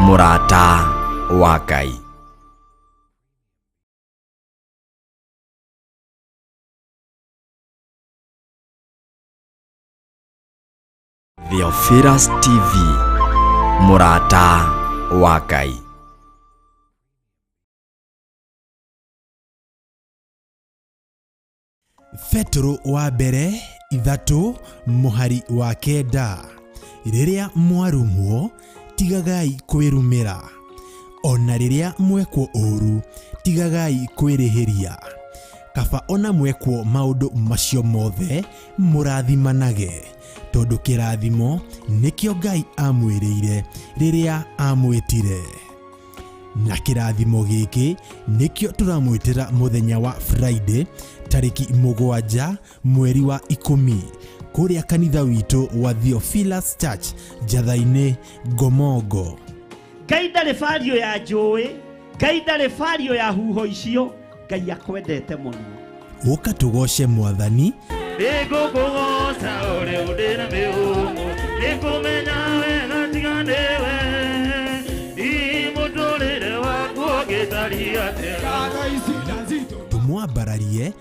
Mũrata wa Ngai. Theophilus TV, Mũrata wa Ngai. Petero wa mbere 3 mũhari wa 9, rĩrĩa mwarumwo tigagai kwĩrumĩra, ona rĩrĩa mwekwo ũũru tigagai kwĩrĩhĩria, kaba ona mwekwo maũndũ macio mothe mũrathimanage, tondũ kĩrathimo nĩkĩo Ngai amwĩrĩire rĩrĩa amwĩtire. Na kĩrathimo gĩkĩ nĩkĩo tũramwĩtĩra mũthenya wa Friday tarĩki 7 mweri wa 10 kũrĩa kanitha witũ wa Theophilus Church Njatha-inĩ Ngomongo. Ngai ndarĩ bario ya njũĩ, Ngai ndarĩ bario ya huho icio, Ngai akwendete mũno. Ũka tũgoce Mwathani. Nĩngũkũgoca ũrĩa ũndĩ na mĩhũmũ, nĩngũmenya wega tiga nĩwe. Hihi mũtũrĩre waku ũngĩtariĩ atĩa? Tũmwambararie.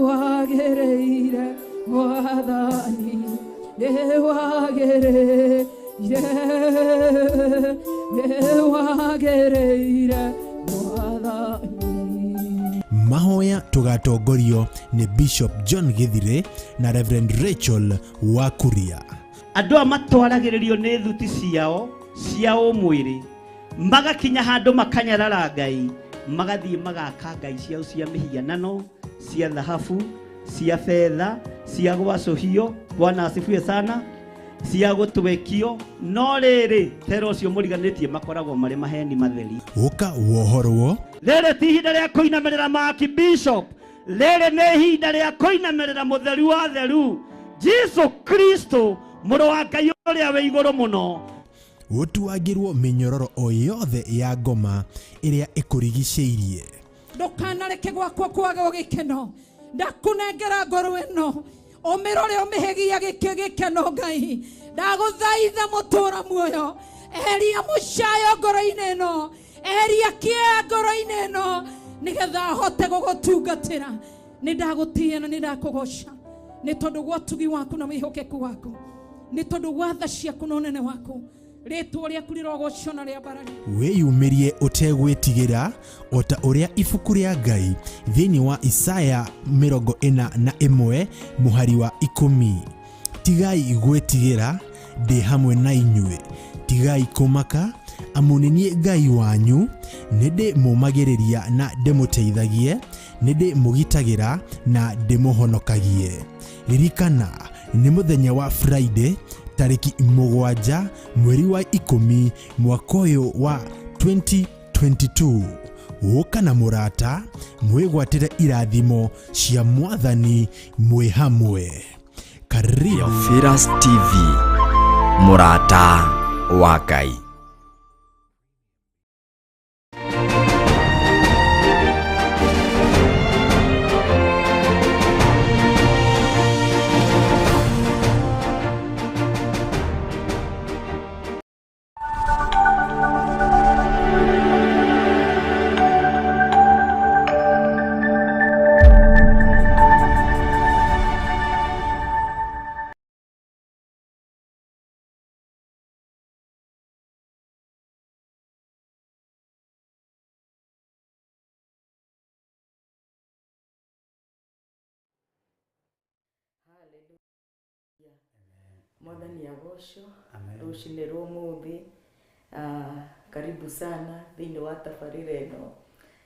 Wagĩrĩire, Mwathani, nĩwagĩrĩire, nĩwagĩrĩire, Mwathani. Mahoya tũgatongorio nĩ Bishop John Githire na Reverend Rachel Wakuria. Andũ aya matwaragĩrĩrio nĩ thuti ciao cia ũmwĩrĩ, magakinya handũ makanyarara Ngai, magathiĩ magaka ngai ciao cia mĩhianano, cia thahabu, cia betha, cia gwacũhio, Bwana asifiwe sana, cia gũtwekio, no rĩrĩ tera ũcio mũriganĩtie makoragwo marĩ maheni matheri. Ũka wohorwo. Rĩrĩ ti ihinda rĩa kũinamĩrĩra Mark Bishop, rĩrĩ nĩ ihinda rĩa kũinamĩrĩra mũtheru wa theru, Jesu Kristo, mũrũ wa Ngai ũrĩa wĩ igũrũ mũno. Ũtuangĩrwo mĩnyororo o yothe ya ngoma ĩrĩa ĩkũrigicĩirie. Ndũkanareke gwakwa kwage gĩkeno, ndakũnengera ngoro ĩno, ũmĩrore ũmĩhegia gĩkeno Ngai. Ndagũthaitha mũtũra muoyo, eheria mũcayo ngoro-inĩ ĩno, eheria kĩeha ngoro-inĩ ĩno, nĩgetha hote gũgũtungatĩra. Nĩ ndagũtĩĩa na nĩ ndakũgoca, nĩ tondũ wa ũtugi waku na wĩhokeku waku, nĩ tondũ wa tha ciaku na ũnene waku. Rĩtwa rĩaku rĩrogocwo na rĩambarario. Wĩyumĩrie ũtegwĩtigĩra, o ta ũrĩa ibuku rĩa Ngai thĩinĩ wa Isaya 41 mũhari wa 10. Tigai gwĩtigĩra, ndĩ hamwe na inyuĩ. Tigai kũmaka, amu nĩ niĩ Ngai wanyu, nĩ ndĩmũũmagĩrĩria na ndĩmũteithagie, nĩ ndĩmũgitagĩra na ndĩmũhonokagie. Ririkana, nĩ mũthenya wa Friday tarĩki 7 mweri wa 10 mwaka ũyũ wa 2022. Ũka na mũrata mwĩgwatĩre irathimo cia Mwathani mwĩ hamwe. Karibu. Theophilus TV, Mũrata wa Ngai. Mwathani agocwo rũcinĩ rwa ũmũthĩ. Karibu sana thĩinĩ wa tabarĩra ĩno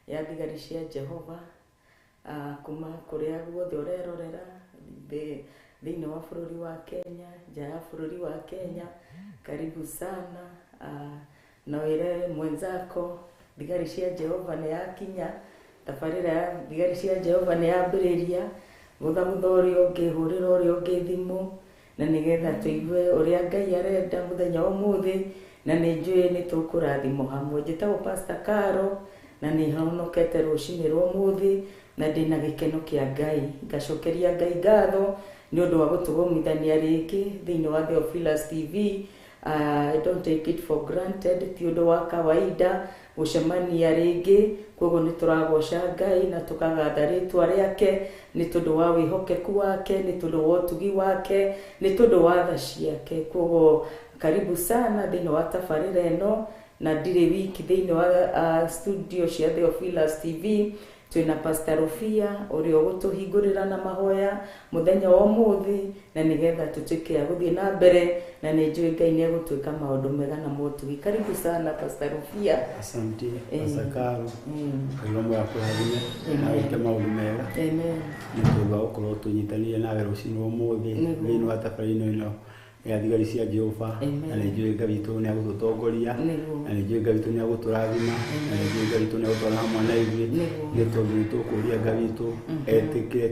ya thigari cia Jehova, kuma kũrĩa guothe ũrerorera thĩinĩ wa bũrũri wa Kenya, nja ya bũrũri wa Kenya. Karibu sana. Na wĩre mwenzako thigari cia Jehova nĩ yakinya, tabarĩra ya thigari cia Jehova nĩ yambĩrĩria. Gũthagũtha ũrĩa ũngĩ, hũrĩra ũrĩa ũngĩ thimũ, na nĩgetha tũigue ũrĩa Ngai arenda mũthenya wa ũmũthĩ, na nĩ njũĩ nĩ tũkũrathimwo hamwe. Njĩtagwo Pastor Caro, na nĩ honokete rũcinĩ rwa ũmũthĩ, na ndĩna gĩkeno kĩa Ngai. Ngacokeria Ngai ngatho Nĩ ũndũ wa gũtũgomithania rĩngĩ thĩinĩ wa Theophilus TV. I don't take it for granted, ti ũndũ wa kawaida gũcemania rĩngĩ, koguo nĩ tũragoca Ngai na tũkagatha rĩtwa rĩake nĩ tondũ wa wĩhokeku wake, nĩ tondũ wa ũtugi wake, nĩ tondũ wa tha ciake. Koguo karibu sana thĩinĩ wa tabarĩra ĩno, na ndirĩ wiki thĩinĩ wa studio cia Theophilus TV. Twĩna Pastor Rufia ũrĩa ũgũtũhingũrĩra na mahoya mũthenya wa ũmũthĩ, na nĩgetha tũtuĩke a gũthiĩ na mbere, na nĩ njũĩ Ngai nĩ egũtwĩka maũndũ mega na motugi. Karibu sana Pastor Rufia. Asante Pastor Karo. Ngai wa kũrathime na wĩke maũndũ mega. Amen. Nĩ tondũ wa gũkorwo tũnyitanĩire nawe rũcinĩ ũmũthĩ thĩinĩ wa tabarĩra ĩno ya thigari cia Jehova, na nĩ njũĩ Ngai witũ nĩ agũtũtongoria, na nĩ njũĩ Ngai witũ nĩ agũtũrathima, na nĩ njũĩ Ngai witũ nĩ agũtwara hamwe na ithuĩ, nĩ tondũ nĩ tũkũria Ngai witũ etĩkĩre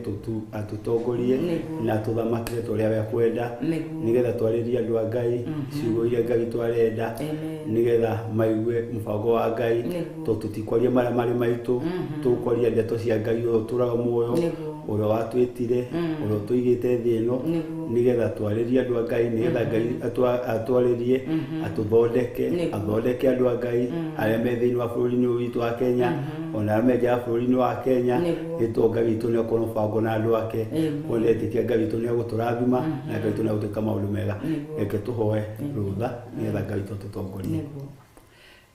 atũtongorie na atũthamakĩre ta ũrĩa we akwenda, nĩgetha twarĩrie andũ a Ngai ciugo iria Ngai witũ arenda, nĩgetha maigue mũbango wa Ngai, tondũ tũtikwaria marĩa marĩ maitũ, tũkwaria ndeto cia Ngai ũrĩa ũtũũraga muoyo, ũrĩa watwĩtire, ũrĩa ũtũigĩte thĩ ĩno, nĩgetha twarĩrie andũ a Ngai, nĩgetha Ngai atwarĩrie, atũthondeke, athondeke andũ a Ngai arĩa me thĩinĩ wa bũrũri-inĩ ũyũ witũ wa Kenya, ona arĩa me nja ya bũrũri-inĩ wa Kenya, nĩ tondũ Ngai witũ nĩ akorwo mũbango na andũ ake. Koguo ndetĩkia Ngai witũ nĩ agũtũrathima na Ngai witũ nĩ agũtwĩka maũndũ mega. Reke tũhoe rũtha nĩgetha Ngai witũ atũtongorie.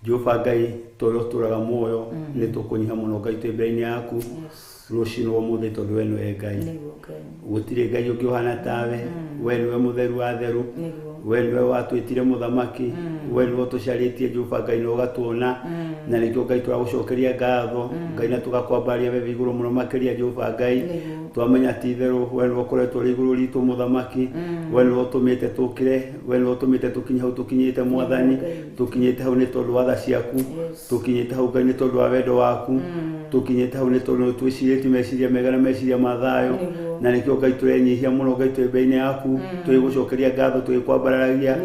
Jehova Ngai tũrĩa ũtũũraga muoyo, nĩ tũkũnyiha mũno Ngai twĩ mbere-inĩ yaku rũcinĩ rwa ũmũthĩ, tondũ we nĩwe Ngai, gũtirĩ Ngai ũngĩ ũhana tawe. We nĩwe mũtheru wa theru, we nĩwe watwĩtire mũthamaki, we nĩwe ũtũcarĩtie Jehova Ngai na ũgatuona, na nĩkĩo Ngai tũragũcokeria ngatho Ngai na tũgakwambaria we wĩ igũrũ mũno makĩria Jehova Ngai. Twamenya ti itherũ we nĩwe ũkoretwo ũrĩ igũrũ ritũ mũthamaki, we nĩwe ũtũmĩte tũkĩre, we nĩwe ũtũmĩte tũkinye hau tũkinyĩte mwathani. Tũkinyĩte hau nĩ tondũ wa tha ciaku, tũkinyĩte hau Ngai nĩ tondũ wa wendo waku, tũkinyĩte hau nĩ tondũ twĩcirĩtie meciria mega na meciria ma thayũ, na nĩkĩo Ngai tũrenyihia mũno Ngai twĩ mbere-inĩ yaku, tũgĩgũcokeria ngatho, tũgĩkwambararagia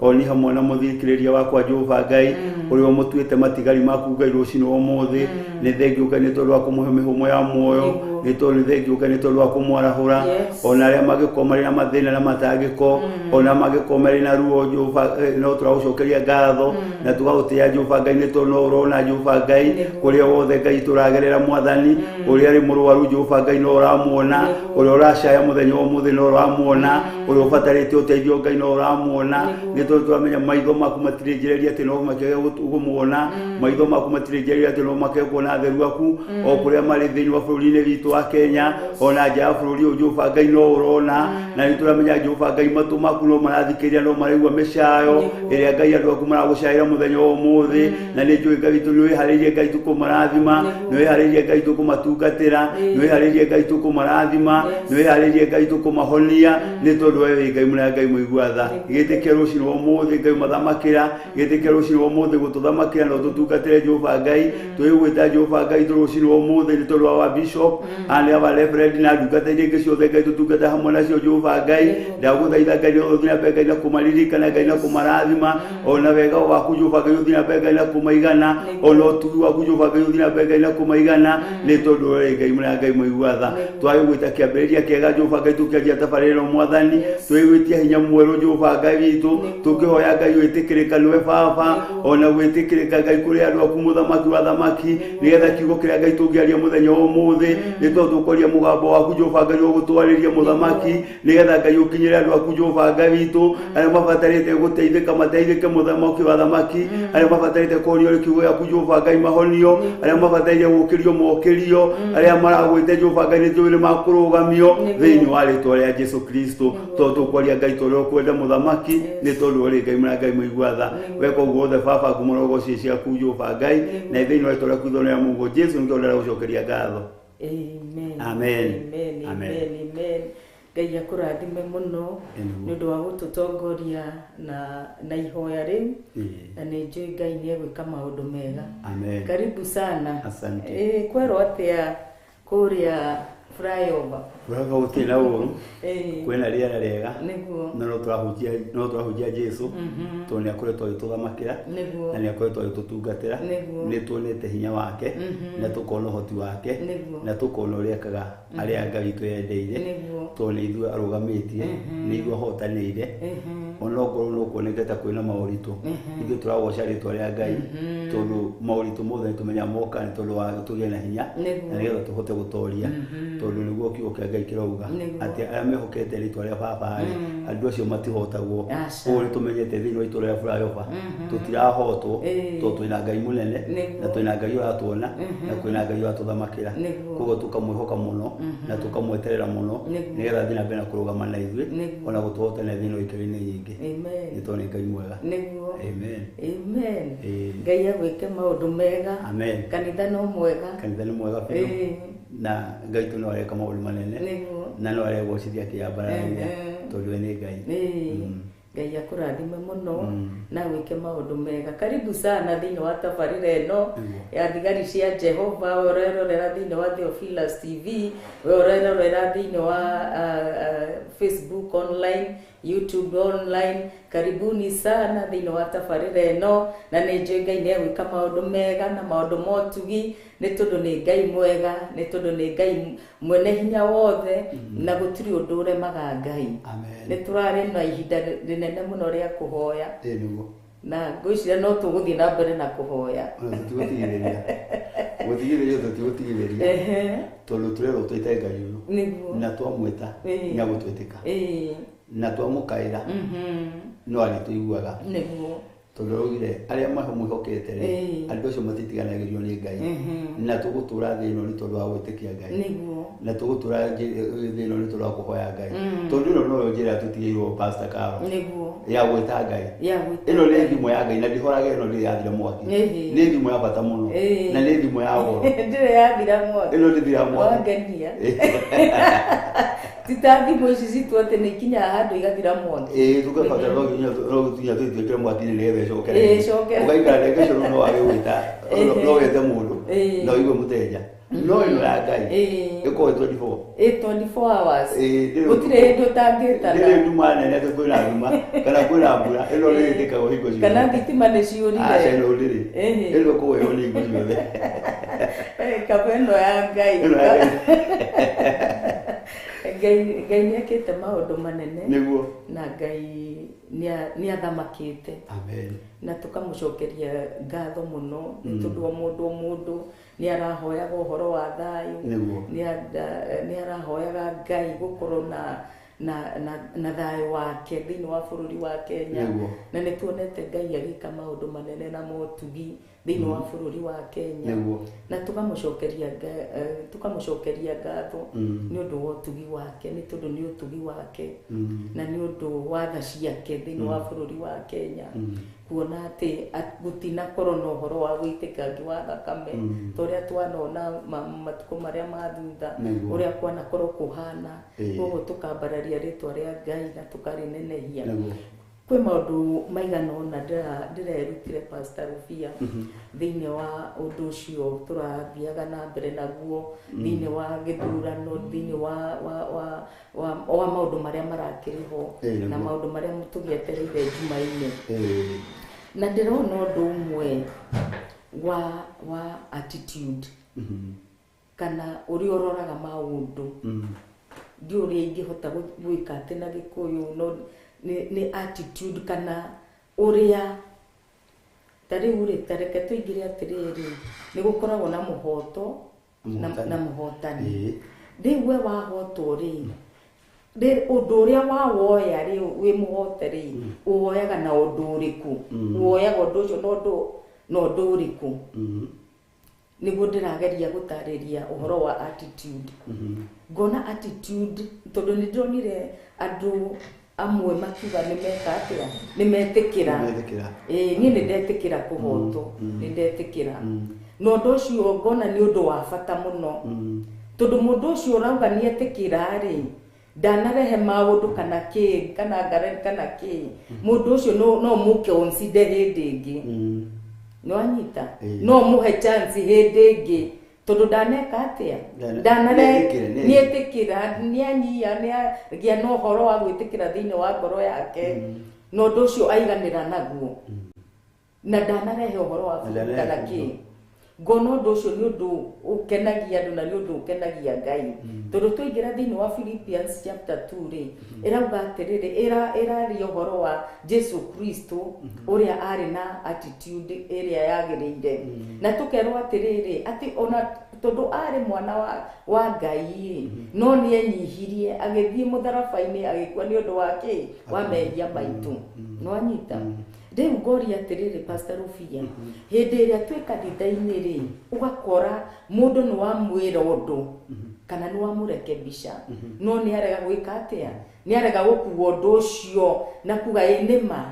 o ni hamwe na mũthikĩrĩria wakwa Jehova Ngai ũrĩa ũmũtuĩte matigari maku Ngai rũcinĩ rwa ũmũthĩ. Nĩ thengio Ngai nĩ tondũ wa kũmũhe mĩhũmũ ya muoyo, nĩ tondũ nĩ thengio Ngai nĩ tondũ wa kũmwarahũra, ona arĩa mangĩkorwo marĩ na mathĩna na matangĩko, ona mangĩkorwo marĩ na ruo Jehova, no tũragũcokeria ngatho na tũgagũtĩĩa Jehova Ngai nĩ tondũ no ũrona Jehova Ngai kũrĩa wothe Ngai tũragerera mwathani. Ũrĩa arĩ mũrwaru Jehova Ngai no ũramuona, ũrĩa ũracaya mũthenya wa ũmũthĩ no ũramuona, ũrĩa ũbatarĩte ũteithio Ngai no ũramuona, nĩ tondũ tũramenya maitho maku matirĩnjĩrĩria atĩ no makĩage kũmuona, maitho maku matirĩnjĩrĩria atĩ no makĩage kuona atheru aku o kũrĩa marĩ thĩinĩ wa bũrũri-inĩ witũ wa Kenya, ona nja ya bũrũri ũyũ Jehova Ngai no ũrona, na nĩ tũramenya Jehova Ngai matũ maku no marathikĩrĩria, no maraigua mĩcayo ĩrĩa Ngai andũ aku maragũcaĩra mũthenya wa ũmũthĩ, na nĩ njũĩ Ngai witũ nĩ wĩharĩirie Ngai tũkũmarathima, nĩ wĩharĩirie Ngai tũkũmatungatĩra, nĩ wĩharĩirie Ngai tũkũmarathima, nĩ wĩharĩirie Ngai tũkũmahonia, nĩ tondũ we wĩ Ngai mũnene, Ngai mũigua tha. Gĩtĩkĩre rũcinĩ rwa ũmũthĩ Ngai mathamakĩra, gĩtĩkĩre rũcinĩ rwa ũmũthĩ gũtũthamakĩra na ũtũtungatĩre Jehova Ngai. Twĩgwĩta Jehova Ngai rũcinĩ rwa ũmũthĩ nĩ tondũ wa bishop and our reverend na ndungata iria ingĩ ciothe Ngai tũtungata hamwe nacio Jehova Ngai. Ndagũthaitha Ngai nĩ ũthiĩ na mbere Ngai na kũmaririkana Ngai na kũmarathima, ona wega waku Jehova Ngai ũthiĩ na mbere Ngai na kũmaigana, ona ũtugi waku Jehova Ngai ũthiĩ na mbere Ngai na kũmaigana, nĩ tondũ we Ngai mũnene Ngai mũigua tha. Twagĩgwĩta kĩambĩrĩria kĩega Jehova Ngai tũkĩanjia tabarĩra ĩno mwathani, twĩgwĩtia hinya mwerũ Jehova Ngai witũ, tũkĩhoya Ngai wĩtĩkĩrĩka nĩwe Baba, ona gwĩtĩkĩrĩka Ngai kũrĩ andũ aku mũthamaki wa thamaki, nĩgetha kiugo kĩrĩa Ngai tũngĩaria mũthenya wa ũmũthĩ nĩ tondũ tũkwaria mũgambo waku Jehova Ngai ũgũtwarĩria mũthamaki, nĩgetha Ngai ũkinyĩre andũ aku Jehova Ngai witũ arĩa mabatarĩte gũteithĩka mateithĩke mũthamaki wa thamaki, arĩa mabatarĩte kũhonio nĩ kiugo gĩaku Jehova Ngai mahonio, arĩa mabatarĩte gũkĩrio mokĩrio, arĩa maragwĩte Jehova Ngai nĩ njũĩ nĩ makũrũgamio thĩinĩ wa rĩtwa rĩa Jesu Kristo, tondũ tũkwaria Ngai tũrĩa ũkwenda mũthamaki, nĩ tondũ ũrĩ Ngai mũnene Ngai mũigua tha. Weka ũguo wothe Baba ngumo na ũgoci ciaku Jehova Ngai, na thĩinĩ wa rĩtwa rĩaku ithondeka rĩa Mungu Jesu nĩkĩo ndĩragũcokeria ngatho. Amen. Amen. Amen. Amen. Amen. Amen. Ngai akũrathime mũno nĩ ũndũ wa gũtũtongoria na ihoya rĩu, na nĩ njũĩ Ngai nĩ egwĩka maũndũ mega. Amen. Karibu sana. Asante. Kwerwo atĩa kũrĩa Flyover. Flyover gũtirĩ na ũru. Kwĩna rĩera rĩega. Nĩguo. Na no tũrahunjia Jesũ. Tondũ nĩ akoretwo agĩtũthamakĩra. Nĩguo. Na nĩ akoretwo agĩtũtungatĩra. Nĩguo. Nĩ tuonete hinya wake. Na tũkona ũhoti wake. Nĩguo. Na tũkona ũrĩa ekaga arĩa Ngai witũ yendeire. Nĩguo. Tondũ nĩ ithuĩ arũgamĩtie, nĩ ithuĩ ahotanĩire. Onokorwo no kuoneke ta kwĩna maũritũ, ithuĩ tũragoca rĩtwa rĩa Ngai, tondũ maũritũ mothe nĩtũmenyaga moka nĩ tondũ wa tũgĩe na hinya, na nĩgetha tũhote gũtoria, tondũ nĩguo kiugo kĩa Ngai kĩrauga atĩ arĩa mehokete rĩtwa rĩa baba rĩ, andũ acio matihotagwo. Koguo nĩtũmenyete thĩinĩ wa itũũra rĩa Flyover tũtirahotwo, tondũ twĩna Ngai mũnene, na twĩna Ngai ũratuona, na kwĩna Ngai ũratũthamakĩra. Koguo tũkamwĩhoka mũno na tũkamweterera mũno, nĩgetha athiĩ na mbere na kũrũgama na ithuĩ, ona gũtũhotana thĩinĩ wa ikĩro-inĩ nyingĩ. Amen. Nĩ tondũ nĩ Ngai mwega. Nĩguo. Amen. Amen. Ngai agwĩke maũndũ mega. Amen. Kanitha no mwega. Kanitha nĩ mwega biũ. Na Ngai tu no areka maũndũ manene. Nĩguo. Na no aregocithia akĩyambararagia, tondũ we nĩ Ngai. Ngai akũrathime mũno na gwĩke maũndũ mega. Karibu sana thĩinĩ wa tabarĩra ĩno ya thigari cia Jehova. We ũrerorera thĩinĩ wa Theophilus TV, we ũrerorera thĩinĩ wa Facebook online, YouTube online. Karibuni sana thĩinĩ wa tabarĩra ĩno, na nĩ njũĩ Ngai nĩ egwĩka maũndũ mega na maũndũ motugi, nĩ tondũ nĩ Ngai mwega, nĩ tondũ nĩ Ngai mwene hinya wothe, na gũtirĩ ũndũ ũremaga Ngai. Nĩ tũrarĩ na ihinda rĩnene mũno rĩa kũhoya. Na ngwĩciria no tũgũthiĩ na mbere na kũhoya. Tũtigũtigithĩria. Gũtigithĩria tũtigũtigithĩria. Tondũ tũrerwo twĩte Ngai ũyũ. Nĩguo. Na twamwĩta nĩ agũtwĩtĩka. Na twamũkaĩra no arĩtũiguaga. Nĩguo. Tondũ araugire arĩa mamwĩhokete rĩ, andũ acio matitiganagĩrio nĩ Ngai. Na tũgũtũra thĩ ĩno nĩ tondũ wa gwĩtĩkia Ngai. Nĩguo. Na tũgũtũra thĩ ĩno nĩ tondũ wa kũhoya Ngai. Tondũ ĩno noyo njĩra tũtigĩirwo Pastor Carol. Nĩguo. Ya gwĩta Ngai. Ya gwĩta. Ĩno nĩ thimũ ya Ngai na ndĩhoraga ĩno ndĩrĩ yathira mwaki. Nĩ thimũ ya bata mũno. Na nĩ thimũ ya goro. Ndĩrĩ yathira mwaki. Ĩno ndĩthira mwaki. Wangenia. Ti ta thimũ ici citũ atĩ nĩ ikinyaga handũ igathira mwaki. Tũkabatara no nginya tũgĩtwĩkĩre mwaki-inĩ nĩgetha ĩcokere. Ĩcokere. Ũgaikara ndagĩka icio no wage gwĩta, no wete mũndũ, na ũigue mũteja. No ĩno ya Ngai ĩkoragwo 24. 24 hours. Gũtirĩ hĩndĩ ũtangĩtana. Ndĩrĩ nduma nene atĩ kwĩna nduma kana kwĩna mbura, ĩno nĩ ĩtĩkagwo hingo ciothe. Kana thitima nĩ ciũrire. Aca, ĩno ndĩrĩ. Ĩno ĩkoragwo ĩho nĩ hingo ciothe. Kaba ĩno ya Ngai. Ĩno ya Ngai. Ngai nĩ ekĩte maũndũ manene. Nĩguo. Na Ngai nĩ athamakĩte. Amen. Na tũkamũcokeria ngatho mũno nĩ tondũ wa mũndũ o mũndũ nĩ arahoyaga ũhoro wa thayũ. Nĩguo. Nĩ arahoyaga Ngai gũkorwo na thayũ wake thĩinĩ wa bũrũri wa Kenya. Nĩguo. Na nĩ tuonete Ngai agĩka maũndũ manene na motugi thĩinĩ wa bũrũri wa Kenya. Nĩguo. Na tũkamũcokeria ngatho nĩ ũndũ wa ũtugi wake, nĩ tondũ nĩ ũtugi wake na nĩ ũndũ wa tha ciake thĩinĩ wa bũrũri wa Kenya. Kuona atĩ gũtinakorwo na ũhoro wa gũitĩkangi wa thakame ta ũrĩa twanona matukũ marĩa ma thutha, ũrĩa kwanakorwo kũhana. Koguo tũkambararia rĩtwa rĩa Ngai na tũkarĩnenehia. Kwĩ maũndũ maigana ũna ndĩrerutire Pastor Rubia thĩinĩ wa ũndũ ũcio tũrathiaga na mbere naguo, thĩinĩ wa gĩthurano, thĩinĩ wa maũndũ marĩa marakĩrĩ ho na maũndũ marĩa tũgĩetereire Jumaine. Na ndĩrona ũndũ ũmwe wa attitude kana ũrĩa ũroraga maũndũ. Ndiũĩ ũrĩa ingĩhota gwĩka atĩ na Gĩkũyũ, no nĩ attitude kana ũrĩa ta rĩu rĩ, ta reke tũingĩre atĩrĩrĩ, nĩ gũkoragwo na mũhoto na mũhotani. Rĩu we wahotwo rĩ, ũndũ ũrĩa wawoya rĩ wĩ mũhote rĩ, ũwoyaga na ũndũ ũrĩkũ? Ũwoyaga ũndũ ũcio na ũndũ ũrĩkũ? Nĩguo ndĩrageria gũtarĩria ũhoro wa attitude. Ngona attitude tondũ nĩ ndĩronire andũ amwe makiuga nĩ meka atĩa, nĩ metĩkĩra. Niĩ nĩ ndetĩkĩra kũhotwo, nĩ ndetĩkĩra. Na ũndũ ũcio ngona nĩ ũndũ wa bata mũno. Tondũ mũndũ ũcio ũrauga nĩ etĩkĩra rĩ, ndanarehe maũndũ kana kĩ, kana ngarari kana kĩ. Mũndũ ũcio no mũke consider hĩndĩ ĩngĩ. Nĩ wanyita? No mũhe chance hĩndĩ ĩngĩ. Tondu ndaneka atia ndanare nietikira nianyia niagia no horo wa gwitikira thiini wa ngoro yake no ndu ucio aiganira naguo na ndanarehe uhoro wa kana ki ngono undu ucio ni undu ukenagia andu na ni undu ukenagia Ngai tondu twaingira thiini wa Philippians chapter 2 ri irauga atiriri iraria uhoro wa Jesu Kristo uria ari na attitude iria yagiriire na tukerwo atiriri ati ona tondu ari mwana wa Ngai no ni enyihirie agithie mutharaba-ini agikua ni undu wake wa mehia maitu no anyita riu ngoria atiriri Pastor Rufia hindi iria twi kanitha-ini ri ugakora mundu ni wamwira undu kana ni wamurekebisha no ni arega gwika atia ni arega gukua undu ucio na kuga ĩ nĩma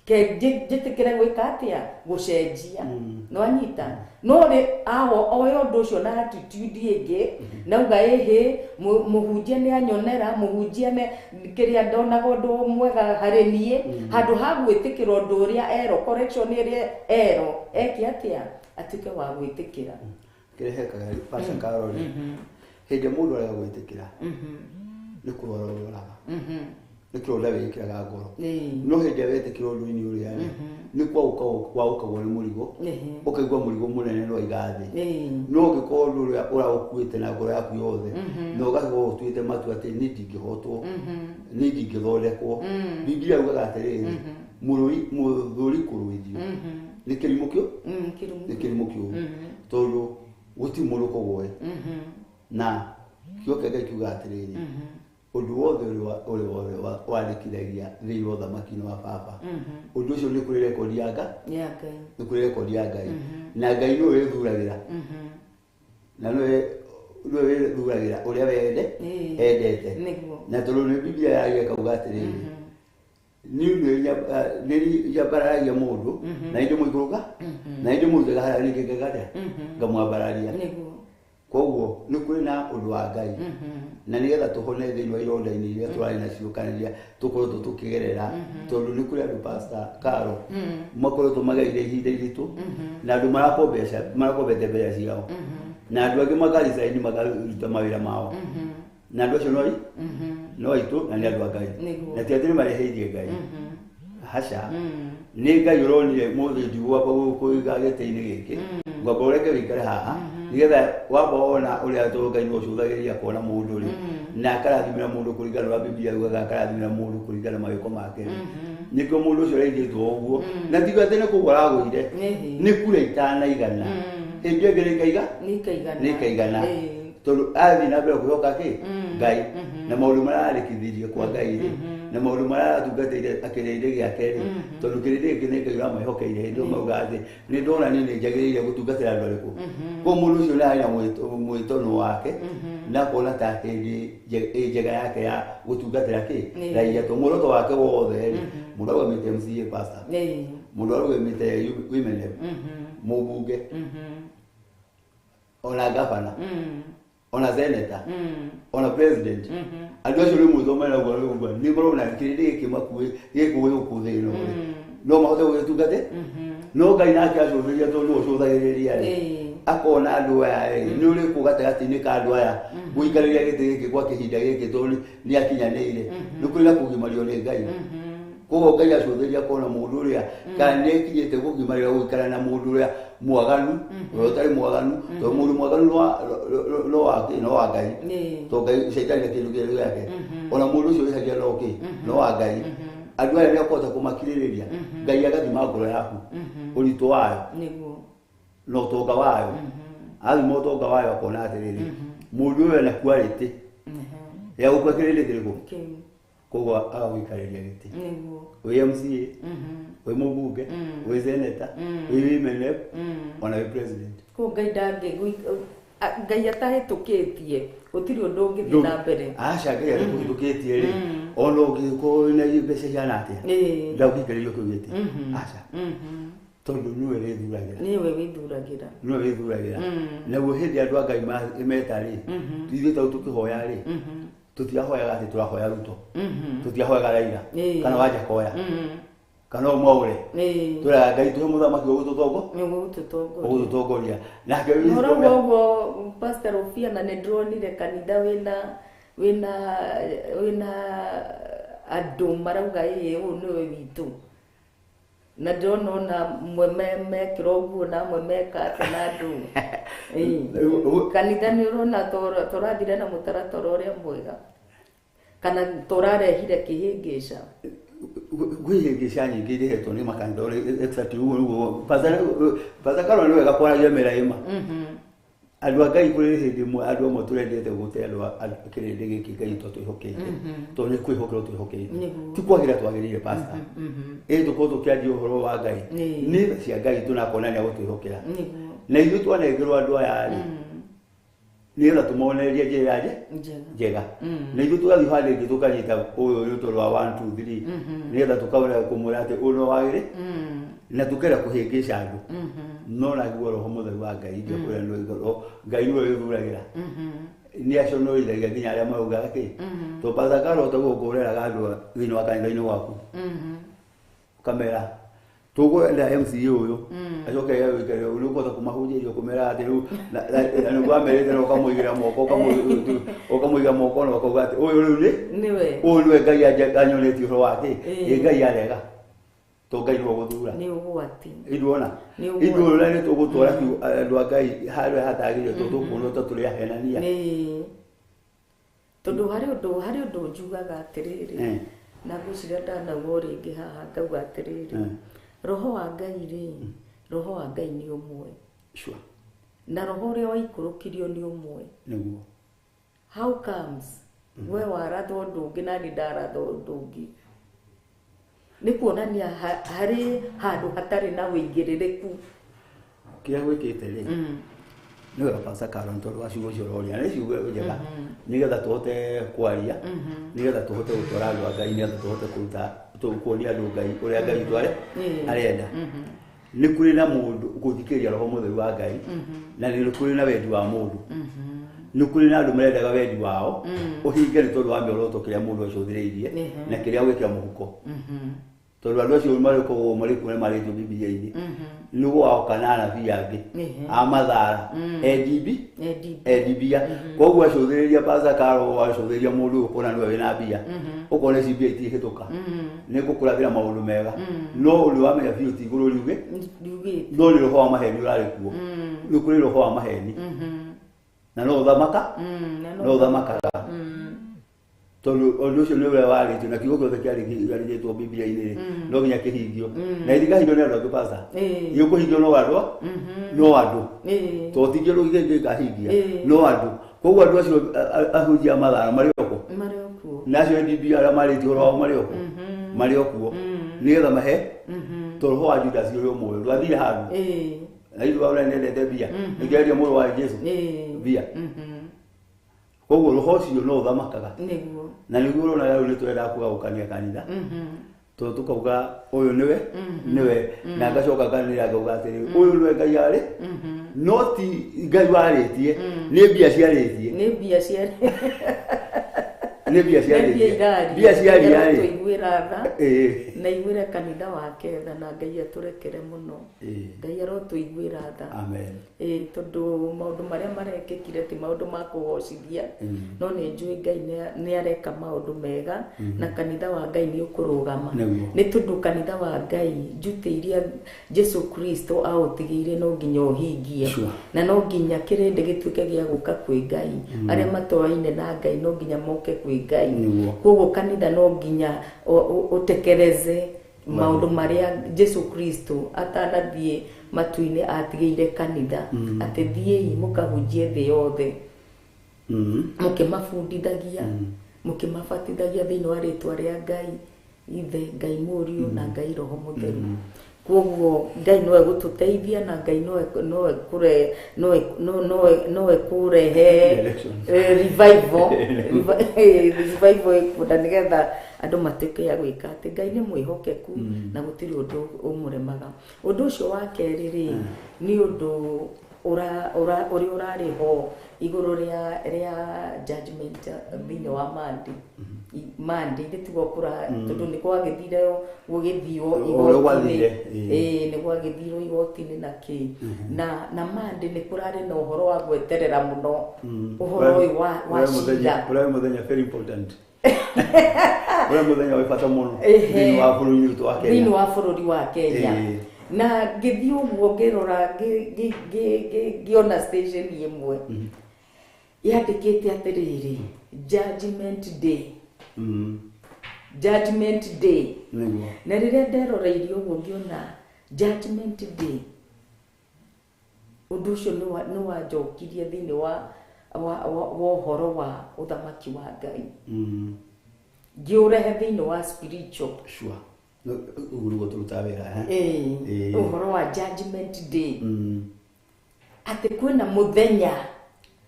ke njitikire gwika atia gucenjia no anyita no ri aho oyo undu ucio na attitude ingi na uga ihi muhunjia ni anyonera muhunjia ne kiria ndonaga undu mwega hari nie handu ha gwitikira undu uria ero correction iria ero eke atia atuke wa gwitikira kirehekaga Pastor Carol hindi mundu arega gwitikira ni kurwara urwaraga nä kä ronda wä kä raga ngoro no hä ndä ä wetä kä ra å ndå-inä å rä a nä kwaåkagwo nä må rigo å kaigua må rigo må nene no aiga thä no å ngä korwo å ndå å rä a å raåkuä te na ngoro yaku yothe na å gakorwo å tuä te matua atä nä ndingä hotwo nä ndingä thondekwo Bibilia ugaga atä rä rä må thå ri kå rå ithio nä kä rimå kä nä kä rimå kä å tondå gå tirä må ndå kågwoe na kio kä Ngai kiuga atä rä rä undu wothe uri wothe wandikithagia thiini wa uthamaki-inĩ wa baba undu ucio ni kuri rekodi ya Ngai ni kuri rekodi ya Ngai na Ngai niwe wĩthuragĩra na niwe wĩthuragĩra ũrĩa wende endete na tondũ nĩ Biblia yaragia ĩkauga atĩrĩrĩ niĩ nyambararagia mũndũ na nĩ ndĩmũikũrũka na nĩ ndĩmũrutaga harĩa ningĩ ngeka ngamwambararia koguo nĩ kũrĩ na ũndũ wa Ngai na nĩgetha tũhone thĩinĩ wa ironda-inĩ iria tũrarĩ nacio kana iria tũkoretwo tũkĩgerera tondũ nĩ kũrĩ andũ Pastor Carol makoretwo magereire ihinda iritũ na andũ marakombete mbeca ciao na andũ angĩ makaricaini makaruta mawĩra mao na andũ acio no aitũ na nĩ andũ a Ngai na ti atĩ nĩ mareheirie Ngai haca nĩ Ngai ũronire mũthĩ ndigwamba kũiga gĩtĩ-inĩ gĩkĩ ngwamba ũreke wĩikare haha nigetha wamba wona ũrĩa tondũ Ngai nĩwe ũcũthagĩrĩria akona mũndũ rĩ na akarathimĩra mũndũ kũringana na Biblia yugaga akarathimĩra mũndũ kũringana na mawĩko make nĩkĩo mũndũ ũcio ũraigĩtwo ũguo na tiga atĩ nĩ kũgũa aragũire nĩ kura itanaigana hĩndĩ ĩngĩ nĩikaigana tondũ athiĩ na mbere kwĩhoka kĩ Ngai na maũndũ marĩa ararĩkithirie kwa Ngai rĩ na maũndũ marĩa aratungatĩire kĩrĩndĩ gĩake rĩ tondũ kĩrĩndĩ gĩkĩ nĩ Ngai ũramwĩhokeire hĩndĩ ĩyo mauga atĩ nĩ ndona niĩ nĩ njagĩrĩire gũtungatĩra andũ arĩkũ koguo mũndũ ũcio nĩ arĩ na mwĩtono wake na akona ta hĩndĩ ĩ njega yake ya gũtungatĩra kĩ raia tondũ muoroto wake wothe rĩ mũndũ arũgamĩte MCA pastor mũndũ arũgamĩte women rep mũmbunge ona gavana ona senator ona president andũ acio rĩmwe thomera ũguo ũguo nĩ marona kĩrĩndĩ gĩkĩ makuĩ gĩkũĩ gũkũ thĩ ĩno rĩ no mahote gũgĩtungate no Ngai nake acũthĩrĩria tondũ nĩwe ũcũthagĩrĩria rĩ akona andũ aya rĩ nĩ ũrĩkũ gatagatĩ-inĩ ka andũ aya gũikarĩria gĩtĩ gĩkĩ gwa kĩhinda gĩkĩ tondũ nĩ akinyanĩire nĩ kũrĩ na kũgimario nĩ Ngai koguo Ngai acũthĩrĩria akona mũndũ ũrĩa kana nĩ ekinyĩte kũgimarĩra gũikara na mũndũ ũrĩa mwaganu ũrĩa ũtarĩ mwaganu tondũ mũndũ mwaganu no wa Ngai tondũ Ngai caitani na kĩndũ kĩrĩa gĩake ona mũndũ ũcio wĩhagia no kĩ no wa Ngai andũ aya nĩ akũhota kũmakirĩrĩria Ngai agathima ngoro yaku ũritũ wayo na ũtonga wayo athima ũtonga wayo akona atĩrĩrĩ mũndũ ũyũ ena quality ya gũkua kĩrĩndĩ kĩrĩkũ koguo agagũikarĩria gĩtĩ wĩ MCA wĩ mũmbunge wĩ senator wĩ women rep ona wĩ president koguo Ngai ndangĩ Ngai atahĩtũkĩtie gũtirĩ ũndũ ũngĩthiĩ na mbere aca Ngai atakũhĩtũkĩtie rĩ ona ũngĩkorwo wĩna mbeca ihana atĩa ndagũikarĩrio kĩu gĩtĩ aca tondũ nĩwe wĩthuragĩra nĩwe wĩthuragĩra nĩwe wĩthuragĩra naguo hĩndĩ andũ a Ngai meta rĩ ithuĩ tau tũkĩhoya rĩ tũtirahoyaga atĩ tũrahoya Ruto tũtirahoyaga Raila kana Wajakoya Kana ũmwaũre. Ĩĩ. Twĩraga Ngai tũhe mũthamaki ũgũtũtongo Nĩũgũtũtongoria. ũgũtũtongoria. Nake Ũrauga ũguo Pastor Rufia, na nĩ ndĩronire kanitha wĩna andũ marauga ĩĩ ũyũ nĩwe witũ, na ndĩrona ona amwe mekĩra ũguo na amwe meka atĩ na andũ. Ĩĩ. Kanitha nĩ ũrona tũrathire na mũtaratara ũrĩa mwega kana tũrarehire kĩhĩngĩca? Kwĩ ihĩngĩca nyingĩ irehetwo nĩ makanitha ũrĩa exactly ũguo nĩguo Pastor Carol, nĩ wega kwaragia mĩra ĩma. Andũ a Ngai, kũrĩ hĩndĩ ĩmwe andũ amwe tũrendete gũte andũ kĩrĩndĩ gĩkĩ Ngai twĩhokete, tondũ nĩ kwĩhokerwo twĩhokeire. Ti kwagĩra twagĩrĩire, pastor, ĩ tũkorwo tũkĩanjia ũhoro wa Ngai. Nĩ tha cia Ngai tũnakona nĩ agũtwĩhokera. Na ithuĩ twanengerwo andũ aya rĩ, nĩgetha tũmonererie njĩra Njega. Njega. Na ithuĩ tũgathiĩ handũ ĩngĩ tũkanyita ũyũ nĩ tondũ wa 1 2 3, nĩgetha tũkahota kũmwĩra atĩ ũyũ no wagĩrĩ, na tũkenda kũhĩngĩca andũ. No naguo roho mũtheru wa Ngai ingĩkwĩra nĩ roho Ngai nĩwe wĩthuragĩra, nĩ aconorithagia nginya arĩa maraugaga kĩ. To Pastor Carol, taguo ũreraga andũ thĩinĩ wa kanitha-inĩ waku, ũkamera tũkwenda MCA ũyũ acoke wĩkare nĩ ũkũhota kũmahunjĩria, kũmera atĩ rĩu na nĩguo amerite na ũkamũigĩra moko, ũkamũiga moko na ũkauga atĩ ũyũ rĩu nĩ Nĩwe. Ũyũ nĩwe Ngai anyonetie ũhoro wake. Ĩ Ngai arega to Ngai nĩwe ũgũthura. Nĩ ũgwati. Iduona. Nĩ ũgwati. Iduona nĩ tũgũtwara andũ a Ngai harĩa hatagĩrĩire, tondũ tũkuonwo ta tũrĩ ahenania. Ĩĩ. Tondũ harĩ ũndũ njugaga atĩrĩrĩ, na ngwĩciria ndanauga o rĩngĩ haha, ngauga atĩrĩrĩ, roho wa Ngai rĩ, roho wa Ngai nĩ ũmwe. Na roho ũrĩa waikũrũkirio nĩ ũmwe. How comes we waratha ũndũ ũngĩ na niĩ ndaratha ũndũ ũngĩ? Nĩ kuonania harĩ handũ hatarĩ na wĩigĩrĩrĩku. Kĩrĩa gwĩkĩte rĩ, nĩ wega, Pastor Carol, tondũ wa ciugo icio ũroria nĩ ciugo njega, nĩgetha tũhote kwaria, nĩgetha tũhote gũtwara andũ a Ngai, nĩgetha tũhote kũruta kuonia andũ Ngai ũrĩa Ngai tware arenda. Nĩ kũrĩ na mũndũ gũthikĩrĩria roho mũtheru wa Ngai, na nĩ kũrĩ na wendi wa mũndũ. Nĩ kũrĩ na andũ marendaga wendi wao ũhinge nĩ tondũ wa mĩoroto kĩrĩa mũndũ acũthĩrĩirie na kĩrĩa gwĩkĩra mũhuko, tondũ andũ acio marĩkoragwo marĩ kuo nĩ marĩtio Bibilia-inĩ nĩ gwaoka na anabii angĩ a mathara NDB. NDB. Endi mbia. Koguo acũthĩrĩria, Pastor Carol, acũthĩrĩria mũndũ ũyũ ũkona nĩwe wĩna mbia, ũkona ici mbia itingĩhĩtũka, nĩ ngũkũrathĩra maũndũ mega, no ũndũ wamenya biũ ti igũrũ riuge. Riugĩte. No nĩ roho wa maheni ũrarĩ kuo. Nĩ kũrĩ roho wa maheni na no ũthamaka Na no ũthamakaga, tondũ ũndũ ũcio nĩ ũrĩa warĩtio na kiugo gĩothe kĩarĩtwo Bibilia-inĩ rĩ, no nginya kĩhingio, na itikahingio nĩ andũ angĩ, pastor. Gĩkũhingio no andũ, no andũ, tondũ ti kĩndũ gĩkahingia. No andũ. Koguo andũ acio ahunjia a mathara marĩ oko. Marĩ o kuo. Na acio NDB arĩa marĩtie ũhoro wao marĩ oko, marĩ o kuo, nĩgetha mahe tondũ roho wa Judas ũrĩ o muoyo, ndwathire handũ. Na ithuĩ ũrĩa nendete mbia nĩkĩendia mũrũ wa Jesu mbia. Koguo roho ũcio no ũthamakaga. Na nĩguo ũrona rĩu nĩ tũrenda kũgayũkania kanitha, tondũ tũkauga ũyũ nĩwe, na ngacoka nganĩrĩra ngauga atĩrĩ, ũyũ nĩwe Ngai arĩ, no ti Ngai warĩtie, nĩ mbia ciarĩtie. Nĩ mbia cia Nĩ mbia Nĩ mbia ciarĩtie. iraria. Mbia ciaria rĩ. Tũiguĩra tha na iguĩre kanitha wake tha, na Ngai atũrekere mũno. Ngai arotũiguĩra tha. Amen. Ĩĩ, tondũ maũndũ marĩa marekĩkire ti maũndũ ma kũgocithia, no nĩ njũĩ Ngai nĩ areka maũndũ mega na kanitha wa Ngai nĩ ũkũrũgama. Nĩ tondũ kanitha wa Ngai, njutĩ iria Jesu Kristo aũtigĩire no nginya ũhingie. Na no nginya kĩrĩndĩ gĩtuĩke gĩa gũka kwĩ Ngai. Arĩa matoaine na Ngai no nginya moke kwĩ Ngai. Koguo kanitha no nginya ũtekeleze maũndũ marĩa Jesu Kristo atanathiĩ matu-inĩ atigĩire kanitha, atĩ thiĩi mũkahunjie thĩ yothe, mũkĩmabundithagia, mũkĩmabatithagia thĩinĩ wa rĩtwa rĩa Ngai Ithe, Ngai Mũriũ na Ngai Roho Mũtheru. Koguo Ngai nowe gũtũteithia, na Ngai nowe kũre nowe nowe kũrehe Directions. Revival ĩkunda nĩgetha andũ matuĩke a gwĩka atĩ Ngai nĩ mwĩhokeku na gũtirĩ ũndũ ũmũremaga. Ũndũ ũcio wa kerĩ rĩ, nĩ ũndũ ũrĩa ũrarĩ ho igũrũ rĩa judgment thĩinĩ wa Monday. Monday tiguo kũra tondũ nĩ kwagĩthire gũgĩthio igoti-inĩ, nĩ gwagĩthirwo igoti-inĩ na kĩ na Monday nĩ kũrarĩ na ũhoro wa gweterera mũno ũhoro ũyũ wa cira. Ũrĩa mũthenya very important. Ũrĩa mũthenya wĩ bata mũno thĩinĩ wa bũrũri witũ wa Kenya. Thĩinĩ wa bũrũri wa Kenya. Na ngĩthiĩ ũguo ngĩrora ngĩona station ĩmwe yandĩkĩte atĩrĩrĩ, Judgment Day. Judgment Day. Na rĩrĩa nderoreirie ũguo ngĩona Judgment Day, ũndũ ũcio nĩ wanjokirie thĩinĩ wa ũhoro wa ũthamaki wa Ngai. Ngĩũrehe thĩinĩ wa spiritual. Sure. Ũguo nĩguo tũrutaga wĩra. Ũhoro wa Judgment Day. Atĩ kwĩna mũthenya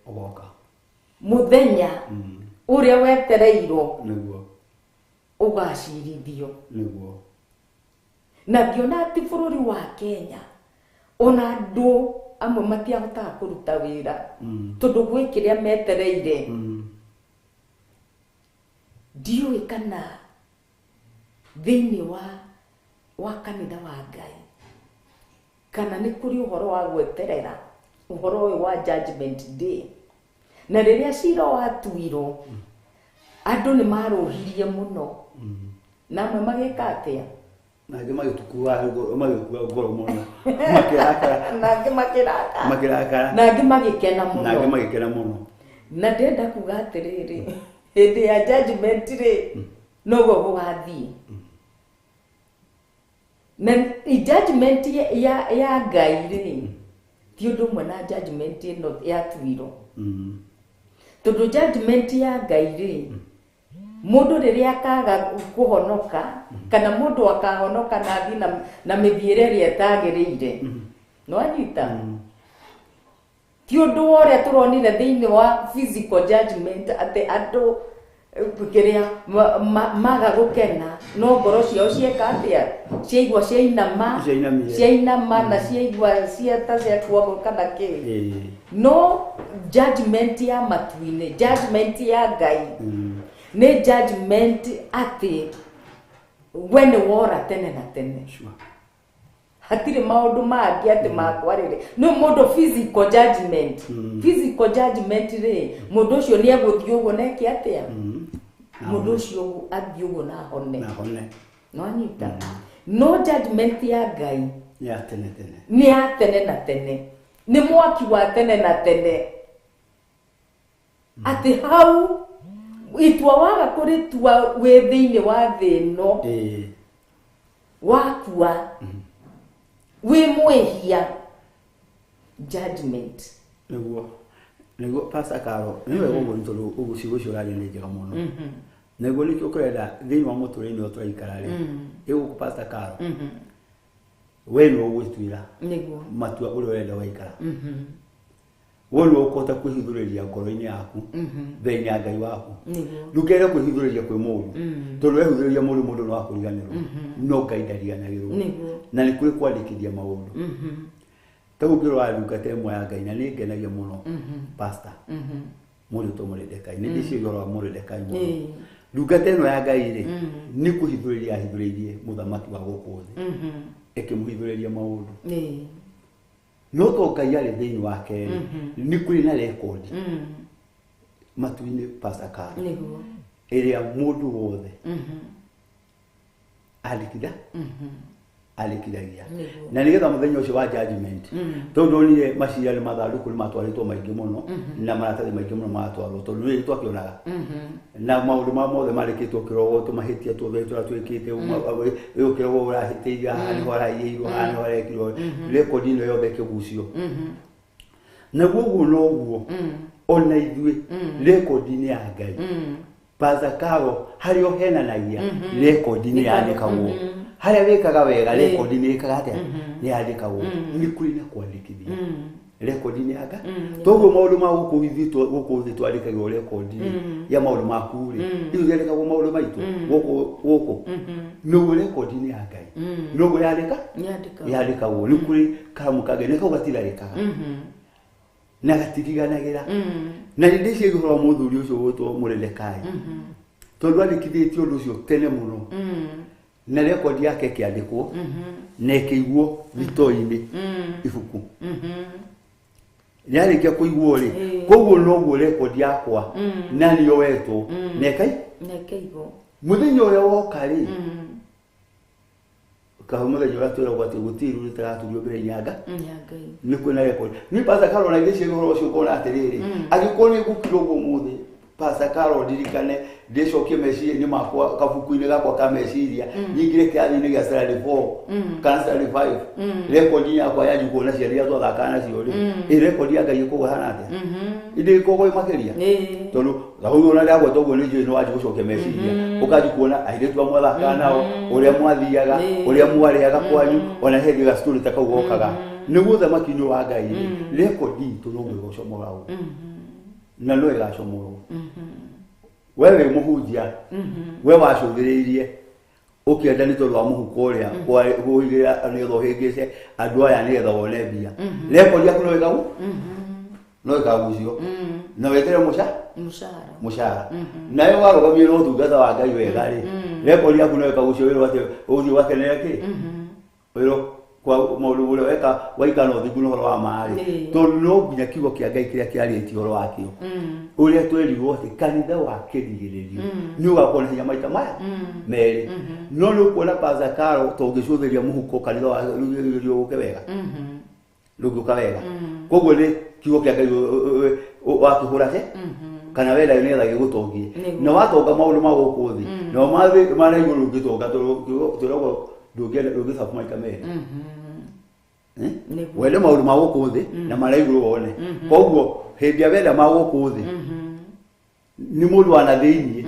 ũgoka. Mũthenya ũrĩa wetereirwo nĩguo ũgacirithio. Nĩguo. Na ngĩona atĩ bũrũri wa Kenya ona andũ amwe matiahotaga kũruta wĩra tondũ gwĩ kĩrĩa metereire. Ndiũĩ kana thĩinĩ wa kanitha wa Ngai kana nĩ kũrĩ ũhoro wa gweterera ũhoro ũyũ wa Judgment Day. Na rĩrĩa cira watuirwo andũ nĩ marũhirie mũno na amwe magĩka atĩa? Na angĩ magĩtukua ngoro mũno. Makĩrakara. Na angĩ makĩrakara. Makĩrakara. Na angĩ magĩkena mũno. Na angĩ magĩkena mũno. Na ndĩrenda kuga atĩrĩrĩ, hĩndĩ ya judgment rĩ noguo gũgathiĩ. Na judgment ya Ngai rĩ ti ũndũ ũmwe na judgment ĩno yatuirwo. Tondũ judgment ya Ngai rĩ, mũndũ rĩrĩa akaga kũhonoka kana mũndũ akahonoka na athiĩ na mĩthiĩre ĩrĩa ĩtagĩrĩire, nĩwanyita? Ti ũndũ wa ũrĩa tũronire thĩinĩ wa physical judgment atĩ andũ kĩrĩa maga gũkena no ngoro ciao cieka atĩa? Ciaigua ciainama, ciainama na ciaigua ciata ciakua kana kĩ. No judgment ya matu-inĩ, judgment ya Ngai nĩ judgment atĩ we nĩ wora tene na tene. Hatirĩ maũndũ mangĩ atĩ makwarĩrĩ. Nĩ mũndũ physical judgment. Physical judgment rĩ, mũndũ ũcio nĩ egũthiĩ ũguo na eke atĩa? Mũndũ ũcio athiĩ ũguo na ahone. Nĩwanyita? No judgment ya Ngai nĩ ya tene tene. Nĩ ya tene na tene. Nĩ mwaki wa tene na tene. Atĩ hau itua waga kũrĩtua wĩ thĩinĩ wa thĩ ĩno wakua wĩ mwĩhia, judgment. Nĩguo Pastor Caro, nĩ wega ũguo nĩ tondũ ũguo ciugo icio ũraria nĩ njega mũno. Nĩguo nĩkĩo kũrenda thĩinĩ wa mũtũrĩre ũyũ tũraikara rĩ, ĩ gũkũ Pastor Caro, we nĩwe ũgwĩtuĩra matua ũrĩa ũrenda waikara. We nĩwe ũkũhota kwĩhithũrĩria ngoro-inĩ yaku mbere-inĩ ya Ngai waku. Ndũkere kwĩhithũrĩria kwĩ mũndũ, tondũ wehithũrĩria mũndũ, mũndũ no akũriganĩrwo, no Ngai ndariganagĩrwo. Na nĩ kũrĩ kwandĩkithia maũndũ. Ta rĩu ũngĩrora ndungata ĩmwe ya Ngai na nĩ ngenagia mũno, Pastor mũndũ to Mordecai, nĩ ndĩciria ũhoro wa Mordecai mũno. Ndungata ĩno ya Ngai rĩ, nĩ kũhithũrĩria yahithũrĩirie mũthamaki wa gũkũ thĩ, ĩkĩmũhithũrĩria maũndũ. No to Ngai arĩ thĩinĩ wake rĩ, nĩ kũrĩ na rekondi matu-inĩ Pastor Caro, ĩrĩa mũndũ wothe andĩkitha andĩkithagia. Na nĩgetha mũthenya ũcio wa judgment, tondũ ndonire macira nĩ mathandũkũ nĩ matwarĩtwo maingĩ mũno na maratathi maingĩ mũno maratwarwo, tondũ nĩ twakĩonaga na maũndũ ma mothe marĩkĩtwo kĩrogo, tũmahĩtia tuothe tũrĩa twĩkĩte, ũyũ kĩrogo ũrahĩtĩirie haha nĩho araiyĩirwo, haha nĩho arekirwo, rekondi ĩno yothe ĩkĩgucio. Naguo ũguo noguo ona ithuĩ rekondi-inĩ ya Ngai, Pastor Caro, harĩa ũhenanagia rekondi nĩ yandĩkagwo, harĩa wĩkaga wega rekondi nĩ ĩkaga atĩa? Nĩ yandĩkagwo. Nĩ kũrĩ na kwandĩkithia rekondi nĩ ya Ngai. Toguo maũndũ ma gũkũ ithuĩ gũkũ thĩ twandĩkagĩrwo rekondi ya maũndũ maku rĩ, ithuĩ twandĩkagwo maũndũ maitũ gũkũ noguo rekondi nĩ ya Ngai, noguo yandĩka yandĩkagwo. Nĩ kũrĩ karamu ka Ngai, nĩ kau gatitharĩkaga. Na gatiriganagĩra. Na nĩ ndĩciria ũhoro wa mũthuri ũcio ũgwĩtwo Mũredekai, tondũ andĩkithĩtie ũndũ ũcio tene mũno, na rekondi yake ĩkĩandĩkwo na ĩkĩigwo thitoo-inĩ ibuku. Yarĩkia kũigwo rĩ, koguo noguo rekondi yakwa na nĩyo wetwo na ĩkai Na ĩkaigwo. Mũthenya ũrĩa woka rĩ, kahu mũthenya ũrĩa twĩragwo atĩ gũtirĩ iru rĩtaraturio mbere-inĩ ya Ngai. Ya Ngai. Nĩ kwĩna rekondi. Niĩ Pastor Carol, na ngĩciria ũhoro ũcio ngona atĩrĩrĩ, angĩkorwo nĩ ngũkira ũguo ũmũthĩ, Pastor Carol, ndirikane ndĩcokie meciria-inĩ makwa, kabuku-inĩ gakwa ka meciria, nyingĩre kĩrathi-inĩ gĩa standard 4 kana standard 5, rekondi yakwa yanji kuona ciana iria twathakaga nacio rĩ, ĩ rekondi ya Ngai ĩkũgwo hana atĩa? Ĩndĩ ĩkoragwo ĩ makĩria, tondũ rĩu ona ndagweta ũguo nĩ njũĩ nĩ wanji gũcokia meciria, ũkanji kuona airĩtu amwe athakaga nao, ũrĩa mwathiaga, ũrĩa mwarĩaga kwanyu, ona he gastori ta kau gokaga. Nĩguo ũthamaki-inĩ wa Ngai rĩ, rekondi itũ no ĩgũcomoragwo na no ĩgacomorwo. We wĩ mũhunjia, we wacũthĩrĩirie ũkĩenda nĩ tondũ wa mũhuko ũrĩa kũigĩrĩra nĩgetha ũhĩngĩce andũ aya nĩgetha wone mbia, rekondi yaku no ĩkagu no ĩkagucio na wetere Mũcara. Mũcara. Nayo warũgamio na ũtungata wa Ngai wega rĩ, rekondi yaku no ĩkagucio wĩrwo atĩ ũthiĩ ũgakenera kĩ wĩrwo kwa maũndũ ũrĩa weka waikara na ũthingu na ũhoro wa ma rĩ, tondũ no nginya kiugo kĩa Ngai kĩrĩa kĩarĩtie ũhoro wakĩo, ũrĩa twerirwo atĩ kanitha wa kĩrigĩrĩrio nĩ ũgakorwo na hinya maita maya merĩ. No nĩ ũkuona, Pastor Carol, tũngĩcũthĩria mũhuko, kanitha wa rĩgĩrĩrio ũke wega, ndũngĩũka wega. Koguo nĩ kiugo kĩa Ngai wakĩhũra ce kana wenda nĩgetha gĩgũtongie. Na watonga maũndũ ma gũkũ thĩ, nao mathĩ ma na igũrũ ũngĩtonga, tondũ kiugo twĩragwo ndũngĩenda ndũngĩcabu maita merĩ. Eh? Wende maũndũ ma gũkũ thĩ na marĩa igũrũ wone. Koguo hĩndĩ ĩrĩa wenda ma gũkũ thĩ, nĩ mũndũ wa na thĩiniĩ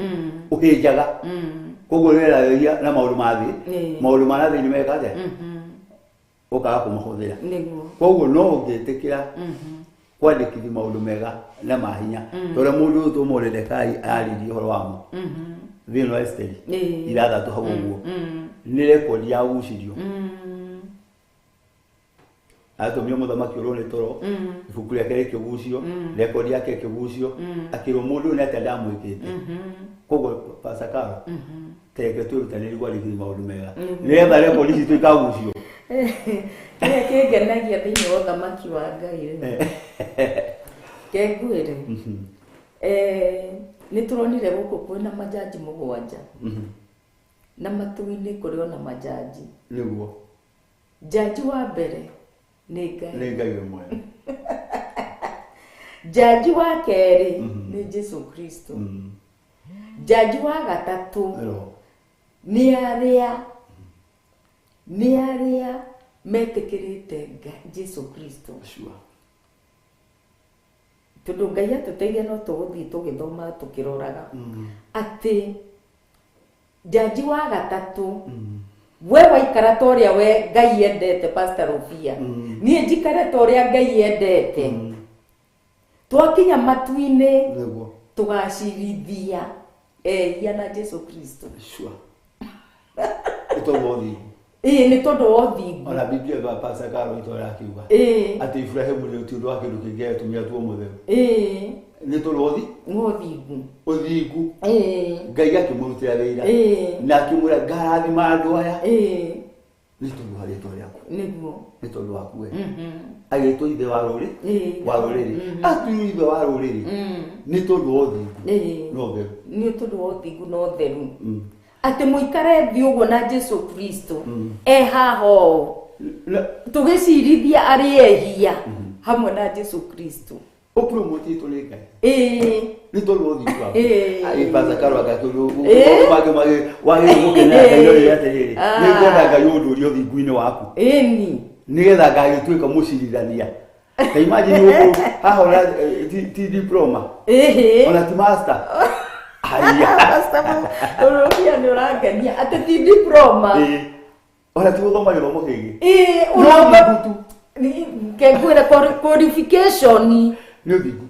ũhĩnjaga. Koguo nĩweragia na maũndũ ma thĩ, maũndũ ma na thĩiniĩ meka atĩa? Ũkaga kũmahũthĩra. Koguo no ũngĩtĩkĩra kwandĩkithia maũndũ mega na mahinya, tondũ mũndũ ũyũ tũ Moredekai aririe ũhoro wamo thĩinĩ wa Esteri 6 hau ũguo, nĩ rekondi ya gucirio atũmire mũthamaki ũrwo nĩ toro, ibuku rĩake rĩkĩgucio, rekondi yake ĩkĩgucio, akĩrwo mũndũ ũyũ nĩ atĩa ndamwĩkĩte. Koguo Pastor Carol, tereke twĩrutanĩrie kwandĩkithia maũndũ mega nĩgetha rekondi citũ ikagucio. Kĩrĩa kĩngenagia thĩinĩ wa ũthamaki wa Ngai rĩ, kengwĩre, nĩ tũronire gũkũ kwĩna majaji 7, na matu-inĩ kũrĩ ona majaji. Jaji wa mbere nĩ Ngai. Nĩ Ngai we mwene. Jaji wa kerĩ nĩ Jesu Kristo. Jaji wa gatatũ Roho. Nĩ arĩa metĩkĩrĩte Jesu Kristo. Tondũ Ngai atũteithia, no tũgũthiĩ tũgĩthoma tũkĩroraga atĩ jaji wa gatatũ, we waikara ta ũrĩa we Ngai endete, Pastor Rufia, niĩ njikare ta ũrĩa Ngai endete, twakinya matu-inĩ tũgacirithia ehia na Jesu Kristo. Sure, nĩ tondũ wa ũthingu. Ĩĩ, nĩ tondũ wa ũthingu. Ona Biblia ba Pastor Carol itũ arakiuga atĩ Ibrahimu nĩ ti ũndũ wa kĩndũ kĩngĩ atumia tuo mũtheru, nĩ tondũ wa Nĩ ũthingu. Ũthingu. Ngai akĩmũrutĩra wĩra na akĩmwĩra ngarathima andũ aya nĩ tondũ wa rĩtwa rĩaku. Nĩ tondũ waku we agĩtwo ithe wa rũrĩ wa rũrĩrĩ, atuirwo ithe wa rũrĩrĩ nĩ tondũ wa ũthingu na ũtheru. Nĩ tondũ wa ũthingu na ũtheru, atĩ mũikare thĩ ũguo na Jesu Kristo e haha ũũ tũgĩcirithia arĩa ehia hamwe na Jesu Kristo. Ũpromotĩtwo nĩ Ngai nĩ tondũ wa ũthingu waku. Ai, Pastor Carol, agakĩũrio mangĩ mangĩ wagĩrĩirwo gũkenera Ngai, no rĩrĩa atĩrĩrĩ, nĩ ngwenda Ngai ũndũrie ũthingu-inĩ waku nĩgetha ngagĩtuĩka mũcirithania. Ta imagine ũguo haha ona ti diploma, ona ti master. Haiya. Pastor Rũbia, nĩ ũrangenia atĩ ti diploma. Ĩĩ. Ona ti gũthoma gĩthomo kĩngĩ. Ĩĩ. No ũthingu tu. Ngwĩre qualification Nĩ ũthingu.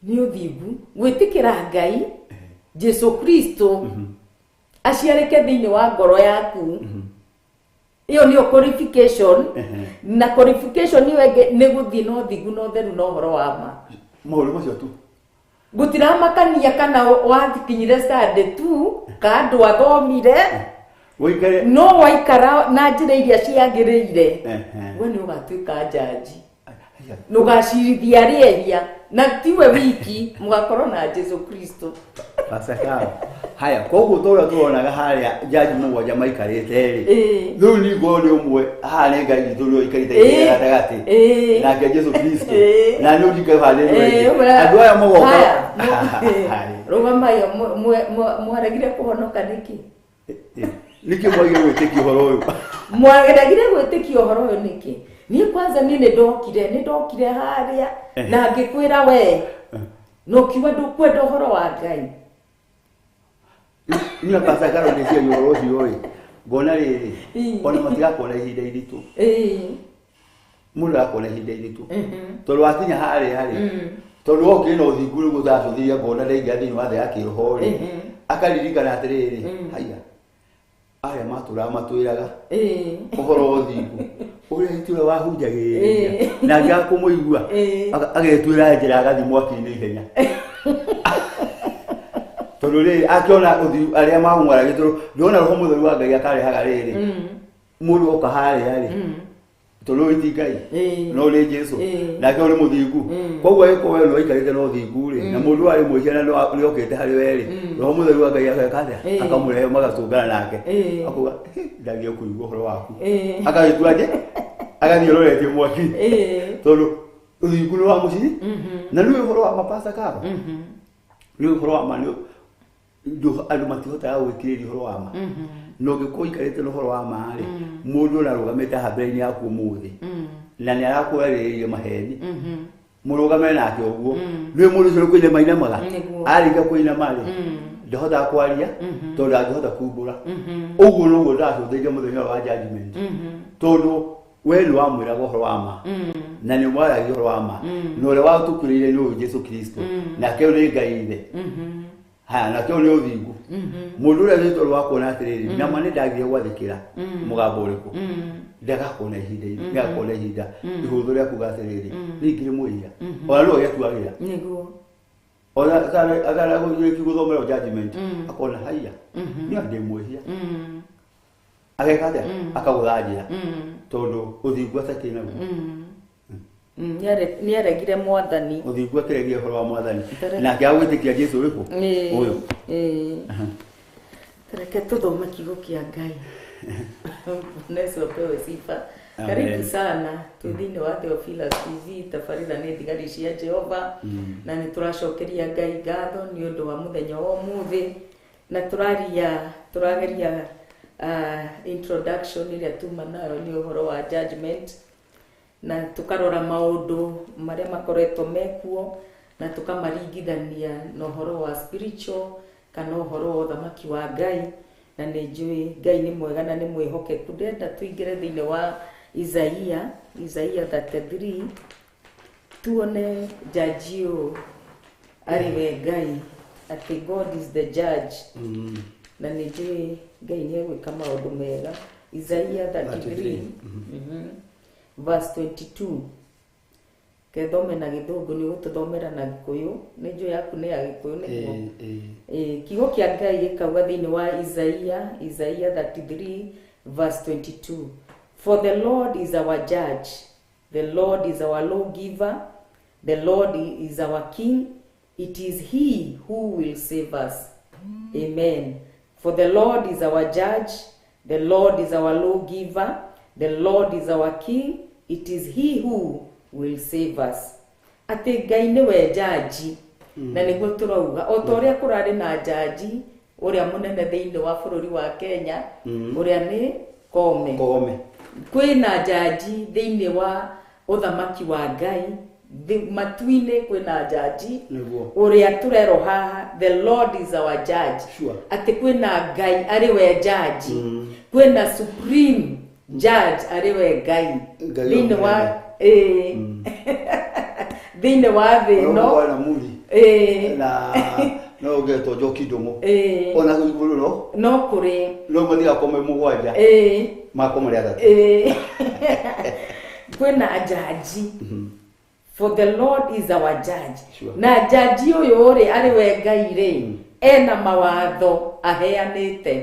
Nĩ ũthingu, gwĩtĩkĩra Ngai Jesu Kristo aciarĩke thĩinĩ wa ngoro yaku. Iyo nĩyo qualification. Na qualification ĩyo ĩngĩ nĩ gũthiĩ na ũthingu na ũtheru na ũhoro wa ma. Maũndũ macio tu. Gũtiramakania kana wakinyire study tu ka andũ athomire. Wĩikare. No waikara na njĩra iria ciagĩrĩire, we nĩ ũgatuĩka njanji. Nũgacirithia arĩa ehia, na tiwe wiki, mũgakorwo na Jesu Kristo. Pascal. Haya, koguo ta ũrĩa tũronaga harĩa jaji mũgwanja maikarĩte rĩ, rĩu ningĩ nĩ ũmwe haha nĩ Ngai witũ ũrĩa ũikarĩte gatagatĩ, nake Jesu Kristo, na nĩ ũndika harĩa nĩ andũ aya magoka. Rũgamai, mwaregire kũhonoka nĩkĩ? Nĩkĩ mwagire gwĩtĩkia ũhoro ũyũ? Mwaregire gwĩtĩkia ũhoro ũyũ nĩkĩ? Niĩ kwanza niĩ nĩ ndokire harĩa na ngĩkwĩra we na ũkiuga ndũkwenda ũhoro wa Ngai. Niĩ Pastor Carol ndĩciria ũhoro ũcio rĩ, ngona rĩrĩ, ona matigakorwo ihinda iritũ. Mũndũ agakorwo ihinda iritũ tondũ wakinya harĩa rĩ, tondũ wokire na ũthingu rĩu ũtacũthĩria, ngona ndaingĩra thĩinĩ wa thĩ ya kĩroho rĩ, akaririkana atĩrĩrĩ, haiya, arĩa matũraga matwĩraga ũhoro wa ũthingu ũrĩa itũra wahunjagĩrĩria na angĩaga kũmũigua agetuĩra njĩra agathiĩ mwaki-inĩ ihenya, tondũ rĩrĩ akĩona ũthingu arĩa mamũaragĩria, tondũ ndĩrona roho mũtheru wa Ngai akarehaga rĩrĩ mũndũ oka harĩa rĩ, tondũ ũyũ ti Ngai no nĩ Jesu, nake ũyũ nĩ mũthingu. Koguo angĩkorwo we nĩ waikarĩte na ũthingu rĩ, na mũndũ arĩ mwĩhia na nĩ okĩte harĩ we rĩ, roho mũtheru wa Ngai ageka atĩa? Akamũrehe magatũngana nake, akauga, "Hĩ, ndagia kũigua ũhoro waku." Agagĩtua nje agathiĩ ũroretie mwaki, tondũ ũthingu nĩ wa mũciri. Na nĩ ũhoro wa mapasta karo, nĩ ũhoro wa ma, nĩ andũ matihotaga gwĩkirĩria ũhoro wa ma. Na ũngĩkorwo ũikarĩte na ũhoro wa ma rĩ, mũndũ ona arũgamĩte haha mbere-inĩ yaku ũmũthĩ na nĩ arakwarĩrĩirie maheni, mũrũgame nake ũguo, nĩ mũndũ ũcio nĩ kũinama inamaga. Arĩkia kũinama rĩ, ndahotaga kwaria tondũ ndangĩhota kumbũra. Ũguo noguo ndacũthĩrĩria mũthenya ũyũ wa judgment, tondũ we nĩ wamwĩraga ũhoro wa ma na nĩ mwaragia ũhoro wa ma, na ũrĩa watũkuĩrĩire nĩ ũyũ Jesu Kristo, nake ũyũ nĩ Ngai ithe. Haya, nake ũyũ nĩ ũthingu. Mũndũ ũrĩa nĩ tondũ wa kuona atĩrĩrĩ, nama nĩ ndagire gwathĩkĩra mũgambo ũrĩkũ, ndagakorwo ihinda, ndagakorwo na ihinda ihũthũ rĩa kuga atĩrĩrĩ, niĩ ngĩrĩ mwĩhia. Ona no gĩatuagĩra ona ataragũrĩki gũthomera judgment, akona haiya, niĩ ndĩ mwĩhia. Ageka atĩa? Akagũtha njĩra, tondũ ũthingu atakĩrĩ naguo. Nĩ aregire mwathani. Ũthingu akĩregia ũhoro wa mwathani nake agwĩtĩkia Jesu ũrĩkũ ũyũ. Reke tũthome kiugo kĩa Ngai. Bwana Yesu apewe sifa. Amen. Karibu sana twĩ thĩinĩ wa Theophilus TV, tabarĩra nĩ thigari cia Jehova, na nĩ tũracokeria Ngai ngatho nĩ ũndũ wa mũthenya wa ũmũthĩ, na tũraria tũrageria introduction ĩrĩa tuma nayo nĩ ũhoro wa judgment, na tũkarora maũndũ marĩa makoretwo mekuo na tũkamaringithania na ũhoro wa spiritual kana ũhoro wa ũthamaki wa Ngai. Na nĩ njũĩ Ngai nĩ mwega na nĩ mwĩhokeku. Ndĩrenda tũingĩre thĩinĩ wa Isaia, Isaia 33, tuone jaji ũyũ arĩ we Ngai, atĩ God is the judge, na nĩ njũĩ Ngai nĩ egwĩka maũndũ mega. Isaia 33, verse 22. Kethome na Gĩthũngũ, nĩ ũgũtũthomera na Gĩkũyũ, nĩ njũĩ yaku nĩ ya Gĩkũyũ nĩguo. Kiugo kĩa Ngai gĩkauga thĩinĩ wa Isaia, Isaia 33 verse 22, "For the Lord is our judge, the Lord is our lawgiver, the Lord is our king, it is he who will save us." Amen. For the Lord is our judge, the Lord is our lawgiver, the Lord is our king, it is he who will save us. Atĩ Ngai nĩwe njanji, na nĩguo tũrauga o ta ũrĩa kũrarĩ na njanji ũrĩa mũnene thĩinĩ wa bũrũri wa Kenya, ũrĩa nĩ Kome. Kome. Kwĩna njanji thĩinĩ wa ũthamaki wa Ngai matu-inĩ, kwĩna njanji ũrĩa tũrerwo haha, "The Lord is our judge." Atĩ kwĩna Ngai arĩ we njanji, kwĩna supreme judge arĩ we Ngai Ngai thĩinĩ wa mũnene. Thĩinĩ wa thĩ ĩno. Roho na muri. Na No ũgetwo Njoki Ndũng'ũ. Ĩĩ. Ona igũrũ no No kũrĩ. No mathiaga kome mũgwanja. Ĩĩ. Makoma rĩa atatũ. Ĩĩ. Kwĩna njanji. For the Lord is our judge. Sure. Na njanji ũyũ rĩ arĩ we Ngai rĩ ena mawatho aheanĩte.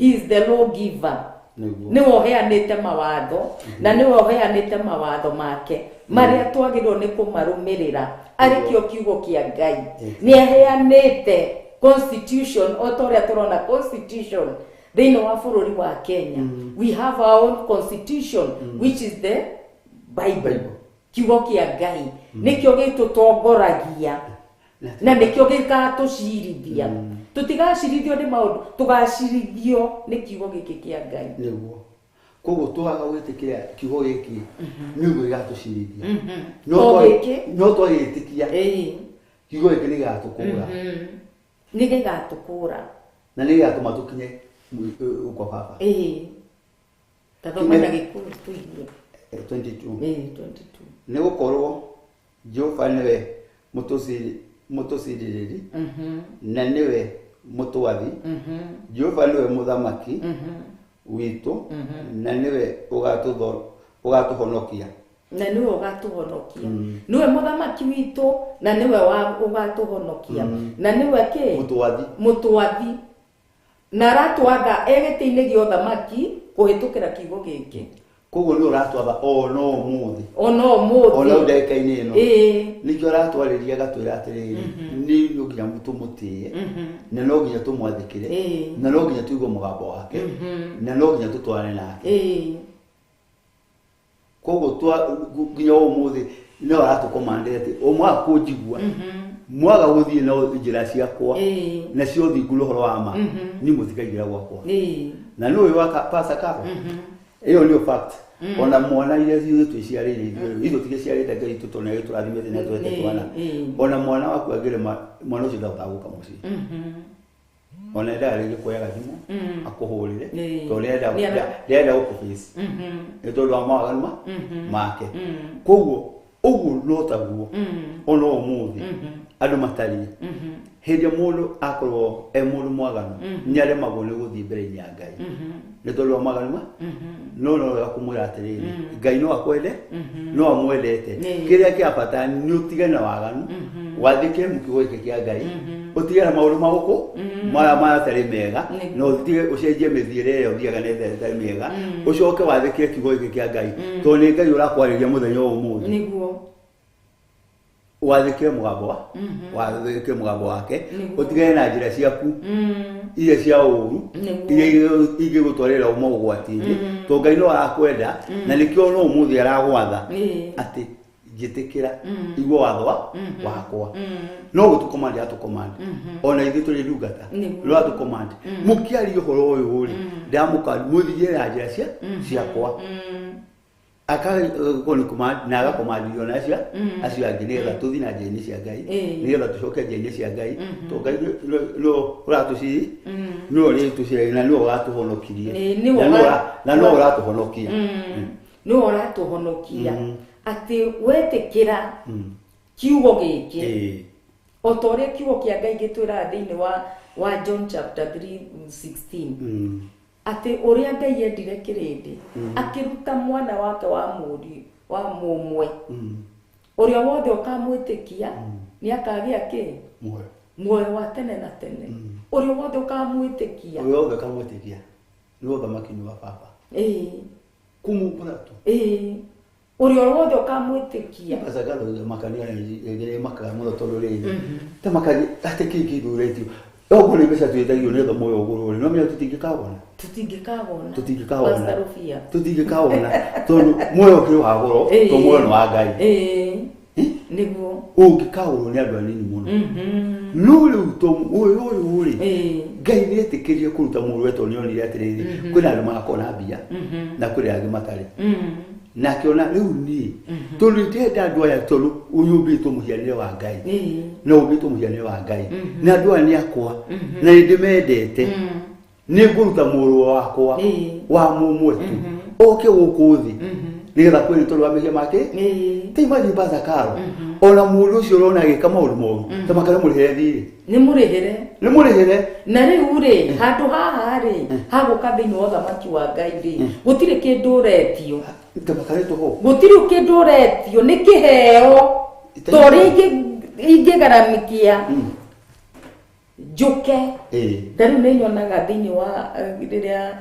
He is the lawgiver. Nĩguo. Nĩwe ũheanĩte mawatho na nĩwe ũheanĩte mawatho make marĩa twagĩrĩirwo nĩ kũmarũmĩrĩra arĩ kĩo kiugo kĩa Ngai. Nĩ aheanĩte constitution o ta ũrĩa tũrona constitution thĩinĩ wa bũrũri wa Kenya. We have our own constitution which is the Bible. Bible. Kiugo kĩa Ngai nĩkĩo gĩtũtongoragia na nĩkĩo gĩgatũcirithia. Tũtigacirithio nĩ maũndũ, tũgacirithio nĩ kiugo gĩkĩ kĩa Ngai. Nĩguo. Koguo twaga gwĩtĩkĩra kiugo gĩkĩ nĩguo gĩgatũcirithia. No O gĩkĩ? No twagĩtĩkia Ĩĩ. kiugo gĩkĩ nĩ gĩgatũkũra. Nĩ gĩgatũkũra. Na nĩ gĩgatũma tũkinye kwa baba. Ĩĩ. Tathoma na Gĩkũyũ tũigue. 22. Ĩĩ, 22. Nĩ gũkorwo Jehova nĩwe mũtũcirĩrĩri na nĩwe mũtwathi. Jehova nĩwe mũthamaki witũ na nĩwe ũgatũhonokia. Na nĩwe ũgatũhonokia. Nĩwe mũthamaki witũ na nĩwe ũgatũhonokia. Na nĩwe kĩ? Mũtwathi. Mũtwathi. Na aratwatha e gĩtĩ-inĩ gĩa ũthamaki kũhĩtũkĩra kiugo gĩkĩ. Koguo nĩwe ũratwatha o no ũmũthĩ. O no ũmũthĩ. O no ndagĩka-inĩ ĩno. Ĩĩ. Nĩkĩo aratwarĩria agatwĩra atĩrĩrĩ, nĩ no nginya tũmũtĩe, na no nginya tũmwathĩkĩre, na no nginya tũigue mũgambo wake, na no nginya tũtwarane nake. Koguo nginya ũmũthĩ no aratũkomandĩra atĩ o mwaga kũnjigua, mwaga gũthiĩ na njĩra ciakwa, na cia ũthingu na ũhoro wa ma, niĩ mũtikaingĩra gwakwa. Na nĩ ũyũ wa Pastor Carol? Ĩyo nĩyo fact. Ona mwana iria ithuĩ twĩciarĩire ithuĩ, ithuĩ tũgĩciarĩte Ngai witũ tondũ nĩ agĩtũrathimĩte na atũhete twana. Ona mwana waku angĩrema, mwana ũcio ndahotaga gũka mũciĩ. Ona endaga rĩngĩ kuoya gathimũ, akũhũrĩre, tondũ nĩarenda gũkũface. Nĩ tondũ wa mawaganu make. Koguo ũguo no taguo ona ũmũthĩ andũ matariĩ. Hĩndĩ ĩrĩa mũndũ akorwo e mũndũ mwaganu, nĩaremagwo nĩ gũthiĩ mbere-inĩ ya Ngai. Nĩ tondũ wa mawaganu no no wega kũmwĩra atĩrĩrĩ, Ngai no akwende, no amwendete. Kĩrĩa kĩa bata nĩ ũtigane na waganu, wathĩkĩre kiugo gĩkĩ kĩa Ngai, ũtigane na maũndũ ma gũkũ marĩa matarĩ mega, na ũtige ũcenjie mĩthiĩre ĩrĩa ũthiaga na ĩrĩa ĩtarĩ mĩega, ũcoke wathĩkĩre kiugo gĩkĩ kĩa Ngai, tondũ nĩ Ngai ũrakwarĩria mũthenya wa ũmũthĩ. Nĩguo. Wathĩkĩre mũgambo wa wathĩkĩre mũgambo wake, ũtigane na njĩra ciaku iria cia ũũru, iria ingĩgũtwarĩra ũma ũgwati-inĩ, tondũ Ngai no arakwenda, na nĩkĩo no ũmũthĩ aragwatha atĩ njĩtĩkĩra, igua watho wakwa. No gũtũkomandi atũkomandi, ona ithuĩ tũrĩ ndungata, no atũkomandi mũkĩaria ũhoro ũyũ rĩ, ndamũkandi mũthiĩ na njĩra ciakwa. Na agakomandirio na acio angĩ nĩgetha tũthiĩ na njĩra-inĩ cia Ngai, nĩgetha tũcoke njĩra-inĩ cia Ngai, tondũ Ngai nĩwe ũratũciri, nĩwe ũrĩtũciragia na nĩwe ũgatũhonokirie. Na nĩwe ũratũhonokia. Nĩwe ũratũhonokia. Atĩ wetĩkĩra kiugo gĩkĩ, o ta ũrĩa kiugo kĩa Ngai gĩtwĩraga thĩinĩ wa John chapter 3:16, atĩ ũrĩa Ngai endire kĩrĩndĩ, akĩruta mwana wake wa mũriũ wa mũmwe, ũrĩa wothe ũkamwĩtĩkia nĩ akagĩa kĩ? Muoyo. Muoyo wa tene na tene. Ũrĩa wothe ũkamwĩtĩkia. Ũrĩa wothe ũkamwĩtĩkia nĩ ũthamaki nĩ wa baba. Kũmumbũra tu. Ũrĩa wothe ũkamwĩtĩkia. Pastor Carol, makania ĩrĩa makaga mũno tondũ rĩrĩ, ta makania atĩ kĩĩ kĩndũ ũretio. Oguo nĩ mbeca twĩtagio nĩgetha muoyo ũgũrwo rĩ, no menya tũtingĩkawona. Tũtingĩkawona. Tũtingĩkawona. Pastor Rufia. Tũtingĩkawona tondũ muoyo ũkĩrĩ wa goro, tondũ muoyo nĩ wa Ngai. Nĩguo. Ũngĩkagũrwo nĩ andũ anini mũno. No rĩu to ũyũ ũyũ rĩ, Ngai nĩ etĩkĩrie kũruta mũrũwe tondũ nĩ onire atĩrĩrĩ, kwĩna andũ magakorwo na mbia, na kwĩna angĩ matarĩ. Na akĩona rĩu niĩ, tondũ ndĩrenda andũ aya tondũ ũyũmbĩtwo mũhianĩre wa Ngai. Na ũmbĩtwo mũhianĩre wa Ngai. Na andũ aya nĩ akwa, na nĩ ndĩmendete. Nĩ ngũruta mũrũ wakwa wa mũmwe tu, oke gũkũ thĩ, Nĩgetha kwĩrĩ tondũ wa mehia make. Ti imagine Pastor Carol. Ona mũndũ ũcio ũrona agĩka maũndũ moru, ta makara mũrĩhĩre thiirĩ. Nĩ mũrĩhĩre. Nĩ mũrĩhĩre. Na rĩu rĩ, handũ haha rĩ, hagũka thĩinĩ wa ũthamaki wa Ngai rĩ, gũtirĩ kĩndũ ũretio. Ta makara tũhũ. Gũtirĩ kĩndũ ũretio, nĩ kĩheo. Ta ũrĩa ingĩgaramikia njũke. Ta rĩu nĩ nyonaga thĩinĩ wa rĩrĩa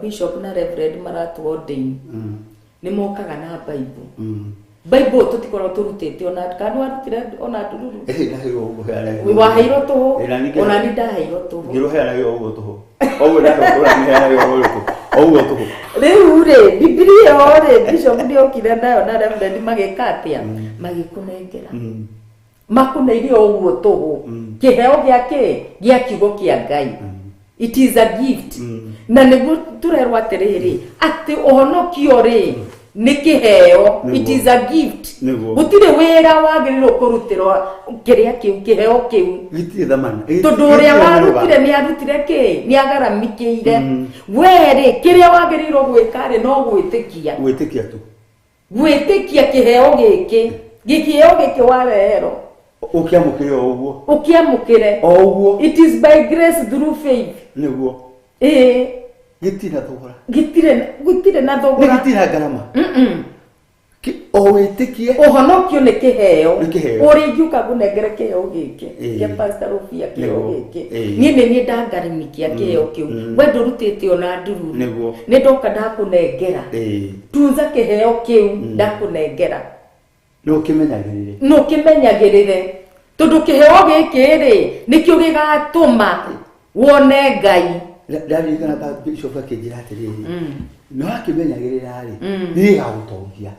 bishop na reverend maratuo ordain, nĩ mokaga na Bible. Bible tũtikoragwo tũrutĩte ona kana warutire ona ndururu. Waheirwo tũhũ, ona ni ndaheirwo tũhũ. Ngĩrũheanaga ũguo tũhũ. Ũguo ndaheanaga ũguo tũhũ. Rĩu rĩ, Bibilia ĩyo rĩ, bishop nĩokire nayo na reverend magĩka atĩa? Magĩkũnengera. Makũneire ũguo tũhũ. Kĩheo gĩa kĩ? Gĩa kiugo kĩa Ngai. It is a gift. Na nĩguo tũrerwo atĩrĩrĩ, atĩ ũhonokio rĩ, nĩ kĩheo. It is a gift. Gũtirĩ wĩra wagĩrĩirwo kũrutĩrwo kĩrĩa kĩu, kĩheo kĩu. Gĩtirĩ thamani. Tondũ ũrĩa warutire nĩ arutire kĩ? Nĩ agaramikĩire. We rĩ, kĩrĩa wagĩrĩirwo gwĩka rĩ, no gwĩtĩkia. Gwĩtĩkia tu. Gwĩtĩkia kĩheo gĩkĩ. Gĩkĩheo gĩkĩ wareherwo. Ũkĩamũkĩre o ũguo. Ũkĩamũkĩre. O ũguo. It is by grace through faith. Nĩguo. Gĩtirĩ na thogora. Gĩtirĩ na thogora. Nĩ gĩtirĩ na ngarama. O wĩtĩkie. Ũhonokio nĩ kĩheo. Nĩ kĩheo. Ũrĩa ingĩũka ngũnengere kĩheo gĩkĩ. Kĩa Pastor Rũbia kĩheo gĩkĩ. Niĩ nĩ niĩ ndangarimikia kĩheo kĩu. We ndũrutĩte ona ndururu. Nĩguo. Nĩ ndoka ndakũnengera. Tunza kĩheo kĩu ndakũnengera. No ũkĩmenyagĩrĩre. No ũkĩmenyagĩrĩre. Tondũ kĩheo gĩkĩ rĩ, nĩkĩo gĩgatũma wone Ngai. Ndaririkana Bishop akĩnjĩra atĩrĩrĩ, no akĩmenyagĩrĩra rĩ, nĩ gĩgagũtongia.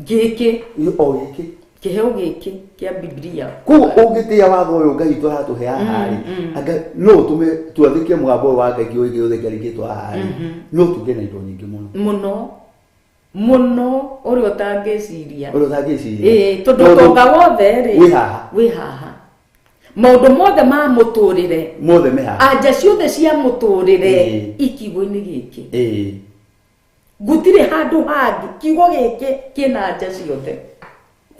Gĩkĩ. O gĩkĩ. Kĩheo gĩkĩ kĩa Biblia. Koguo ũngĩtĩĩa watho ũyũ Ngai witũ aratũhe haha rĩ, anga no ũtũme twathĩke mũgambo ũyũ wa Ngai kĩũĩ gĩothe kĩarĩkĩtwo haha rĩ, no tũgĩe na indo nyingĩ mũno. Mũno. Mũno ũrĩa ũtangĩciria. Ũrĩa ũtangĩciria. Tondũ ũtonga wothe rĩ, wĩ haha. Wĩ haha. Maũndũ mothe ma mũtũrĩre. Mothe me haha. Anja ciothe cia mũtũrĩre ikiugo-inĩ gĩkĩ. Gũtirĩ handũ hangĩ kiugo gĩkĩ kĩna anja ciothe.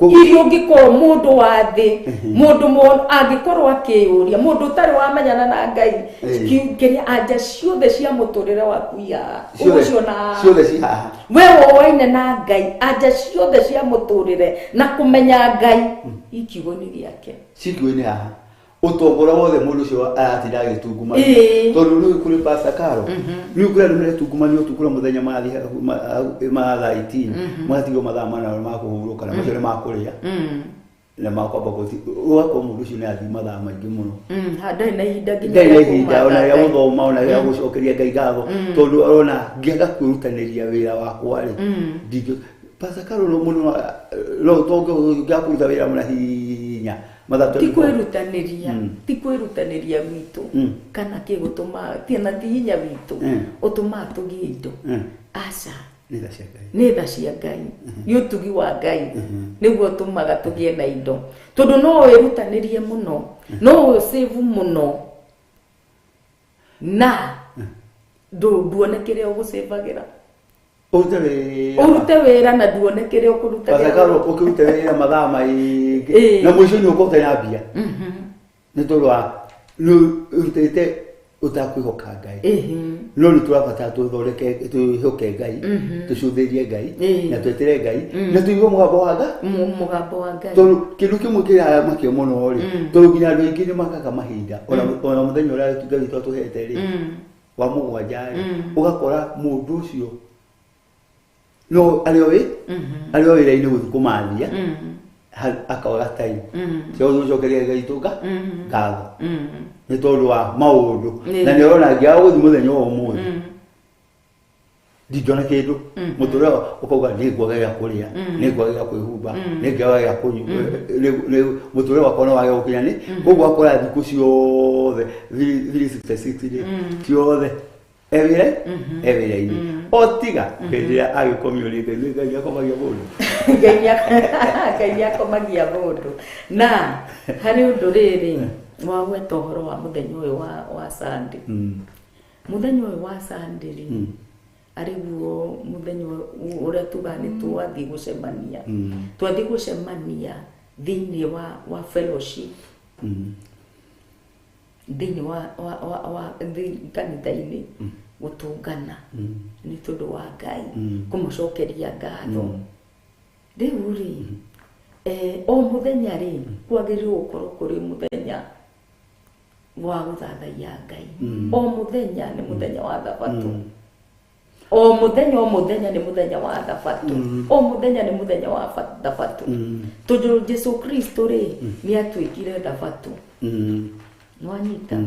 Iria ũngĩkorwo mũndũ wa thĩ, mũndũ angĩkorwo akĩyũria, mũndũ ũtarĩ wamenyana na Ngai, kĩrĩa anja ciothe cia mũtũrĩre waku ya ũgũciona haha. Ciothe ci haha. We wowaine na Ngai, anja ciothe cia mũtũrĩre na kũmenya Ngai ikiugo-inĩ gĩake. Cikiugo-inĩ haha. Ũtongoria wothe mũndũ ũcio aratinda agĩtungumana. Tondũ rĩu kũrĩ Pastor Carol, rĩu kũrĩ andũ maretungumania ũtukũ na mũthenya marathiĩ mathaa 18, magatigwo mathaa 8 ma kũhurũka na macio nĩ ma kũrĩa. Na makwamba gũthiĩ, ũgakorwo mũndũ ũcio nĩ athiĩ mathaa maingĩ mũno. Ndarĩ na ihinda nginya Ndarĩ na rĩa ihinda ona rĩa kũmatha Ngai. gũthoma, ona rĩa gũcokeria Ngai ngatho. Tondũ arona ngĩaga kwĩrutanĩria wĩra wakwa rĩ, ndingĩ Pastor Carol mũndũ no ũtonge ũngĩaga kũruta wĩra na hinya. Ti kwĩrutanĩria, ti kwĩrutanĩria gwitũ, kana kĩ gũtũmaga, ti na ti hinya witũ, ũtũmaga tũgĩe indo. Aca. Nĩ tha cia Ngai. Nĩ tha cia Ngai. Nĩ ũtugi wa Ngai. Nĩguo ũtũmaga tũgĩe na indo. Tondũ no wĩrutanĩrie mũno, no ũsave mũno, na nduone kĩrĩa ũgũcĩvagĩra. Ũrute wĩra. Ũrute wĩra na nduone kĩrĩa ũkũrutagĩra. Pastor Carol, ũkĩrute wĩra mathaa maingĩ. Na mũico-inĩ ũkorwo ũtarĩ na mbia. Nĩ tondũ wa nĩ ũrutĩte ũtakwĩhoka Ngai. No nĩ tũrabatara tũthondeke, twĩhoke Ngai, tũcũthĩrĩrie Ngai, na twetere Ngai, na tũigue mũgambo wa Ngai. Mũgambo wa Ngai. Tondũ kĩndũ kĩmwe kĩramakia mũno rĩ, tondũ nginya andũ aingĩ nĩ makaga mahinda, ona mũthenya ũrĩa Ngai witũ atũhete rĩ, wa mũgwanja rĩ, ũgakora mũndũ ũcio no arĩ o arĩ o wĩra-inĩ gũthiĩ kũmathia, akaga time. Cia gũcokeria Ngai witũ ngatho. Nĩ tondũ wa maũndũ. Na nĩ ũrona ngĩaga gũthiĩ mũthenya wa ũmũthĩ. Ndingĩona kĩndũ. Mũtũrĩre ũkauga nĩ ngwaga gĩa kũrĩa, nĩ ngwaga gĩa kwĩhumba, nĩ ngwaga gĩa kũnyua. Mũtũrĩre wakwa no wage gũkinya nĩ. Koguo ũgakora thikũ ciothe, 366 rĩ, ciothe. Ewĩra? Ewĩra-inĩ. O tiga, hĩndĩ ĩrĩa agĩkomio nĩ Ngai, nĩ Ngai akomagia mũndũ. Ngai nĩakomagia mũndũ. Na harĩ ũndũ rĩrĩ, wagweta ũhoro wa mũthenya ũyũ wa Sunday. Mũthenya ũyũ wa Sunday rĩ, Arĩguo mũthenya ũrĩa tugaga nĩ twathiĩ gũcemania, twathiĩ gũcemania thĩinĩ wa fellowship, thĩinĩ wa kanitha-inĩ, gũtũngana nĩ tondũ wa Ngai, kũmũcokeria ngatho. Rĩu rĩ, o mũthenya rĩ, kwagĩrĩirwo gũkorwo kũrĩ mũthenya wa gũthathaiya Ngai. O mũthenya nĩ mũthenya wa thabatũ. O mũthenya, o mũthenya nĩ mũthenya wa thabatũ. O mũthenya nĩ mũthenya wa thabatũ, tondũ Jesu Kristo rĩ, nĩ atuĩkire thabatũ. Nwanyita?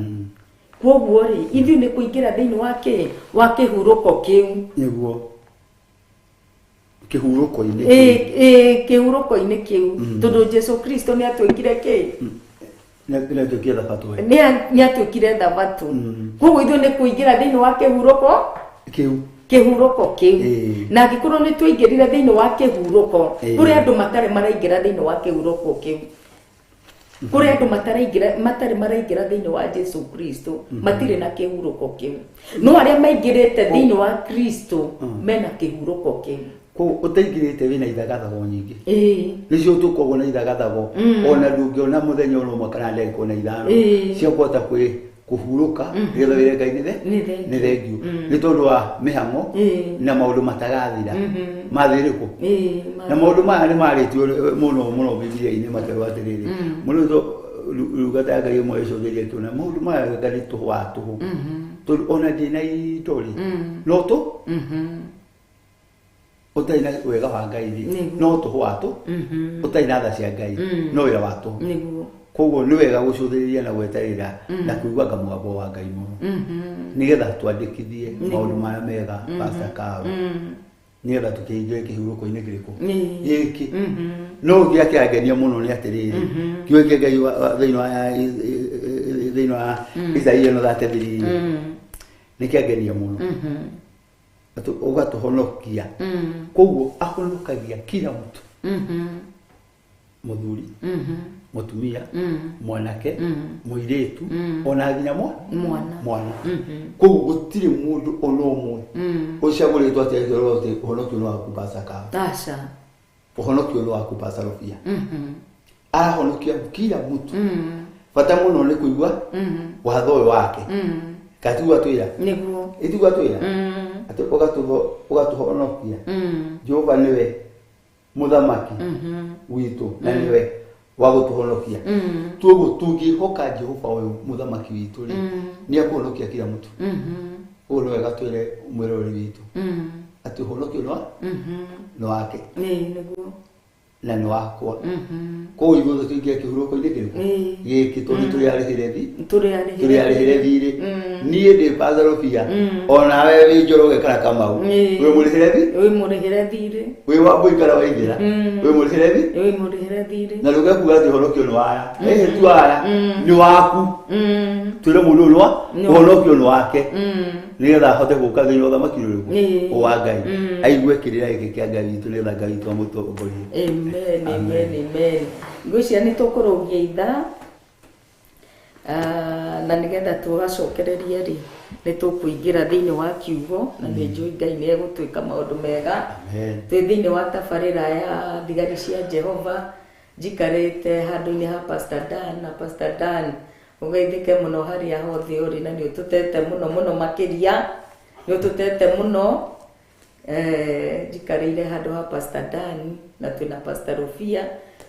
Koguo rĩ, ithuĩ nĩ kũingĩra thĩinĩ wa kĩ wa kĩhurũko kĩu. Nĩguo, kĩhurũko-inĩ. Ĩ, kĩhurũko-inĩ kĩu, tondũ Jesu Kristo nĩ atuĩkire kĩ? Nĩ atuĩkire thabatũ. Nĩ atuĩkire thabatũ. Koguo ithuĩ nĩ kũingĩra thĩinĩ wa kĩhurũko kĩu. Kĩhurũko kĩu. Na angĩkorwo nĩ twaingĩrire thĩinĩ wa kĩhurũko, kũrĩ andũ matarĩ maraingĩra thĩinĩ wa kĩhurũko kĩu. Kũrĩ andũ mataraingĩra, matarĩ maraingĩra thĩinĩ wa Jesu Kristo, matirĩ na kĩhurũko kĩu. No arĩa maingĩrĩte thĩinĩ wa Kristo mena kĩhurũko kĩu. Koguo ũtaingĩrĩte wĩna ithagathago nyingĩ. Nĩcio tũkoragwo na ithagathago, ona ndũngĩona mũthenya ona ũmwe kana ndagĩka ona 5 cia kũhota kwĩ kũhurũka nĩgetha wĩre Ngai nĩ Nĩ thengiũ. Nĩ thengiũ nĩ tondũ wa mĩhang'o na maũndũ matagathira mathĩrĩkũ. Na maũndũ maya nĩ marĩtio mũno mũno Bibilia-inĩ, makerwo atĩrĩrĩ, mũndũ to rugata ya Ngai ĩmwe ĩcũthĩrĩrie kĩona maũndũ maya nga nĩ tũhũ wa tũhũ, tondũ ona ndĩna indo rĩ, no tũ ũtarĩ na wega wa Ngai rĩ, no tũhũ wa tũ ũtarĩ na tha cia Ngai, no wĩra wa tũhũ. Koguo nĩ wega gũcũthĩrĩria na gweterera na kũigua nga mũgambo wa Ngai mũno, nĩgetha twandĩkithie maũndũ marĩa mega, Pastor Carol, nĩgetha tũkĩingĩre kĩhurũko-inĩ kĩrĩkũ? Gĩkĩ. No kĩrĩa kĩrangenia mũno nĩ atĩrĩrĩ, kiugo kĩa Ngai thĩinĩ wa Isaia no 33 nĩ kĩangenia mũno, atĩ ũgatũhonokia. Koguo ahonokagia kila mtu, mũthuri, mũtumia, mwanake, mũirĩtu, ona nginya mwana. Mwana. Koguo gũtirĩ mũndũ ona ũmwe ũcagũrĩtwo atĩ atĩ atĩ ũhonokio nĩ waku, Pastor Carol. Aca. Ũhonokio nĩ waku, Pastor Rofia. Arahonokia kila mtu. Bata mũno nĩ kũigua watho ũyũ wake katigua twĩra. Ĩtigua twĩra atĩ ũgatũhonokia. Jehova nĩwe mũthamaki witũ na nĩwe wa gũtũhonokia. Tuoguo tũngĩhoka Jehova ũyũ mũthamaki witũ rĩ, nĩ akũhonokia kila mtu. Ũguo nĩ wega twĩre mwĩroreri witũ atĩ ũhonokio nĩ wake na nĩ wakwa. Koguo ithuothe tũingĩre kĩhurũko-inĩ kĩrĩkũ? Gĩkĩ, tondũ tũrĩ arĩhĩre thi Tũrĩ arĩhĩre. Tũrĩ arĩhĩre thirĩ. Niĩ ndĩ Pastor Rofia, onawe wĩ Njoroge kana Kamau, wĩ mũrĩhĩre thi. Wĩ mũrĩhĩre thirĩ. Wĩ wa mũikara wa ithĩra, wĩ mũrĩhĩre thi. Wĩ mũrĩhĩre thirĩ. Na ndũke kuga atĩ ũhonokio nĩ waya ĩhĩ tu waya nĩ waku. Twĩre mũndũ ũyũ nĩ wa ũhonokio nĩ wake, nĩgetha ahote gũka thĩinĩ wa ũthamaki ũrĩkũ? Wa Ngai, aigue kĩrĩra gĩkĩ kĩa Ngai witũ, nĩgetha Ngai witũ amũtongorie. Amen, amen, amen. Ngwĩciria nĩ tũkũrũgia ithaa. Ah, na nĩgetha tũgacokererie rĩ, nĩ tũkũingĩra thĩinĩ wa kiugo, na nĩ njũĩ Ngai nĩ egũtwĩka maũndũ mega. Amen. Twĩ thĩinĩ wa tabarĩra ya thigari cia Jehova, njikarĩte handũ-inĩ ha Pastor Dan. Na Pastor Dan, ũgeithĩke mũno harĩa hothe ũrĩ, na nĩ ũtũtete mũno mũno makĩria, nĩ ũtũtete mũno. Njikarĩire handũ ha Pastor Dan na twĩna Pastor Rofia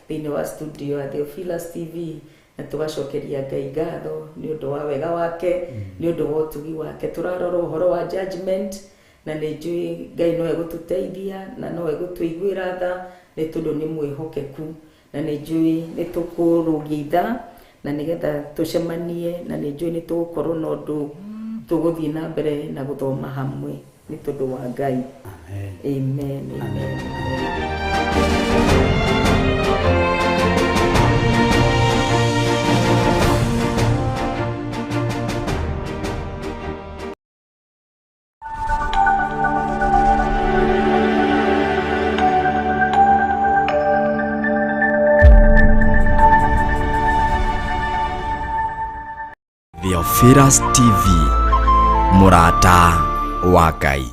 thĩinĩ wa studio ya Theophilus TV, na tũgacokeria Ngai ngatho nĩ ũndũ wa wega wake, nĩ ũndũ wa ũtugi wake. Tũrarora ũhoro wa judgment, na nĩ njũĩ Ngai no egũtũteithia na no egũtũiguĩra tha, nĩ tondũ nĩ mwĩhokeku. Na nĩ njũĩ nĩ tũkũrũgia ithaa na nĩgetha tũcemanie, na nĩ njũĩ nĩ tũgũkorwo na ũndũ tũgũthiĩ na mbere na gũthoma hamwe nĩ tondũ wa Ngai. Amen. Amen, amen, amen. Theophilus TV, mũrata wa Ngai.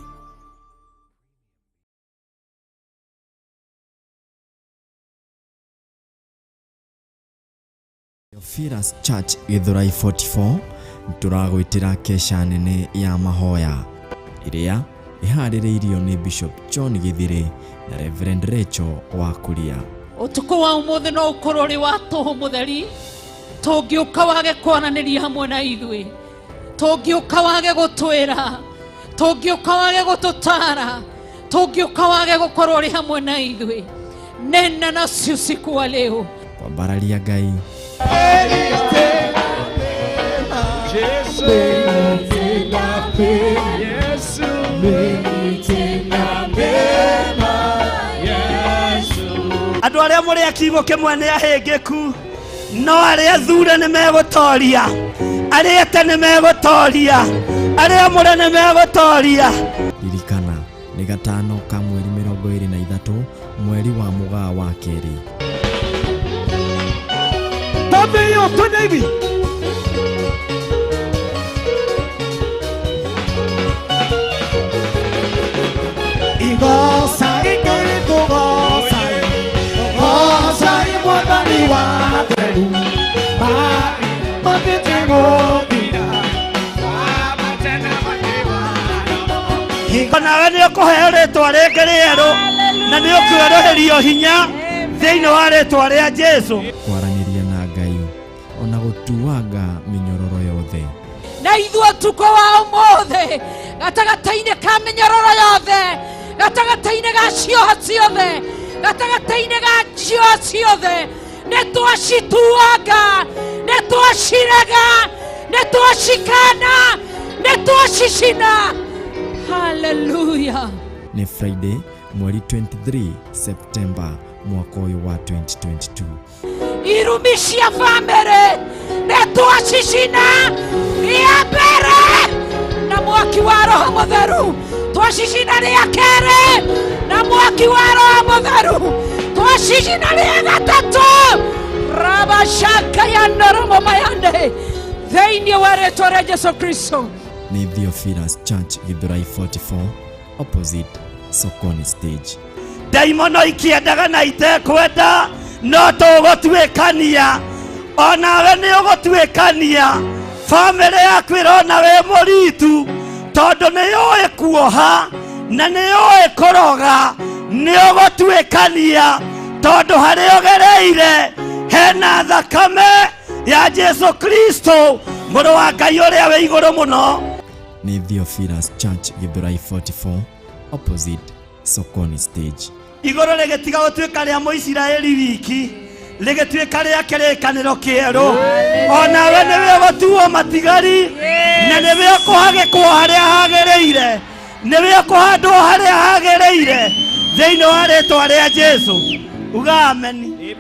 Theophilus Church Githurai 44 tũragwĩtĩra kesha nene ya mahoya ĩrĩa ĩharĩrĩirio nĩ Bishop John Githiri na Reverend Rachel wa Kuria. Ũtukũ wa ũmũthĩ no ũkorwo ũrĩ wa tũhũ mũtheri, tũngĩũka wage kwaranĩria hamwe na ithuĩ, tũngĩũka wage gũtwĩra, tũngĩũka wage gũtũtara, tũngĩũka wage gũkorwo ũrĩ hamwe na ithuĩ. Nena nasi usiku wa leo. Kwambararia Ngai. Andũ arĩa mũrĩ a kiugo kĩmwe nĩ ahĩngĩku, no arĩa thure nĩ megũtoria, arĩa ete nĩ megũtoria, arĩa amũre nĩ megũtoria. Ririkana nĩ gatano ka mweri 23 mweri wa Mũgaa wa kerĩ. Nawe nĩ ũkũheo rĩtwa rĩngĩ rĩerũ na nĩ ũkwerũhĩrio hinya thĩinĩ wa rĩtwa rĩa Jesũ. Kwaranĩria na Ngai ona gũtuanga mĩnyororo yothe. Na ithuĩ ũtukũ wa ũmũthĩ gatagatĩ-inĩ ka mĩnyororo yothe, gatagatĩ-inĩ ga cioha ciothe, gatagatĩ-inĩ ga cioha ciothe, nĩ twacituanga, nĩ twacirega, nĩ twacikana, nĩ twacicina. Hallelujah. Nĩ Friday mweri 23 September mwaka ũyũ wa 2022. Irumi cia bamĩrĩ nĩ twacicina rĩa mbere na mwaki wa Roho Mũtheru, twacicina rĩa kerĩ na mwaki wa Roho Mũtheru, twacicina rĩa gatatũ rabashaka ya ndoromo mayande thĩinĩ wa rĩtwa rĩa Jesu Kristo. Nĩ Theophilus Church Githurai 44 opposite Sokoni stage. Ndaimono ikĩendaga na itekwenda no tũgũtuĩkania, onawe nĩ ũgũtuĩkania. Bamĩrĩ yaku ĩrona wĩ mũritu tondũ nĩ yũĩ kuoha na nĩ yũĩ kũroga. Nĩ ũgũtuĩkania tondũ harĩa ũgereire hena thakame ya Jesu Kristo mũrũ wa Ngai ũrĩa wĩ igũrũ mũno. Nĩ Theophilus Church Githurai 44 opposite Sokoni stage. Igũrũ rĩgĩtiga gũtuĩka rĩa Mũisiraeli wiki, rĩgĩtuĩka rĩa kĩrĩkanĩro kĩerũ. Onawe nĩwe ũgũtuo matigari na nĩwe ũkũhagĩkwo harĩa hagĩrĩire, nĩwe ũkũhandwo harĩa hagĩrĩire thĩinĩ wa rĩtwa rĩa Jesũ. Uga ameni.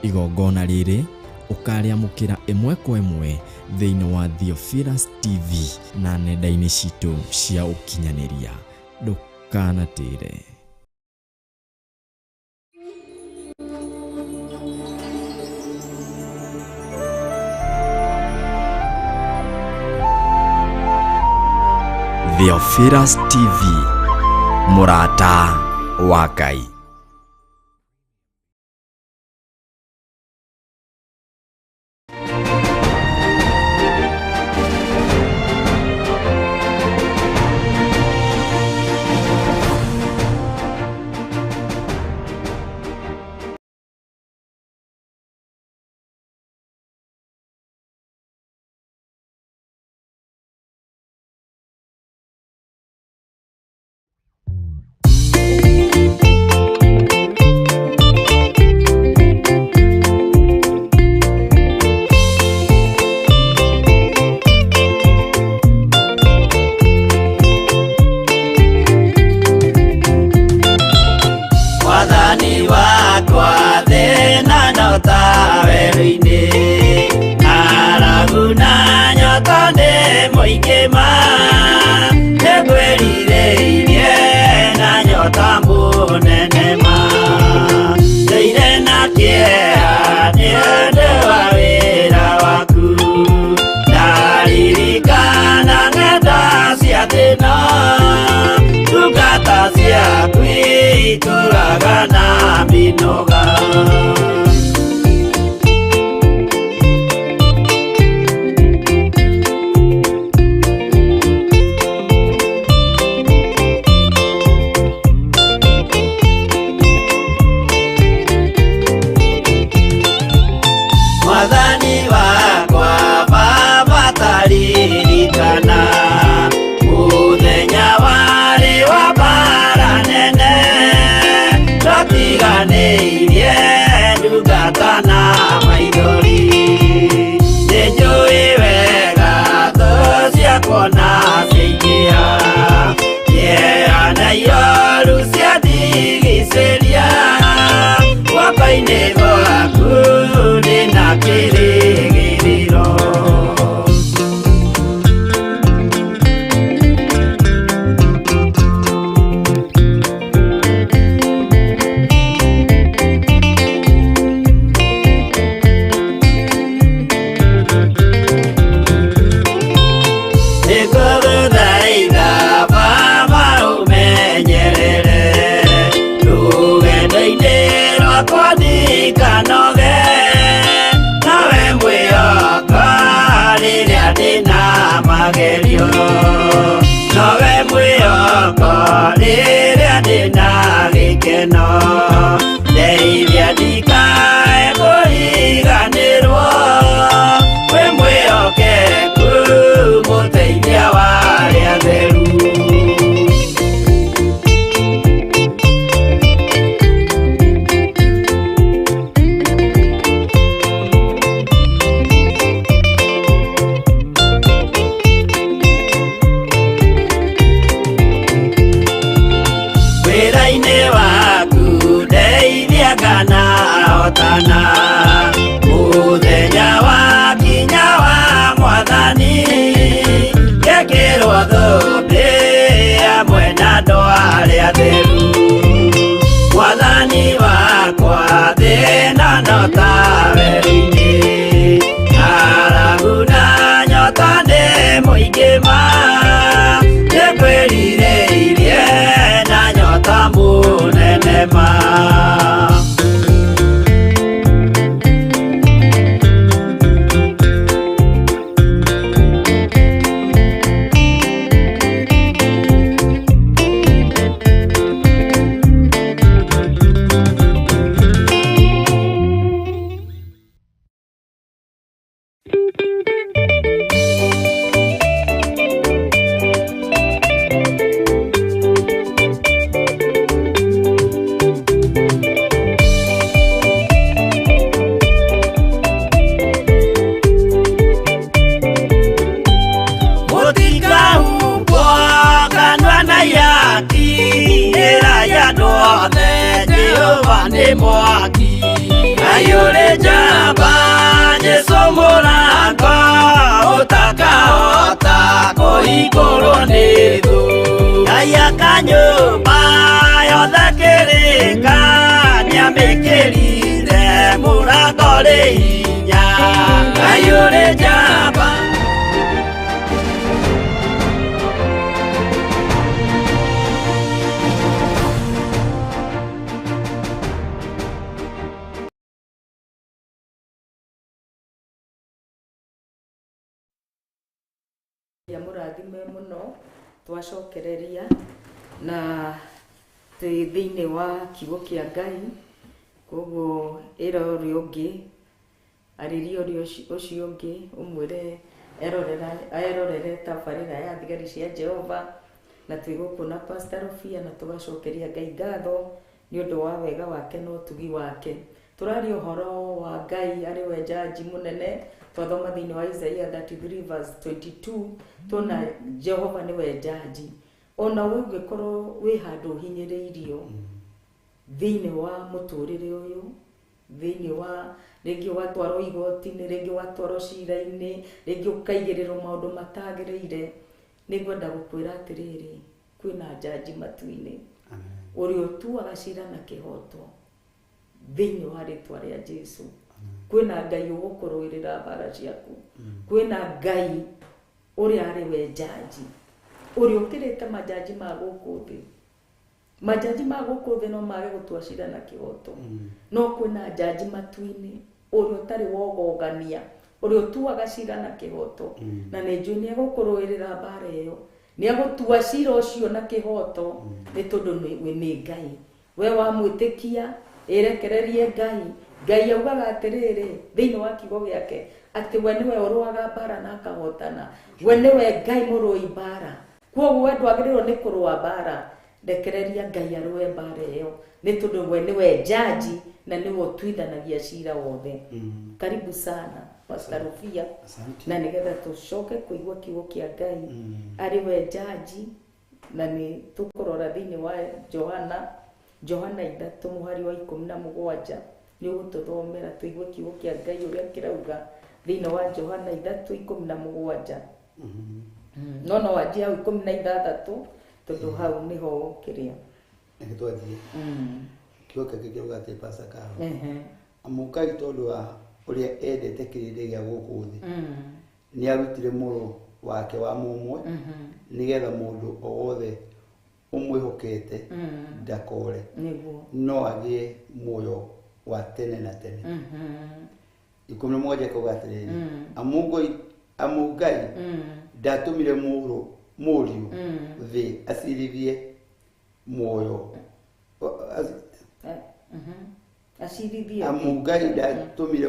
Igongona rĩrĩ ũkarĩamũkĩra ĩmwe kwa ĩmwe thĩinĩ wa Theophilus TV na nenda-inĩ citũ cia ũkinyanĩria. Ndũkanatĩre. Theophilus TV, mũrata wa Ngai. Mwathani wakwa thĩna ndota werũ-inĩ, ng'aragu na nyota nĩ mũingĩ ma, nĩngwĩrirĩirie na nyota mũnene ma, ndũire na kĩeha nĩ ũndũ wa wĩra waku, ndaririkana ng'enda cia thĩna, ndungata ciaku itũraga na mĩnoga. Ndũtiganĩirie ndungata na maithori. Nĩnjũĩ wega thũ ciakwa na ciaingĩha. Kĩeha na ioru ciandigicĩria. Guoko-inĩ gwaku ndĩna kĩrĩgĩrĩro. Nĩngũgũthaitha Baba ũmenyerere rũgendo-inĩ rwakwa ndikanoge, nawe mwĩhoka rĩrĩa ndĩna magerio, nowe mwĩhoko rĩrĩa ndĩna gĩkeno. Ndeithia ndikae kũriganĩrwo, wĩ mwĩhokeku mũteithia wa arĩa atheru. Wĩra-inĩ waku ndeithia kana hotana, mũthenya wakinya wa Mwathani, ngekĩrwo thũmbĩ hamwe na andũ arĩa atheru. Mwathani wakwa thĩna no ta werũ-inĩ, ng'aragu na nyota nĩ mũingĩ ma, nĩngwĩrirĩirie na nyota mũnene ma. Mũtikahumbwo kanua na ihaki, ĩra ya andũ othe Jehova nĩ mwaki. Ngai ũrĩ njamba, Jesũ mũrango, ũtakahota kũhingũrwo nĩ thũ. Ngai aka nyũmba yothe kĩrĩka, nĩamĩkĩrire mũrango rĩ hinya. Ngai ũrĩ njamba. Ya mũrathime mũno twacokereria na twĩ thĩinĩ wa kiugo kĩa Ngai, koguo ĩra ũrĩa ũngĩ, arĩria ũrĩa ũcio ũngĩ, ũmwĩre erorere tabarĩra ya thigari cia Jehova, na twĩ gũkũ na Pastor Rufia, na tũgacokeria Ngai ngatho nĩ ũndũ wa wega wake na ũtugi wake. Tũraria ũhoro wa Ngai arĩ we jaji mũnene, twathoma thĩinĩ wa Isaiah 33 verse 22, tuona Jehova nĩwe jaji. Ona we ũngĩkorwo wĩ handũ ũhinyĩrĩirio thĩinĩ wa mũtũrĩre ũyũ, thĩinĩ wa rĩngĩ ũgatwarwo igoti-inĩ, rĩngĩ ũgatwarwo cira-inĩ, rĩngĩ ũkaigĩrĩrwo maũndũ matagĩrĩire, nĩngwenda gũkwĩra atĩrĩrĩ, kwĩna jaji matu-inĩ ũrĩa ũtuaga cira na kĩhoto thĩinĩ wa rĩtwa rĩa Jesũ. Kwĩna Ngai ũgũkũrũĩrĩra mbara ciaku, kwĩna Ngai ũrĩa arĩ we jaji, ũrĩa ũkĩrĩte majaji ma gũkũ thĩ. Majaji ma gũkũ thĩ no mage gũtua cira na kĩhoto, no kwĩna jaji matu-inĩ ũrĩa ũtarĩ wogogania, ũrĩa ũtuaga cira na kĩhoto, na nĩ njũĩ nĩ egũkũrũĩrĩra mbara ĩyo, nĩ egũtua cira ũcio na kĩhoto, nĩ tondũ nĩ Ngai. We wamwĩtĩkia, ĩrekererie Ngai. Ngai augaga atĩrĩrĩ thĩinĩ wa kiugo gĩake atĩ we nĩwe ũrũaga mbara na akahotana, we nĩwe Ngai mũrũi mbara. Kwoguo we ndwagĩrĩirwo nĩ kũrũa mbara, Rekereria Ngai arũe mbara ĩyo nĩ tondũ we nĩwe jaji na nĩwe ũtuithanagia cira wothe. Karibu sana Pastor Rufia. Asante. Na nĩgetha tũcoke kũigua kiugo kĩa Ngai arĩ we jaji, na nĩ tũkũrora thĩinĩ wa Johana 3 mũhari wa 17. Nĩ ũgũtũthomera tũigue kiugo kĩa Ngai ũrĩa kĩrauga thĩinĩ wa Johana 3:17. No wanjie hau 16 tondũ hau nĩho kĩrĩa. Reke twanjie. Kiugo kĩngĩ kĩrauga atĩ Pastor Carol. Amu Ngai tondũ wa ũrĩa endete kĩrĩndĩ gĩa gũkũ thĩ, nĩ arutire mũrũ wake wa mũmwe, nĩgetha mũndũ o wothe ũmwĩhokete ndakore, no agĩe muoyo wa tene na tene. 17 kauga atĩrĩrĩ, amu Ngai ndatũmire mũriũ thĩ acirithie muoyo. Acirithie. Amu Ngai ndatũmire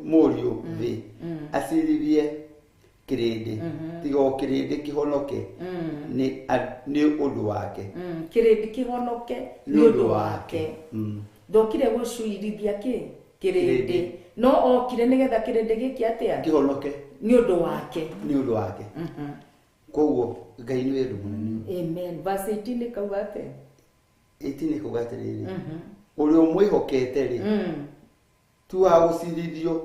mũriũ thĩ acirithie kĩrĩndĩ, tiga o kĩrĩndĩ kĩhonoke nĩ ũndũ wake. Kĩrĩndĩ kĩhonoke nĩ ũndũ wake. Ndokire gũcuirithia kĩ? Kĩrĩndĩ. No okire nĩgetha kĩrĩndĩ gĩkĩ atĩa? Kĩhonoke nĩ ũndũ wake. Nĩ ũndũ wake. Koguo Ngai nĩ wendo mũnene. Amen. Verse 18 kauga atĩa? 18 kauga atĩrĩrĩ, ũrĩa ũmwĩhokete rĩ, ti wa gũcirithio.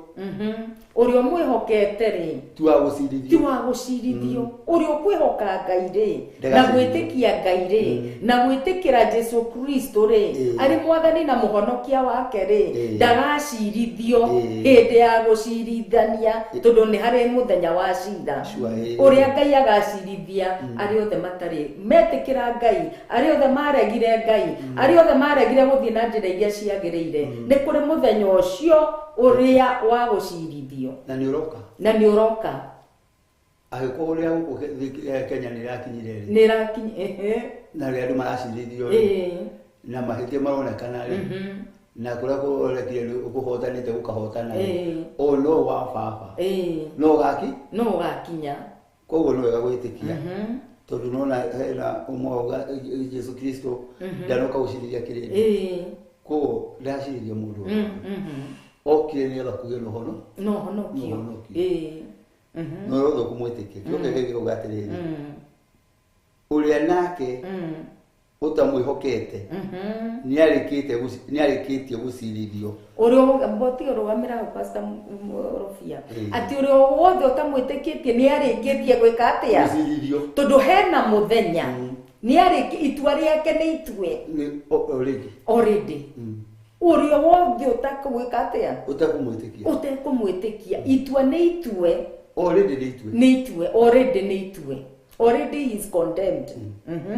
Ũrĩa ũmwĩhokete rĩ, ti wa gũcirithio. Ti wa gũcirithio. Ũrĩa ũkwĩhoka Ngai rĩ, na gwĩtĩkia Ngai rĩ, na gwĩtĩkĩra Jesu Kristo rĩ, arĩ mwathani na mũhonokia wake rĩ, ndagacirithio hĩndĩ ya gũcirithania, tondũ nĩ harĩ mũthenya wa cira ũrĩa Ngai agacirithia arĩa othe matarĩ metĩkĩra Ngai, arĩa othe maregire Ngai, arĩa othe maregire gũthiĩ na njĩra iria ciagĩrĩire. Nĩ kũrĩ mũthenya ũcio ũrĩa wa gũcirithio. Na nĩ ũroka. Na nĩ ũroka. Angĩkorwo ũrĩa gũkũ Kenya nĩ ĩrakinyire rĩ. Nĩ ĩrakinyire. Na rĩrĩa andũ maracirithio rĩ, na mahĩtia maronekana rĩ, na kũrĩa kũrekire kũhotanĩte gũkahotana rĩ, o no wa baba. No ũgaki? No ũgakinya. Koguo nĩ wega gwĩtĩkia. Tondũ nona hena ũmwe wauga Jesu Kristo ndanoka gũcirithia kĩrĩndĩ. Koguo ndacirithia mũndũ. Okire nĩgetha kũgĩe na ũhono. No ũhonokio. No ũrĩa ũkũmwĩtĩkia. Kiugo kĩngĩ kĩrauga atĩrĩrĩ, ũrĩa nake ũtamwĩhokete nĩarĩkĩtie gũcirithio. Ũrĩa tiga rũgamĩra hau Pastor Rufia. Atĩ ũrĩa wothe ũtamwĩtĩkĩtie nĩarĩkĩtie gwĩka atĩa? Gũcirithio. Tondũ hena mũthenya itua rĩake nĩ itue. Already. Already. Ũrĩa wothe ũtakũgwĩka atĩa? Ũtekũmwĩtĩkia. Ũtekũmwĩtĩkia. Itua nĩ itue. Already nĩ itue. Nĩ itue. Already nĩ itue. Already he is condemned.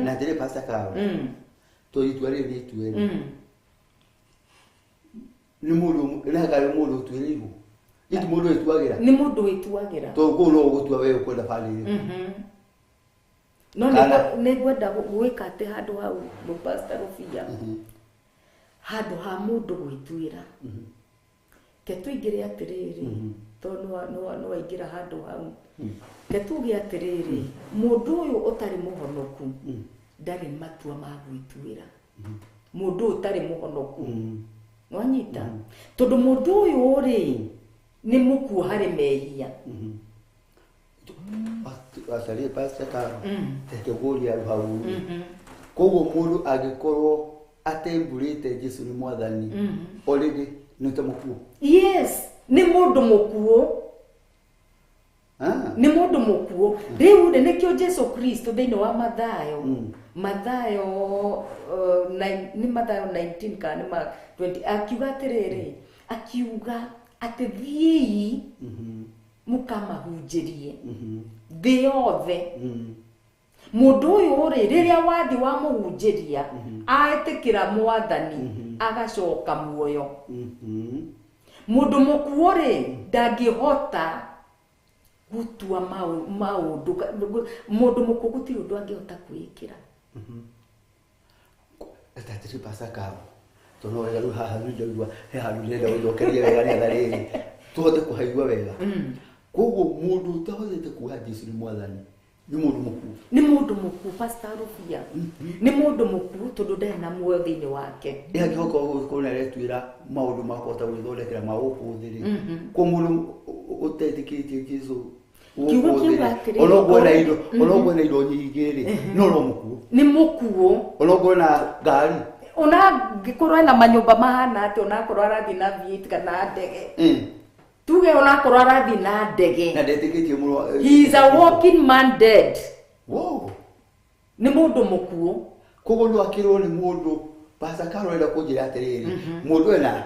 Na atĩrĩ Pastor Carol, tondũ itua rĩrĩ nĩ itue rĩ, nĩ mũndũ nĩ mũndũ ũtuĩrĩirwo. Ti mũndũ wĩtuagĩra. Nĩ mũndũ wĩtuagĩra. Tondũ kũu no ũgũtua we ũkwenda bamĩrĩ. No nĩ ngwenda gwĩka atĩ handũ hau Pastor Rufia, handũ ha mũndũ gwĩtuĩra, ke tũingĩre atĩrĩrĩ, tondũ nĩ waingĩra handũ hau, ke tuge atĩrĩrĩ, mũndũ ũyũ ũtarĩ mũhonoku ndarĩ matua ma gwĩtuĩra. Mũndũ ũyũ ũtarĩ mũhonoku, nĩwanyita? Tondũ mũndũ ũyũ rĩ nĩ mũkuũ harĩ mehia. Atarĩ Pastor Carol, reke ngũrie hau. Koguo mũndũ angĩkorwo atembũrĩte Jesu nĩ mwathani, already nĩ ta mũkuũ. Yes, nĩ mũndũ mũkuũ. Nĩ mũndũ mũkuũ. Rĩu rĩ nĩkĩo Jesu Kristo thĩinĩ wa Mathayo, Mathayo nĩ Mathayo 19 kana nĩ 20, akiuga atĩrĩrĩ, akiuga atĩ thiĩi mũkamahunjĩrie thĩ yothe. Mũndũ ũyũ rĩ, rĩrĩa wathi wamũhunjĩria, aetĩkĩra mwathani, agacoka muoyo. Mũndũ mũkuũ rĩ, ndangĩhota gũtua maũndũ. Mũndũ mũkuũ gũtirĩ ũndũ angĩhota kwĩĩkĩra. Atĩrĩ Pastor Carol, tondũ wega rĩu haha nĩ ndaigua he handũ ndĩrenda gũcokeria wega nĩgetha rĩrĩ tũhote kũhaigua wega. Koguo mũndũ ũtahotete kuga Jesu nĩ mwathani Nĩ mũndũ mũkuũ. Nĩ mũndũ mũkuũ Pastor Rufia. Nĩ mũndũ mũkuũ tondũ ndarĩ na muoyo thĩinĩ wake. Ĩ angĩhoka gũkorwo nĩ aretwĩra maũndũ ma kũhota gwĩthondekera ma gũkũ thĩ rĩ, kwa mũndũ ũtetĩkĩtie Jesũ Kiugo kiuga atĩrĩrĩ, ona ũguo ena indo nyingĩ rĩ, no no mũkuũ. Nĩ mũkuũ. Ona ũguo ena ngari. Ona angĩkorwo ena manyũmba mahana atĩa, onakorwo arathiĩ na V8 kana ndege. Tuge onakorwo arathiĩ na ndege. Na ndetĩkĩtie mũno. He is a walking man dead. Wow. Nĩ mũndũ mũkuũ. Koguo no akĩrwo nĩ mũndũ Pastor Carol enda kũnjĩra atĩrĩrĩ, mũndũ ena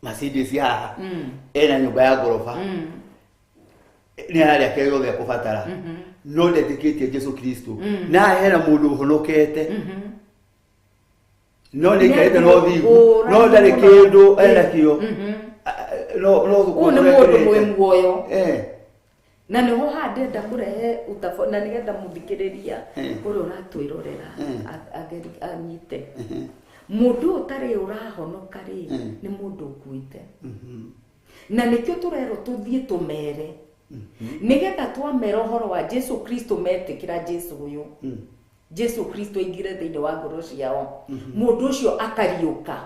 Mercedes haha, ena nyũmba ya ngoroba, nĩ ararĩa kĩrĩa gĩothe ekũbatara, no ndetĩkĩtie Jesũ Kristo. Na hena mũndũ ũhonokete, no nĩ aikarĩte na ũthingu, no ndarĩ kĩndũ enakĩo. No no Ũyũ nĩ mũndũ mwĩ muoyo. Na nĩho haha ndĩrenda kũrehe na nĩgetha mũthikĩrĩria ũrĩa ũratwĩrorera anyite. Mũndũ ũtarĩ ũrahonoka rĩ, nĩ mũndũ ũkuĩte. Na nĩkĩo tũrerwo tũthiĩ tũmere. Nĩgetha twamera ũhoro wa Jesũ Kristo metĩkĩra Jesũ ũyũ. Jesũ Kristo aingĩre thĩinĩ wa ngoro ciao. Mũndũ ũcio akariũka.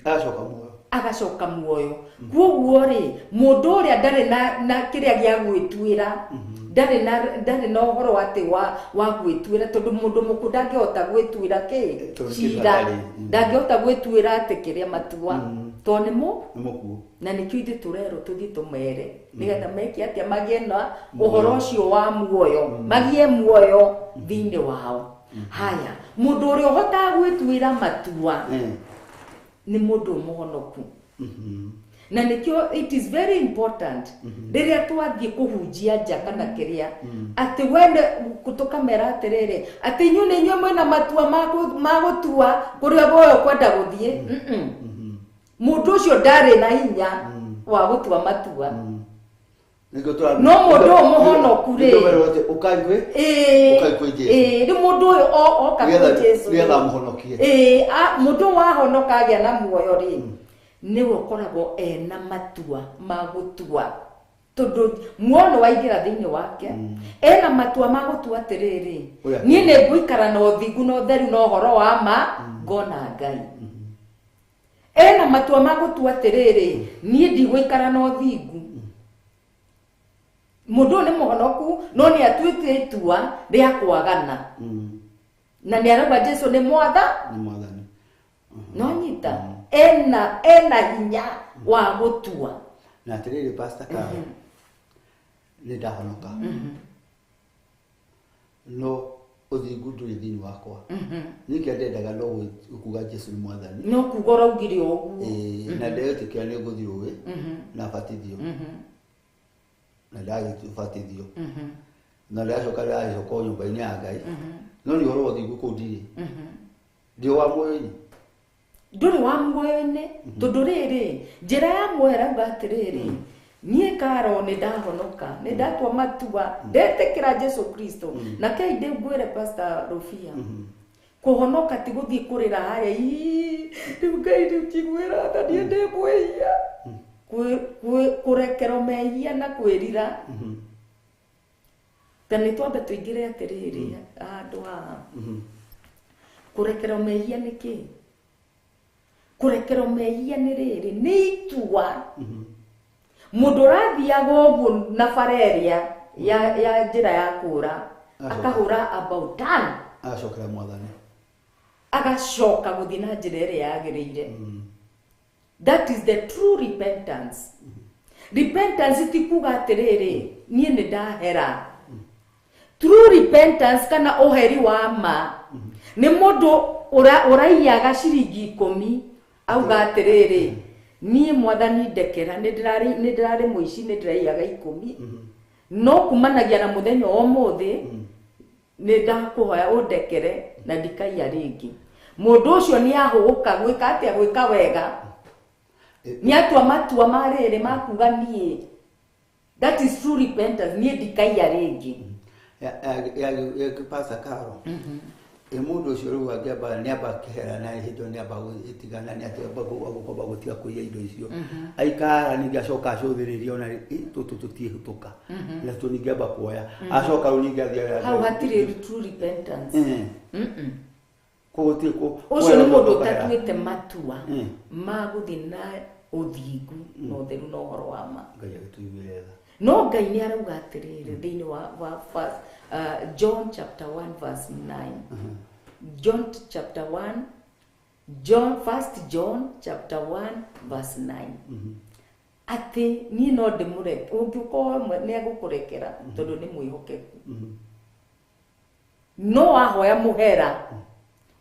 Agacoka muoyo. Agacoka muoyo. Kwoguo rĩ, mũndũ ũrĩa ndarĩ na kĩrĩa gĩa gwĩtuĩra, ndarĩ na ũhoro atĩ wa gwĩtuĩra, tondũ mũndũ mũkuũ ndangĩhota gwĩtuĩra kĩ? Cira. Ndangĩhota gwĩtuĩra atĩ kĩrĩa matua. Tondũ nĩ mũkuũ. Na nĩkĩo ithuĩ tũrerwo tũthiĩ tũmere. Nĩgetha meke atĩa? Magĩe na ũhoro ũcio wa muoyo. Magĩe muoyo thĩinĩ wao. Haya, mũndũ ũrĩa ũhotaga gwĩtuĩra matua nĩ mũndũ mũhonoku. Na nĩkĩo it is very important rĩrĩa twathiĩ kũhunjia nja kana kĩrĩa, atĩ wene tũkamera atĩrĩrĩ, atĩ inyuĩ nĩ inyuĩ mwĩna matua ma gũtua kũrĩa guothe ũkwenda gũthiĩ. Mũndũ ũcio ndarĩ na hinya wa gũtua matua. No mũndũ ũyũ mũhonoku rĩ, rĩu mũndũ ũyũ oka kwĩ Jesũ rĩ, nĩgetha amũhonokie. Mũndũ ũyũ wahonoka agĩa na muoyo rĩ, nĩwe ũkoragwo ena matua ma gũtua, tondũ muoyo nĩ waingĩra thĩinĩ wake. Ena matua ma gũtua atĩrĩrĩ, niĩ nĩ ngũikara na ũthingu na ũtheru na ũhoro wa ma, ngona Ngai. Ena matua ma gũtua atĩrĩrĩ, niĩ ndigũikara na ũthingu. Mũndũ ũyũ nĩ mũhonoku, no nĩ atuĩte itua rĩa kwagana. Na nĩ arauga Jesũ nĩ mwathani. No nyita, ena hinya wa gũtua. Na atĩrĩrĩ Pastor Carol, nĩ ndahonoka. No ũthingu ndũrĩ thĩinĩ wakwa. Niĩ kĩrĩa ndendaga no kuga Jesũ nĩ mwathani. No kuga ũraugire ũguo. Na ndetĩkĩra nĩ ngũthiĩ rũĩ na batithio. Na ndagĩbatithio. Na ndacoka ndagĩcoka nyũmba-inĩ ya Ngai. No nĩ ũhoro wa ũthingu kũu ndirĩ. Ndĩ wa muoyo-inĩ. Ndũrĩ wa muoyo-inĩ, tondũ rĩrĩ, njĩra ya muoyo ĩrauga atĩrĩrĩ, niĩ Carol nĩ ndahonoka, nĩ ndatua matua, ndetĩkĩra Jesũ Kristo. Na kei ndĩngwĩre Pastor Rufia, kũhonoka ti gũthiĩ kũrĩra harĩa, ii, rĩu Ngai rĩu njiguĩra tha, niĩ ndĩ mwĩhia. Kũrekerwo mehia na kwĩrira. Ta nĩ twambe tũingĩre atĩrĩrĩ, handũ haha. Kũrekerwo mehia nĩ kĩ? Kũrekerwo mehia nĩ rĩrĩ, nĩ itua. Mũndũ ũrathiaga ũguo na bara ĩrĩa ya njĩra ya kũra, akahũra about done. Agacokera mwathani. Agacoka gũthiĩ na njĩra ĩrĩa yagĩrĩire. That is the true repentance. Repentance ti kuga atĩrĩrĩ, niĩ nĩ ndahera. True repentance kana ũheri wa ma nĩ mũndũ ũraiyaga ciringi 10 auga atĩrĩrĩ, niĩ mwathani ndekera, nĩ ndĩrarĩ mũici, nĩ ndĩraiyaga 10, no kumanagia na mũthenya wa ũmũthĩ nĩ ndakũhoya ũndekere na ndikaiya rĩngĩ. Mũndũ ũcio nĩ ahũgũka gwĩka atĩa? Gwĩka wega. Nĩ atua matua ma rĩrĩ ma kuga niĩ, that is true repentance, niĩ ndikaiya rĩngĩ. Pastor Carol, Mũndũ ũcio rĩu angĩamba nĩamba kehera na hĩndĩ ĩyo nĩamba gũtigana nĩ atĩ agũkomba gũtiga kũiya indo icio aikara ningĩ acoka acũthĩrĩria ona tũtũ tũtiĩhũtũka na tũ ningĩ amba kuoya acoka rĩu ningĩ athiĩ hau hatirĩ true repentance. Koguo gũtirĩ ũcio nĩ mũndũ ũtatuĩte matua ma gũthiĩ na ũthingu na ũtheru na ũhoro wa ma. Ngai agĩtũiguĩre tha. No Ngai nĩ arauga atĩrĩrĩ thĩinĩ wa John chapter 1 verse 9. John chapter 1, John, 1 John chapter 1 verse 9. Atĩ niĩ no ndĩmũreke, ũngĩkorwo nĩ egũkũrekera tondũ nĩ mwĩhokeku. No wahoya mũhera,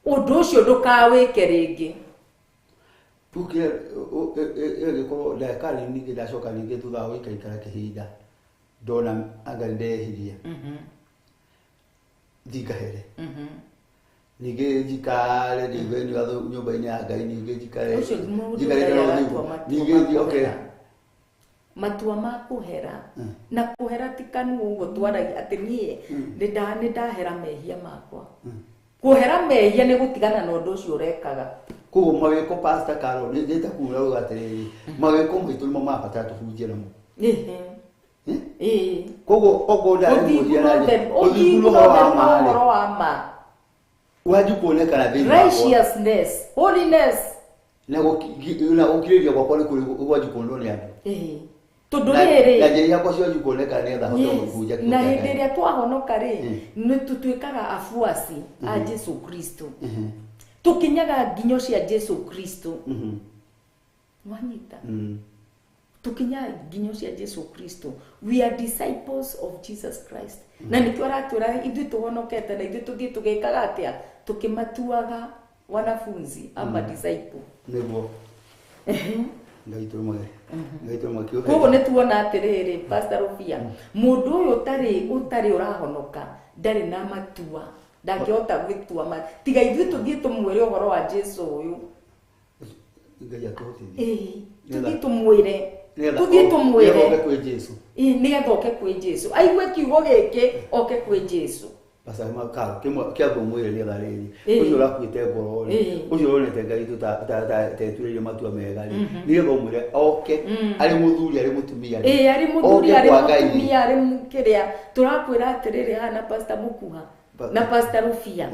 ũndũ ũcio ndũkawĩke rĩngĩ. Tuke ĩgĩkorwo ndagĩtarĩ ningĩ ndacoka ningĩ thutha wa gũikaikara kĩhinda ndona anga nĩndehirie thiĩ ngahere ningĩ njikare njigue nyũmba-inĩ ya Ngai ningĩ njikare Ũcio mũndũ njikare Ngai na aratua ũthingu. matua Ningĩ ma thiĩ okay. kũhera. Matua ma kũhera na kũhera ti kanua ũguo twaragia atĩ niĩ nĩ ndahera mehia makwa. Kũhera mehia nĩ gũtigana na ũndũ ũcio ũrekaga. Koguo mawĩko Pastor Carol nĩ ta kuga uga atĩrĩrĩ mawĩko maitũ nĩmo mabatara tũhunjie namo. Ĩĩ. Koguo okorwo ndarĩ Ũthingu mũhia na na ũtheru, ũthingu ũthingu na na ũhoro wa ũtheru na ma rĩ, ũhoro wa ma. wanji kuonekana thĩinĩ wakwa. Righteousness, holiness. Na gũkirĩrĩria gwakwa nĩ kũrĩ gwanji kuonwo nĩ andũ. Tondũ Na rĩrĩ na njĩra iria cianji kuonekana nĩgetha hote kũhunjia kiugo na kĩa hĩndĩ Ngai. ĩrĩa twahonoka rĩ nĩ tũtuĩkaga afuasi a Jesu Kristo. Tũkinyaga nginyo cia Jesu Kristo. Wanyita? Tukinyaga nginyo cia Jesu Kristo. We are disciples of Jesus Christ. Na nĩkĩo aratwĩra ithuĩ tũhonokete na ithuĩ tũthiĩ tũgĩkaga atĩa tũkĩmatuaga wanafunzi ama disciple. Nĩguo Ngai tũrũmage Ngai tũrũmage. Koguo nĩ tuona atĩrĩrĩ Pastor Rufia, mũndũ ũyũ ũtarĩ ũrahonoka ndarĩ na matua, ndangĩhota gwĩtua tiga ithuĩ tũthiĩ tũmwĩre ũhoro wa Jesu ũyũ. Ngai atũhotithie. Ĩĩ, tũthiĩ tũmwĩre, Nĩgetha tũthiĩ tũmwĩre. Nĩgetha oke kwĩ Jesu. Ĩĩ, nĩgetha oke kwĩ Jesu, aigue kiugo gĩkĩ oke kwĩ Jesu. Pastor Carol kĩmwe kĩamba ũmwĩre nĩgetha rĩrĩ ũcio ũrakuĩte ngoro rĩ ũcio ũronete Ngai tetuĩrĩire matua mega rĩ nĩgetha ũmwĩre oke arĩ mũthuri arĩ mũtumia rĩ Ĩĩ, arĩ mũthuri oke arĩ kwa Ngai rĩ. mũtumia arĩ kĩrĩa tũrakwĩra atĩrĩrĩ haha na Pastor Mũkuha na Pastor Rufia,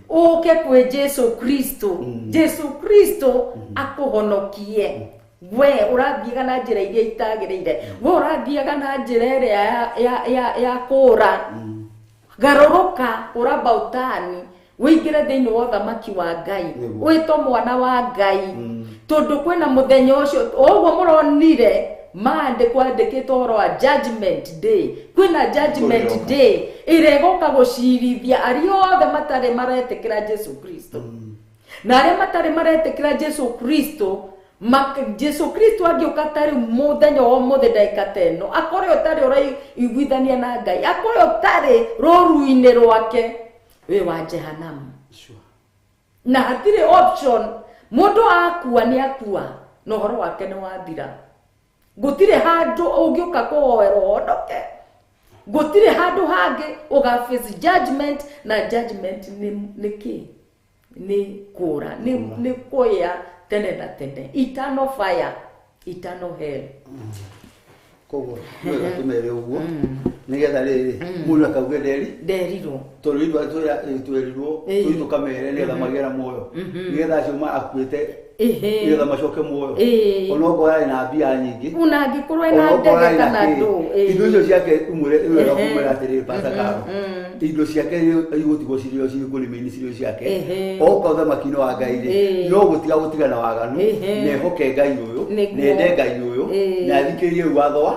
ũke kwĩ Jesu Kristo. Jesu Kristo akũhonokie. We ũrathiaga na njĩra iria itagĩrĩire, we ũrathiaga na njĩra ĩrĩa ya kũũra, garũrũka ũramba ũtani wĩingĩre thĩinĩ wa ũthamaki wa Ngai, wĩtwo mwana wa Ngai, tondũ kwĩna mũthenya ũcio ũguo mũronire maandĩko andĩkĩtwo ũhoro wa judgment day. Kwĩna judgment day ĩrĩa ĩgoka gũcirithia arĩa othe matarĩ maretĩkĩra Jesu Kristo na arĩa matarĩ maretĩkĩra Jesu Kristo. Jesu Kristo angĩũka ta rĩu mũthenya wa ũmũthĩ ndagĩka ta ĩno akore ũtarĩ ũraiguithania na Ngai, akore ũtarĩ rũru-inĩ rwake, wĩ wa jehanamu. Na hatirĩ option. Mũndũ akua nĩ akua na ũhoro wake nĩ wathira. Gũtirĩ handũ ũngĩũka kũhoerwo ũhonoke, gũtirĩ handũ hangĩ ũga face judgment, na judgment nĩ kĩ? Nĩ kũra, nĩ kũya tene na tene, eternal fire, eternal hell. Koguo nĩwega tũmere ũguo nĩgetha rĩrĩ mũndũ akauge nderi nderirwo tondũ ithuĩ twerirwo tũthiĩ tũkamere nĩgetha magĩe na muoyo, nĩgetha acio makuĩte nĩgetha macoke muoyo, onokorwo arĩ na mbia nyingĩ, ona angĩkorwo ena onokorwo ndege arĩ na kana kĩ, ndũ. Indo icio ciake ũmwĩre wega kumwĩra atĩrĩrĩ Pastor Carol, indo ciake igũtigwo cirĩ o cirĩ kũrĩma-inĩ cirĩ o ciake, oka ũthamaki-inĩ wa Ngai rĩ, no gũtiga gũtiga na waganu, na ehoke Ngai ũyũ, na ende Ngai ũyũ, na athikĩrĩrie watho wa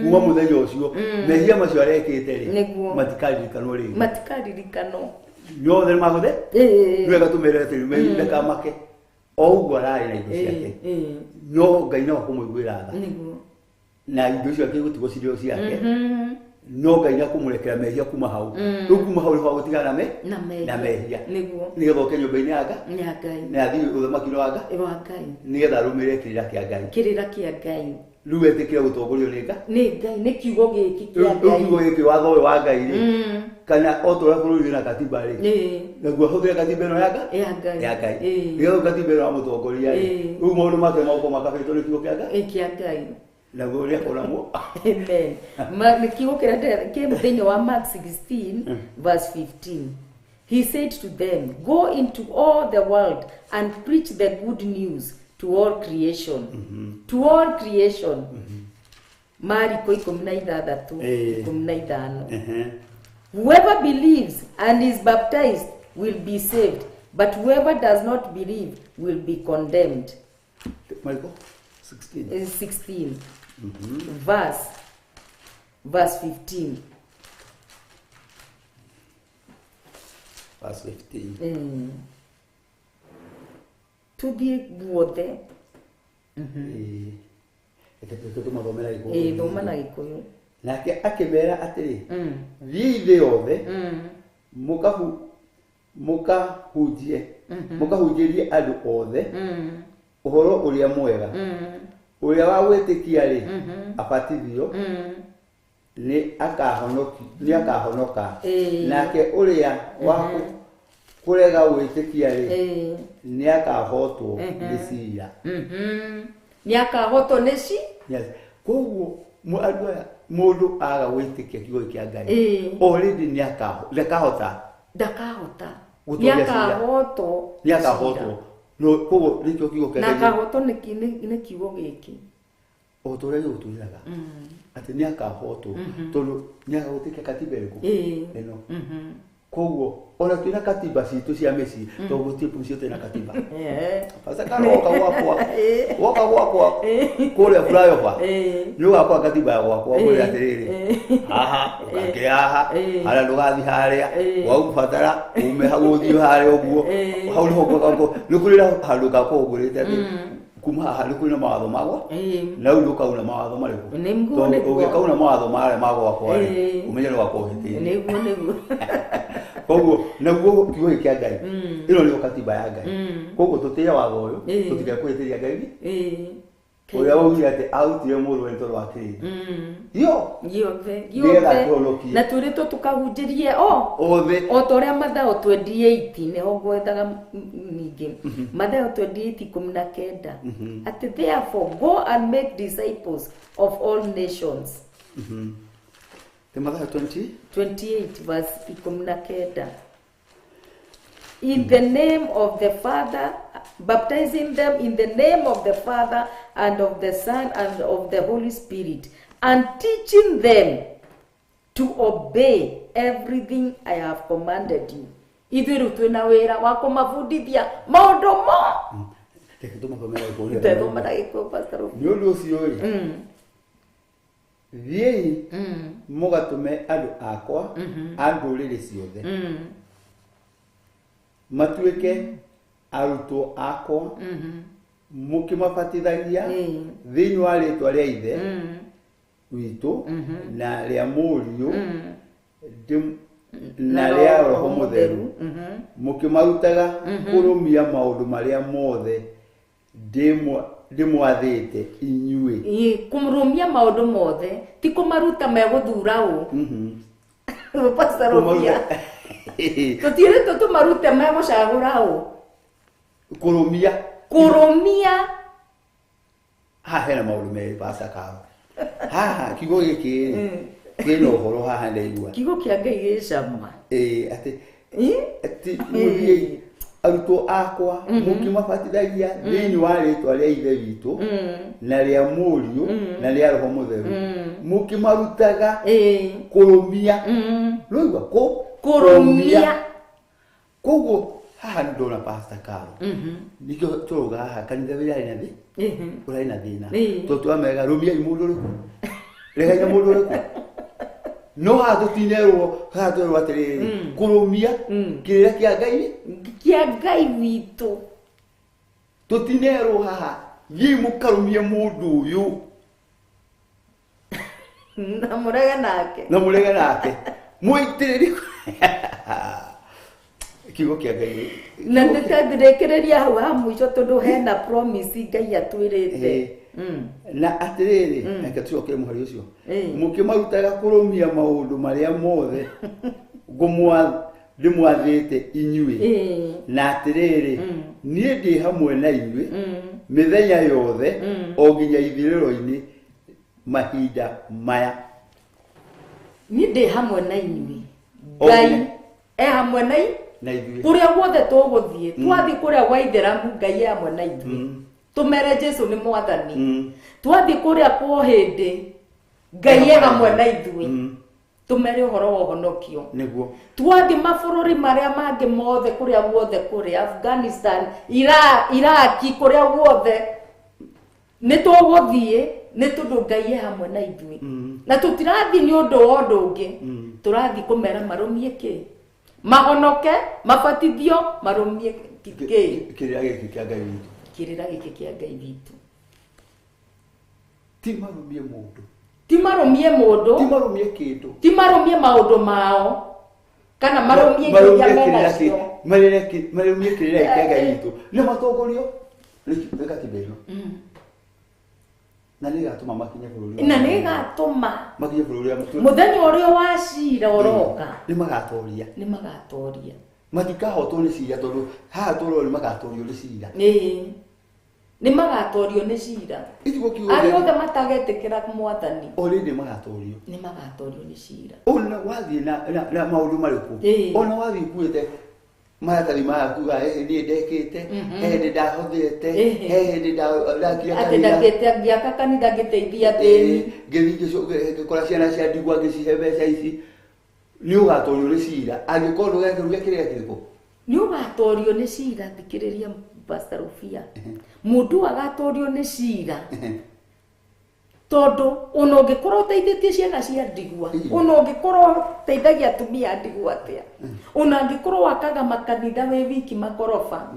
kuma mũthenya ũcio mehia macio arekĩte rĩ matikaririkanwo rĩngĩ. Matikaririkanwo. Yothe nĩ magũthe. Nĩ wega tũmere atĩrĩ ndakamake o ũguo ararĩ na indo ciake, no Ngai no akũmũiguĩra tha na indo icio akĩgũtigwo cirĩ o ciake, no Ngai nĩakũmũrekera mehia kuma hau. Rĩu kuma hau nĩho gũtigana na na mehia na mehia nĩgetha oke nyũmba-inĩ ya Ngai ya Ngai na athiĩ ũthamaki-inĩ wa Ngai wa Ngai nĩgetha arũmĩrĩre kĩrĩra kĩa Ngai. Kĩrĩra kĩa Ngai. Rĩu wetĩkĩre gũtongorio nĩ Ngai. Nĩ Ngai, nĩ kiugo gĩkĩ kĩa Rĩu Ngai. kiugo gĩkĩ watho ũyũ wa Ngai rĩ, kana o ta ũrĩa bũrũri wĩna katiba rĩ, naguo ahũthĩre katiba ĩno ya Ngai. Ya Ngai. Ya Ngai. Nĩgetha katiba ĩno yamũtongoria rĩ, rĩu maũndũ make magũkorwo makabĩtwo nĩ kiugo kĩa Ngai. Kĩa Ngai. Naguo nĩakonamwo. Amen. Nĩ kiugo kĩrĩa kĩ thĩinĩ wa Mark 16 verse 15. He said to them, go into all the world and preach the good news to all creation. To all creation. Mariko 16 15. Whoever believes and is baptized will be saved, but whoever does not believe will be condemned. Mariko 16. 16. Verse 15. Verse 15. Tuthiĩ guothe. Thoma na Gĩkũyũ. Nake akĩmera atĩrĩ, thiĩi thĩ yothe mũkahunjĩrie andũ othe ũhoro ũrĩa mwega. Ũrĩa wa gwĩtĩkia rĩ, abatithio, nĩ akahonoka. Nake ũrĩa wa kũrega gwĩtĩkia rĩ, nĩ akahotwo nĩ ciira. Nĩ akahotwo nĩ ci? Koguo andũ aya, mũndũ aga gwĩtĩkia kiugo kĩa Ngai, already nĩ ndakahota. Ndakahota. Nĩ akahotwo. Nĩ akahotwo. Koguo nĩkĩo kiugo kĩa Ngai. Na akahotwo nĩ kiugo gĩkĩ. O ta ũrĩa gĩgũtwĩraga atĩ nĩ akahotwo tondũ nĩ agagwĩtĩkia katiba ĩrĩkũ? Ĩno. Koguo ona twĩna katiba citũ cia mĩciĩ, tondũ gũtirĩ mũciĩ ũtarĩ na katiba. Pascal woka gwakwa, woka gwakwa kũrĩa flyover, nĩ ũgakora katiba ya gwakwa ngwĩre atĩrĩrĩ, haha ũkakĩre haha, harĩa ndũgathiĩ harĩa, waũbatara ume hau ũthiĩ harĩa ũguo, hau nĩho nĩ kũrĩ na handũ gakwa ũngũrĩte atĩ kuma haha nĩ kũrĩ na mawatho magwa, na rĩu ndũkauna mawatho marĩkũ? Tondũ ũngĩkauna mawatho marĩa ma gwakwa rĩ, ũmenye nĩ gwakwa ũhĩtĩirie. Nĩguo, nĩguo. Koguo naguo kiugo gĩkĩ kĩa Ngai, ĩno nĩyo katiba ya Ngai. Koguo tũtĩe watho ũyũ, tũtikae Ngai. Ũrĩa waugire atĩ arutire mũrũwe nĩ tondũ wa kĩrĩndĩ. Gĩothe. Na twĩrĩtwo tũkahunjĩrie othe. O ta ũrĩa Mathayo 28 nĩho ngwethaga ningĩ. Mathayo 28:19. Atĩ therefore go and make disciples of all nations. The Mathayo 20? 28 verse 19. In the name of the Father, baptizing them in the name of the Father and of the Son and of the Holy Spirit, and teaching them to obey everything I have commanded you. Ithuĩ rĩu twĩna wĩra wa kũmabundithia maũndũ mo. Tũthoma na Gĩkũyũ, Pastor. Nĩ ũndũ ũcio rĩ, thiĩi mũgatũme andũ akwa a ndũrĩrĩ ciothe matuĩke arutwo akwa, mũkĩmabatithagia thĩinĩ wa rĩĩtwa rĩa Ithe witũ na rĩa Mũriũ na rĩa Roho Mũtheru, mũkĩmarutaga kũrũmia maũndũ marĩa mothe ndĩmwathĩte inyuĩ. Kũrũmia maũndũ mothe, ti kũmaruta megũthura ũ. Pastor Rũmia. Tũtiĩrĩtwo tũmarute megũcagũra ũ. Kũrũmia. Kũrũmia. Haha hena maũndũ merĩ, Pastor Karo. Haha kiugo gĩkĩ kĩna ũhoro haha ndaigua. Kiugo kĩa Ngai gĩ cama. Atĩ mũthiĩ arutwo akwa mũkĩmabatithagia thĩinĩ wa rĩĩtwa rĩa Ithe witũ na rĩa Mũriũ na rĩa Roho Mũtheru, mũkĩmarutaga kũrũmia. Rũigua kũrũmia. Koguo haha nĩ ndona Pastor Karo. Nĩkĩo tũrauga haha kanitha ũrarĩ na thĩ, ũrarĩ na thĩna. Tondũ tũrameraga rũmiai mũndũ ũrĩkũ, regai na mũndũ ũrĩkũ. No haha tũtinerwo, haha twerwo atĩrĩrĩ, kũrũmia kĩrĩra kĩa Ngai, kĩa Ngai witũ. Tũtinerwo haha, thiĩi mũkarũmie mũndũ ũyũ. Na mũrege nake. Na mũrege nake. Mũitĩrĩrie kiugo kĩa Ngai. Na ndĩrekĩrĩria hau ha mũico tondũ hena promise Ngai atwĩrĩte. Na atĩrĩrĩ, reke tũcokere mũhari ũcio. Mũkĩmarutaga kũrũmia maũndũ marĩa mothe ndĩmwathĩte inyuĩ. Na atĩrĩrĩ, niĩ ndĩ hamwe na inyuĩ mĩthenya yothe o nginya ithirĩro-inĩ mahinda maya. Niĩ ndĩ hamwe na inyuĩ. Ngai e hamwe na ithuĩ. Kũrĩa guothe tũgũthiĩ, twathiĩ kũrĩa gwa Ithĩramu, Ngai e hamwe na ithuĩ. Tũmere Jesu nĩ mwathani. Twathiĩ kũrĩa kwa Ũhĩndĩ, Ngai e hamwe na ithuĩ. Tũmere ũhoro wa ũhonokio. Nĩguo. Twathiĩ mabũrũri marĩa mangĩ mothe, kũrĩa guothe kũrĩ Afghanistan, Iraki, kũrĩa guothe nĩ tũgũthiĩ, nĩ tondũ Ngai e hamwe na ithuĩ. Na tũtirathiĩ nĩ ũndũ wa ũndũ ũngĩ, tũrathiĩ kũmera marũmie kĩ, mahonoke, mabatithio, marũmie kĩ, Kĩrĩra gĩkĩ kĩa Ngai witũ. Kĩrĩra gĩkĩ kĩa Ngai witũ. Ti marũmie mũndũ. Ti marũmie mũndũ. Ti marũmie kĩndũ. Ti marũmie maũndũ mao. Kana marũmie indo iria menacio. Marũmie kĩrĩra gĩkĩ kĩa Ngai witũ. Nĩ matongorio nĩ katiba ĩno. Na nĩ ĩgatũma makinye bũrũri. Na nĩ ĩgatũma makinye bũrũri. Mũthenya ũrĩa wa cira ũroka. Nĩ magatoria. Nĩ magatoria. Matikahotwo nĩ cira tondũ haha tũrona nĩ magatorio nĩ cira. Nĩ magatorio nĩ cira. Arĩa othe matagetĩkĩra mwathani. Already magatorio. Nĩ magatorio nĩ cira. Ona wathiĩ na maũndũ marĩkũ? Ona wathiĩ ũkuĩte maratathi maya kuga niĩ ndekĩte, he hĩndĩ ndahothete, he hĩndĩ ndakire kanitha. Atĩ ndakĩte ngĩaka kanitha ngĩteithia athĩni. Ngĩthiĩ ngĩkora ciana cia ndigwa ngĩcihe mbeca ici. Nĩ ũgatorio nĩ cira. Angĩkorwo ndũgekĩrũria kĩrĩa kĩrĩkũ. Nĩ ũgatorio nĩ cira, thikĩrĩria Pastor Rufia. Mũndũ agatorio nĩ cira. Tondũ ona ũngĩkorwo ũteithĩtie ciana cia ndigwa, ona ũngĩkorwo ũteithagia atumia a ndigwa atĩa, ona angĩkorwo wakaga makanitha wĩ wiki makoroba,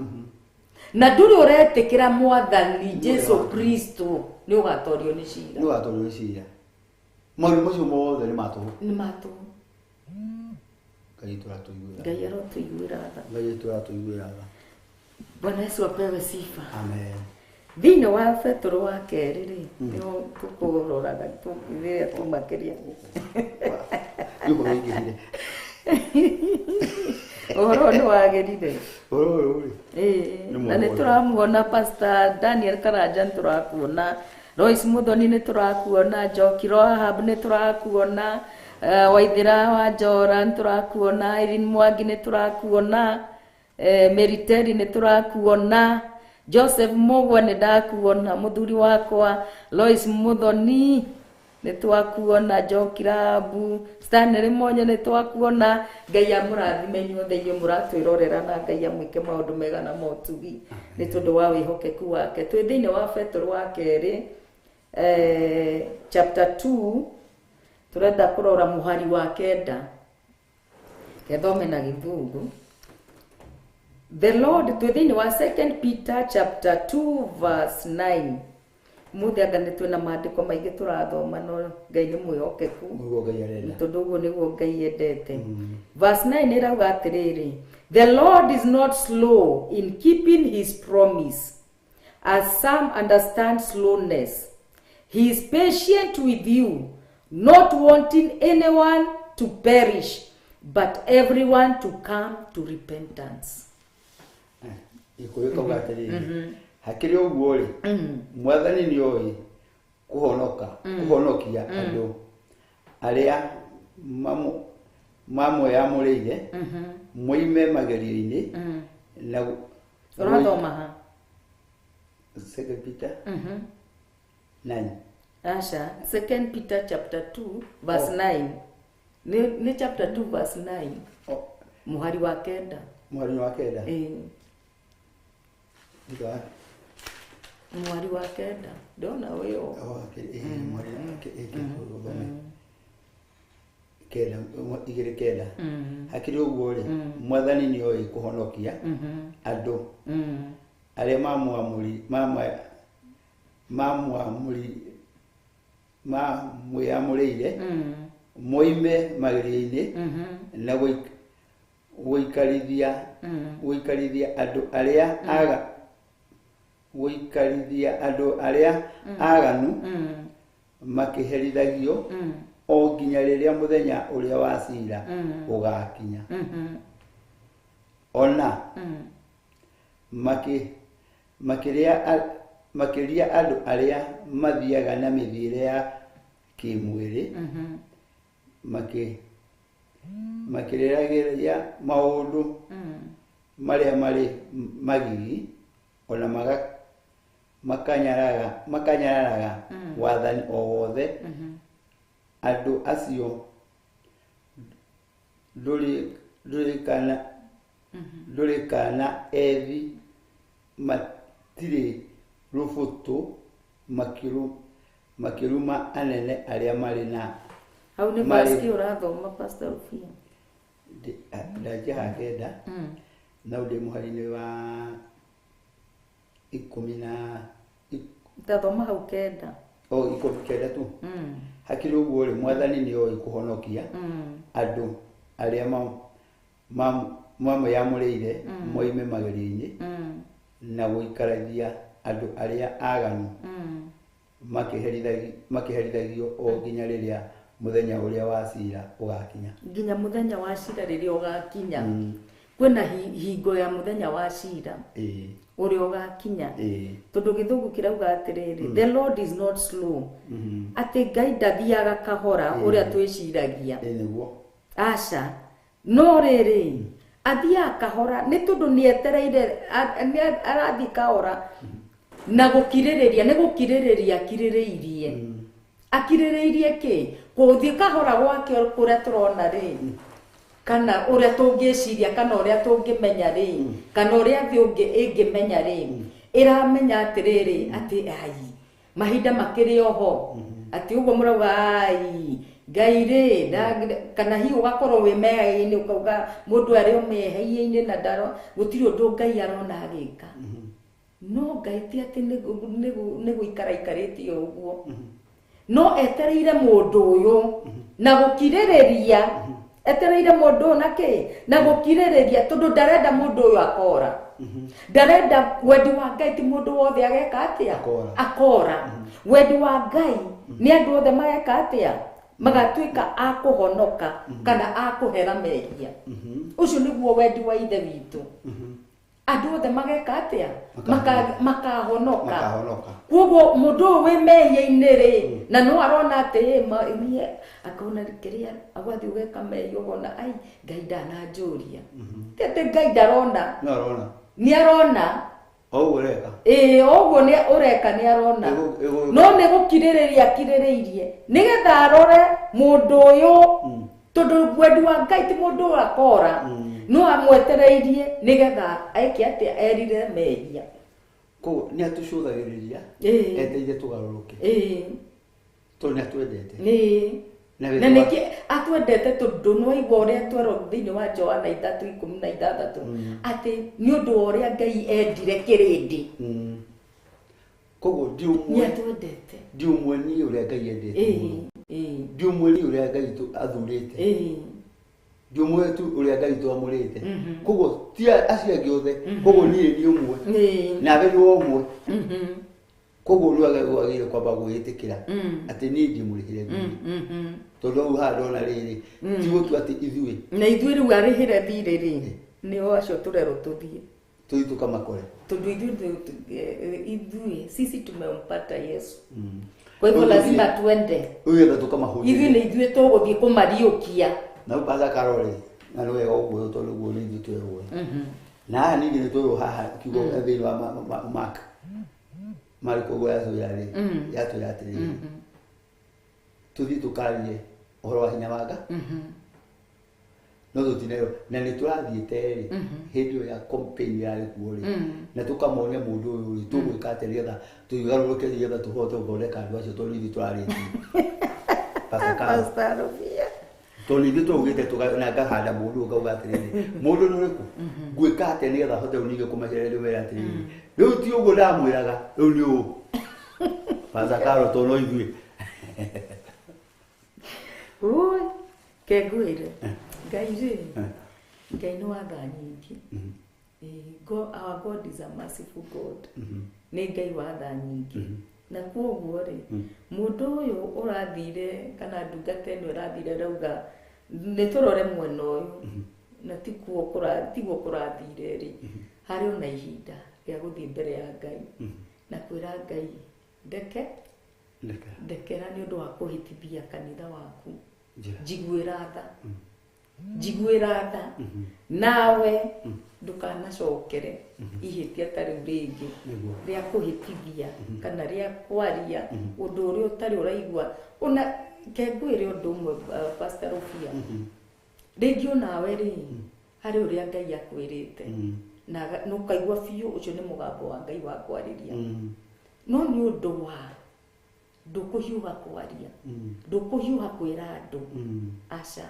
na ndũrĩ ũretĩkĩra mwathani Jesu Kristo, nĩ ũgatorio nĩ cira. Nĩ ũgatorio nĩ cira. Maũndũ macio mothe nĩ ma tũhũ. Nĩ ma tũhũ. Ngai tũratũiguĩra. Ngai arotũiguĩra tha. Ngai tũratũiguĩra tha. Bwana Yesu apewe sifa. Amen. Thĩinĩ wa Petero wa kerĩ rĩ, nĩho tũkũroraga rĩrĩa tũmakĩria. Ũhoro ũingĩrire. Ũhoro nĩ wagĩrire. Ũhoro ũyũ rĩ. Na nĩ tũramuona Pastor Daniel Karanja, nĩ tũrakuona Lois Muthoni, nĩ tũrakuona Njoki Rahab, nĩ tũrakuona Waithĩra wa Njora, nĩ tũrakuona Irene Mwangi, nĩ tũrakuona Mary Terry, nĩ tũrakuona Joseph Mugwa, nĩ ndakuona mũthuri wakwa Lois Muthoni, nĩ twakuona Njoki Rahabu, Stanley Monyo, nĩ twakuona. Ngai amũrathime inyuothe inyuĩ mũratwĩrorera, na Ngai amwĩke maũndũ mega na motugi nĩ tondũ wa wĩhokeku wake. Twĩ thĩinĩ wa Petero wa kerĩ, chapter 2, tũrenda kũrora mũhari wa 9. Kethome na Gĩthũngũ. The Lord, twĩ thĩinĩ wa 2 Peter chapter 2 verse 9. Mũthĩ anga nĩ twĩna maandĩko maingĩ tũrathoma, no Ngai nĩ mwĩhokeku. Nĩguo Ngai arenda. Tondũ ũguo nĩguo Ngai endete. Verse 9 ĩrauga atĩrĩrĩ, The Lord is not slow in keeping his promise, as some understand slowness. He is patient with you, not wanting anyone to perish, but everyone to come to repentance. Gĩkũyũ kauga atĩrĩrĩ, hakĩrĩ ũguo rĩ, mwathani nĩ oĩ kũhonokia andũ arĩa mamwĩamũrĩire moime magerio-inĩ na Ũrathoma ha? 2 Peter 9. Aca, 2 Peter chapter 2 verse 9. Nĩ chapter 2 verse 9. Mũhari wa 9. Mũhari wa 9. Mũhari wa 9. Ndona wĩyo. Kenda, igĩrĩ kenda. Hakĩrĩ ũguo rĩ, mwathani nĩ oĩ kũhonokia andũ arĩa mamwĩamũrĩire moime magerio-inĩ na gũikarithia andũ arĩa Gũikarithia andũ arĩa aganu makĩherithagio o nginya rĩrĩa mũthenya ũrĩa wa cira ũgakinya. Ona makĩria andũ arĩa mathiaga na mĩthiĩre ya kĩmwĩrĩ makĩrĩragĩria maũndũ marĩa marĩ magigi ona makanyararaga wathani o wothe. Andũ acio ndũrĩ kana ethi matirĩ rũbũtũ makĩruma anene arĩa marĩ na hau nĩ verse ũrathoma Pastor Rufia. Ndanjia ha 9 na ndĩ mũhari-inĩ wa 10 na ndathoma hau 9. O 19 tu. Hakĩrĩ ũguo rĩ, Mwathani nĩ oĩ kũhonokia andũ arĩa mamwĩyamũrĩire moime magerio-inĩ na gũikaragia andũ arĩa aganu makĩherithagio o nginya rĩrĩa mũthenya ũrĩa wa cira ũgakinya. Nginya mũthenya wa cira rĩrĩa ũgakinya. Kwĩna hingo ya mũthenya wa cira ũrĩa ũgakinya. Tondũ gĩthũngũ kĩrauga atĩrĩrĩ, the Lord is not slow. Atĩ Ngai ndathiaga kahora ũrĩa twĩciragia. Aca. No rĩrĩ, athiaga kahora nĩ tondũ nĩetereire, arathiĩ kahora na gũkirĩrĩria, nĩ gũkirĩrĩria akirĩrĩirie. Akirĩrĩirie kĩ? Gũthiĩ kahora gwake kũrĩa tũrona rĩ, kana ũrĩa tũngĩciria, kana ũrĩa tũngĩmenya rĩ, kana ũrĩa thĩ ĩngĩmenya rĩ, ĩramenya atĩrĩrĩ atĩ ai mahinda makĩrĩ oho, atĩ ũguo mũrauga ai Ngai rĩ, kana hihi ũgakorwo wĩ mehia-inĩ ũkauga mũndũ arĩ o mehia-inĩ na ndaro gũtirĩ ũndũ Ngai arona agĩka. No Ngai ti atĩ nĩ gũikara aikarĩte o ũguo. No etereire mũndũ ũyũ na gũkirĩrĩria, etereire mũndũ ũyũ na kĩ? Na gũkirĩrĩria, tondũ ndarenda mũndũ ũyũ akora. Ndarenda wendi wa Ngai ti mũndũ wothe ageka atĩa? Akora. Wendi wa Ngai nĩ andũ othe mageka atĩa? Magatuĩka a kũhonoka kana a kũhera mehia. Ũcio nĩguo wendi wa Ithe witũ. Andũ othe mageka atĩa? Makahonoka. Koguo mũndũ ũyũ wĩ mehia-inĩ rĩ, na no arona atĩ niĩ akona kĩrĩa agathiĩ ũgeka mehia ũkona ai Ngai ndananjũria. Ti atĩ Ngai ndarona. No arona. Nĩ arona. O ũguo ũreka. Ĩĩ, o ũguo nĩ ũreka nĩ arona. No nĩ gũkirĩrĩria akirĩrĩirie nĩgetha arore mũndũ ũyũ, tondũ wendi wa Ngai ti mũndũ ũyũ akora, no amwetereirie nĩgetha eke atĩa? Erire mehia. Koguo nĩ atũcũthagĩrĩria eteire tũgarũrũke. Tondũ nĩ atwendete. Na nĩkĩ atwendete? Tondũ no aigua ũrĩa twerwo thĩinĩ wa Johana 3:16 atĩ nĩ ũndũ wa ũrĩa Ngai endire kĩrĩndĩ. Koguo nĩ atwendete. Ndi ũmwe niĩ ũrĩa Ngai endete. Ndi ũmwe niĩ ũrĩa Ngai athurĩte. Ndi ũmwe tu ũrĩa Ngai twamũrĩte. Koguo ti acio angĩ othe. Koguo niĩ nĩ ũmwe. Nawe nĩ ũmwe. Koguo rĩu agĩrĩire kwamba gwĩtĩkĩra atĩ niĩ ndĩmũrĩhĩre thiirĩ. Tondũ hau haha ndona rĩrĩ, ti gũtua atĩ ithuĩ. Na ithuĩ rĩu arĩhĩre thiirĩ rĩ, nĩo acio tũrerwo tũthiĩ. Tũthiĩ tũkamakore. Tondũ ithuĩ sisi tumempata Yesu. Kwa hivyo lazima tuende. Ũyũ tũkamahũthĩre. Ithuĩ nĩ ithuĩ tũgũthiĩ kũmariũkia. Na rĩu Pastor Carol, na nĩ wega ũguo tondũ ũguo nĩ ithuĩ twerwo. Na haha ningĩ nĩ twerwo haha kiugo thĩinĩ wa Mark. Mariko ũguo yatwĩra rĩ, yatwĩra atĩrĩrĩ, tũthiĩ tũkarie ũhoro wa hinya wa Ngai. No tũtinerwo, na nĩ tũrathiĩte rĩ, hĩndĩ ĩyo ya campaign yarĩ kuo rĩ, na tũkamonia mũndũ ũyũ rĩ, tũgwĩka atĩa nĩgetha tũgarũrũke nĩgetha tũhote gũthondeka andũ acio tondũ ithuĩ tũrarĩtie. Pastor Carol. Pastor Rufia. Tondũ ithuĩ twaugĩte na ngahanda mũndũ ũyũ ngauga atĩrĩrĩ, mũndũ nĩ ũrĩkũ? Ngwĩka atĩa nĩgetha hote ningĩ kũmacerera ndĩmere atĩrĩrĩ, rĩu ti ũguo ndamwĩraga, rĩu nĩ ũũ. Pastor Carol, tondũ no ithuĩ. Ui, ke ngwĩre, Ngai rĩ, Ngai nĩ wa tha nyingĩ. Our God is a merciful God. Nĩ Ngai wa tha nyingĩ. Na kwoguo rĩ, mũndũ ũyũ ũrathire kana ndungata ĩno ĩrathire rauga nĩ tũrore mwena ũyũ na tikuo kũrathire rĩ, harĩ ona ihinda rĩa gũthiĩ mbere ya Ngai na kwĩra Ngai ndekera nĩ ũndũ wa kũhĩtithia kanitha waku, njiguĩra tha, njiguĩra tha, nawe ndukanacokere ihĩtia ta rĩu rĩngĩ rĩa kũhĩtithia kana rĩa kwaria ũndũ ũrĩa ũtarĩ ũraigua. Ona kengwĩre ũndũ ũmwe, Pastor Rufia, rĩngĩ onawe rĩ, harĩ ũrĩa Ngai akwĩrĩte na nũkaigua biũ ũcio nĩ mũgambo wa Ngai wa kwarĩria, no nĩ ũndũ wa ndũkũhiũha kwaria, ndũkũhiũha kwĩra andũ, aca.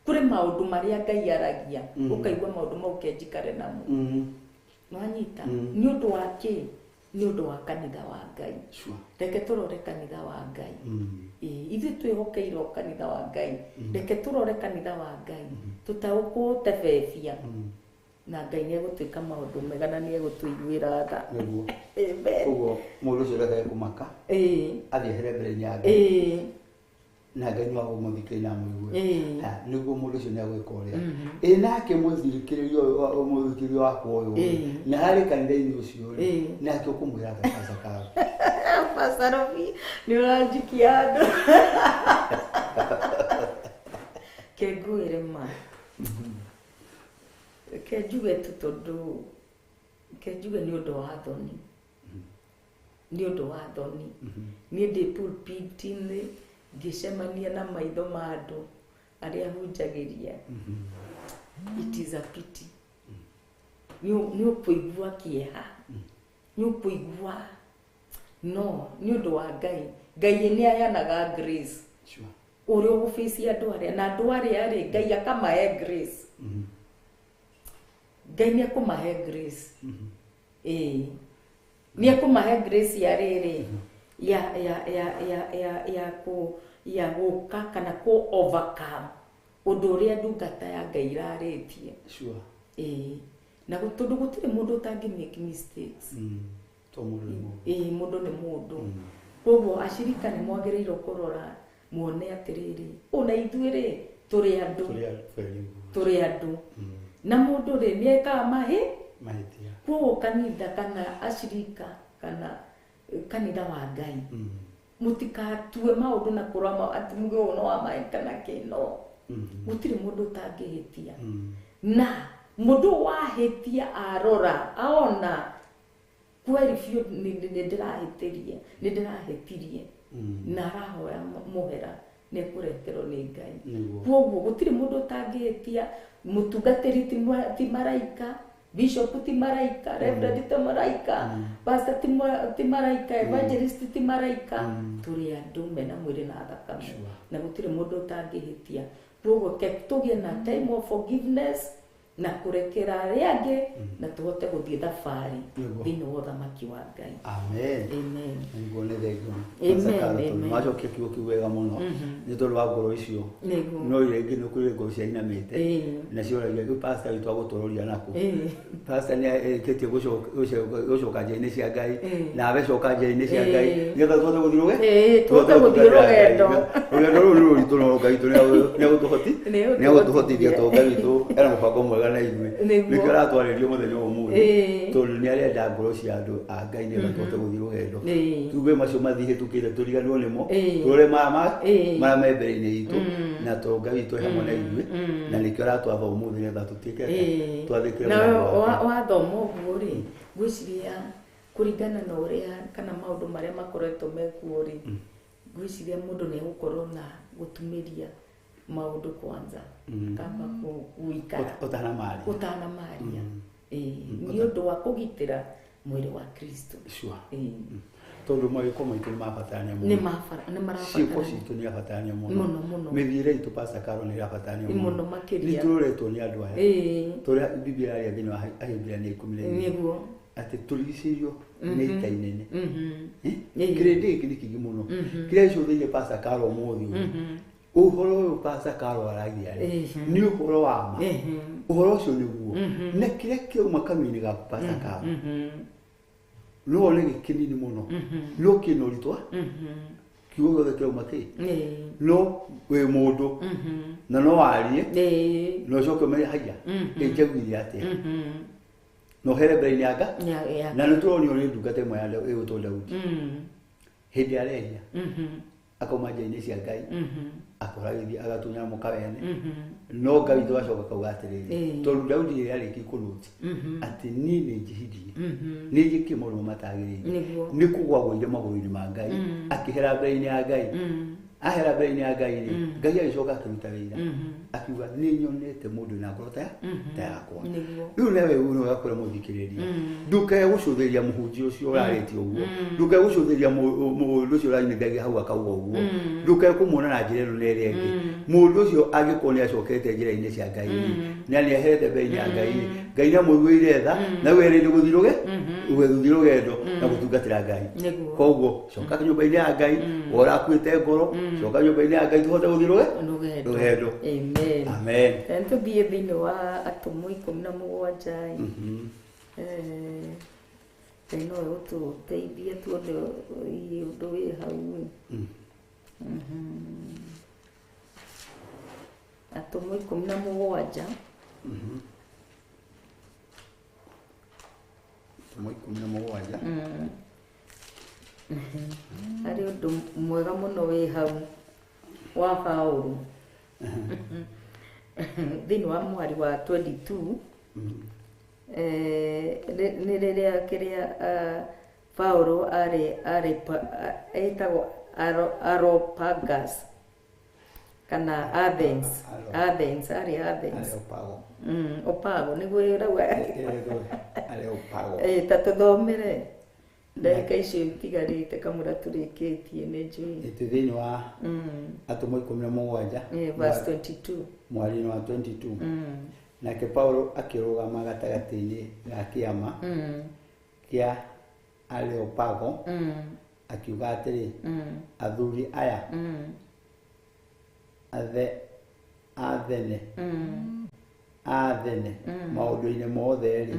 Kũrĩ maũndũ marĩa Ngai aragia, ũkaigua maũndũ mau kenjikare namo. Nĩwanyita? Nĩ ũndũ wa kĩ? Nĩ ũndũ wa kanitha wa Ngai. Reke tũrore kanitha wa Ngai. Ithuĩ twĩhokeirwo kanitha wa Ngai. Reke tũrore kanitha wa Ngai. Tũtaũkũũtebebia. Na Ngai nĩegũtwĩka maũndũ mega na nĩegũtũiguĩra tha. Nĩguo. Amen. Koguo mũndũ ũcio ndakae kũmaka. Athiĩ ehere mbere-inĩ ya Ngai. Na Ngai no agũmũthikĩrĩria na amũigue. Nĩguo mũndũ ũcio nĩagwĩka ũrĩa. Ĩ nake mũthikĩrĩria wakwa ũyũ, na harĩ kanitha-inĩ ũcio rĩ, nake ũkũmwĩra atĩa Pastor Carol? Pastor Rufia, nĩ ũranjikia andũ. Kengwĩre ma. Kenjuge tu tondũ kenjuge nĩ ũndũ wa thoni. Nĩ ũndũ wa thoni. Niĩ ndĩ pulpit-inĩ ngĩcemania na maitho ma andũ arĩa hunjagĩria. It is a pity. Nĩ ũkũigua kĩeha. Nĩ ũkũigua. No, nĩ ũndũ wa Ngai. Ngai nĩ ayanaga grace. Ũrĩa ũgũbĩcia andũ arĩa, na andũ arĩa rĩ, Ngai akamahe grace. Ngai nĩ ekũmahe grace. Nĩ ekũmahe grace ya rĩrĩ, ya ya ya ya ya ya ku ya gũka kana ku overcome ũndũ ũrĩa ndungata ya Ngai irarĩtie. Na tondũ gũtirĩ mũndũ ũtangĩ make mistakes. To mũndũ nĩ mũndũ. Mũndũ nĩ mũndũ. Koguo acirika nĩ mwagĩrĩirwo kũrora muone atĩrĩrĩ, ona ithuĩ rĩ, tũrĩ andũ. Tũrĩ andũ. Na mũndũ rĩ, nĩ ekaga mahĩtia. Koguo kanitha kana acirika kana kanitha wa Ngai, mũtikatue maũndũ na kũrora atĩ muge ũyũ no wa maĩ kana kĩ, no. Gũtirĩ mũndũ ũtangĩhĩtia. Na mũndũ wahĩtia arora, aona kweri biũ nĩ ndĩrahĩtirie, nĩ ndĩrahĩtirie. Na arahoya mũhera, nĩ ekũrekerwo nĩ Ngai. Koguo gũtirĩ mũndũ ũtangĩhĩtia, mũtungatĩri ti maraika, bishop ti maraika, reverend ti maraika, pastor ti maraika, evangelist ti maraika. Tũrĩ andũ mena mwĩrĩ na thakame, na gũtirĩ mũndũ ũtangĩhĩtia. Koguo tũgĩe na time of forgiveness na kũrekera arĩa angĩ, na tũhote gũthiĩ thabarĩ thĩinĩ wa ũthamaki wa Ngai. Amen. Amen. Nĩguo nĩ thengio. Amen, amen. Wacokia kiugo kĩu wega mũno. Nĩ tondũ wa ngoro icio. No rĩngĩ nĩ kũrĩ ngoro ciainamĩte. Na cioragia rĩu pastor witũ agũtũroria nakũ. Pastor nĩ erĩkĩtie gũcoka njĩra-inĩ cia Ngai. Nawe coka njĩra-inĩ cia Ngai. Nĩgetha tũhote gũthiĩ Tũhote gũthiĩ rũgendo. Rũgendo rũrũ nĩ rũritũ no Ngai witũ nĩ agũtũhotithia tondũ Ngai witũ ena mũbango mwega na ithuĩ. Nĩkĩo aratwarĩria mũthenya wa ũmũthĩ. Tondũ nĩ arenda ngoro cia andũ a Ngai nĩgetha tũhote gũthiĩ rũgendo. Tuge macio mathihĩtũkĩte tũriganĩrwo nĩmo. Tũrore maya me mbere-inĩ itũ na tondũ Ngai witũ e hamwe na ithuĩ. Na nĩkĩo aratwatha ũmũthĩ nĩgetha tũtuĩke twathĩkĩre mũgambo wake. Wathoma ũguo rĩ, ngwĩciria kũringana na ũrĩa kana maũndũ marĩa makoretwo mekuo rĩ, ngwĩciria mũndũ nĩ egũkorwo na gũtumĩria maũndũ kwanza kamba gũikara ũtanamaria. Nĩ ũndũ wa kũgitĩra mwĩrĩ wa Kristo. Tondũ mawĩko maitũ nĩ mabatarania mũno. Nĩ marabatarania. Ciĩko citũ nĩ irabatarania mũno. Mũno mũno. Mĩthiĩre itũ Pastor Carol nĩ irabatarania mũno. Mũno makĩria. Nĩ tũroretwo nĩ andũ aya. Tũrĩa Biblia yaria thĩinĩ wa Ahibirania 12. Nĩguo. Atĩ tũrigicĩirio nĩ ita inene. Kĩrĩndĩ gĩkĩ nĩ kĩingĩ mũno. Kĩrĩa gĩcũthĩirie Pastor Carol ũmũthĩ ũyũ. Ũhoro ũyũ Pastor Carol aragia rĩ, nĩ ũhoro wa ma. Ũhoro ũcio nĩguo. Na kĩrĩa kĩauma kanua-inĩ gaku Pastor Carol, no wone gĩ kĩnini mũno, no kĩna ũritũ kiugo gĩothe kĩrauma kĩ no wĩ mũndũ na no warie na ũcoke ũmenye haiya ĩ njaguire atĩa na ũhere mbere-inĩ ya Ngai. Na nĩ tũronio nĩ ndungata ĩmwe ya ĩgwĩtwo Daudi hĩndĩ arehia akauma njĩra-inĩ cia Ngai akoragithia agatunya mũka wene no Ngai witũ acoka kauga atĩrĩrĩ tondũ Daudi rĩrĩa arĩkia kũnũti atĩ niĩ nĩ njĩhirie nĩ njĩkie maũndũ matagĩrĩire nĩ kũgwa agũire magũrũ-inĩ ma Ngai akĩhera mbere-inĩ ya Ngai ahera mbere-inĩ ya Ngai rĩ Ngai agĩcoka akĩruta wĩra akiuga nĩ nyonete mũndũ na ngoro ta yakwa. Rĩu nawe no ũgakora mũthikĩrĩria ndũkae gũcũthĩrĩria mũhunjia ũcio ũrarĩtie ũguo, ndũkae gũcũthĩrĩria mũndũ ũcio ũrainithagia hau akauga ũguo, ndũkae kũmuona na njĩra ĩno na ĩrĩa ĩngĩ. Mũndũ ũcio angĩkorwo nĩ acokete njĩra-inĩ cia Ngai na nĩ aherete mbere-inĩ ya Ngai, Ngai nĩ amũiguĩire tha na we rĩndĩ gũthiĩ rũgendo na gũtungatĩra Ngai. Koguo coka nyũmba-inĩ ya Ngai, ũrakuĩte ngoro, coka nyũmba-inĩ ya Ngai tũhote gũthiĩ rũgendo. Amen. Amen. Tũthiĩ thĩinĩ wa Atũmwo 17. Ngai no egũtũteithia tuone ũndũ wĩ hau. Atũmwo 17. Atũmwo 17. Harĩ ũndũ mwega mũno wĩ hau wa Paũlũ thĩinĩ wa mweri wa 22 nĩ rĩrĩa kĩrĩa Paũlũ arĩ etagwo Areopagus kana Athens, arĩ Athens. Opago nĩguo ĩrauga Areopago. Ta tũthomere ndagĩka icio itigarĩte kamũra tũrĩkĩtie nĩ njũĩ. Ĩtĩ thĩinĩ wa Atũmwo 17 verse 22 mweri-inĩ wa 22. Nake Paulo akĩrũgama gatagatĩ-inĩ ga kĩama kĩa Areopago akiuga atĩrĩ, athuri aya athene maũndũ-inĩ mothe rĩ,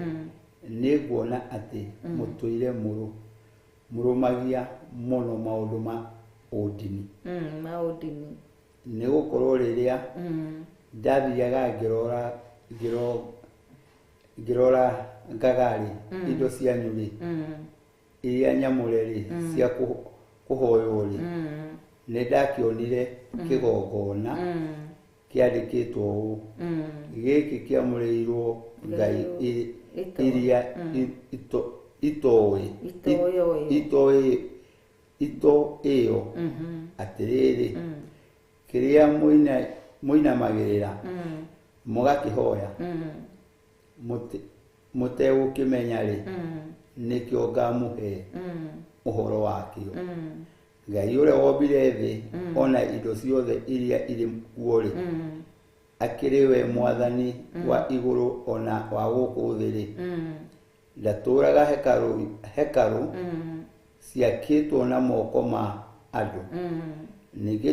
nĩ nguona atĩ mũtũire mũrũmagia mũno maũndũ ma ũndini. Nĩ gũkorwo rĩrĩa ndathiaga ngĩrora ngaga-rĩ, indo cianyu rĩ, iria nyamũre rĩ, cia kũhoywo rĩ, nĩ ndakĩonire kĩgongona kĩandĩkĩtwo ũũ, gĩkĩ kĩamũrĩirwo Ngai iria itoĩ itoĩyo. Atĩrĩrĩ, kĩrĩa mũinamagĩrĩra mũgakĩhoya mũtegũkĩmenya rĩ, nĩkĩo ngamũhe ũhoro wakĩo. Ngai ũrĩa wombire thĩ ona indo ciothe iria irĩ kuo rĩ, akĩrĩ we mwathani wa igũrũ ona wa gũkũ thĩ rĩ, ndatũũraga hekarũ ciakĩtwo na moko ma andũ, ningĩ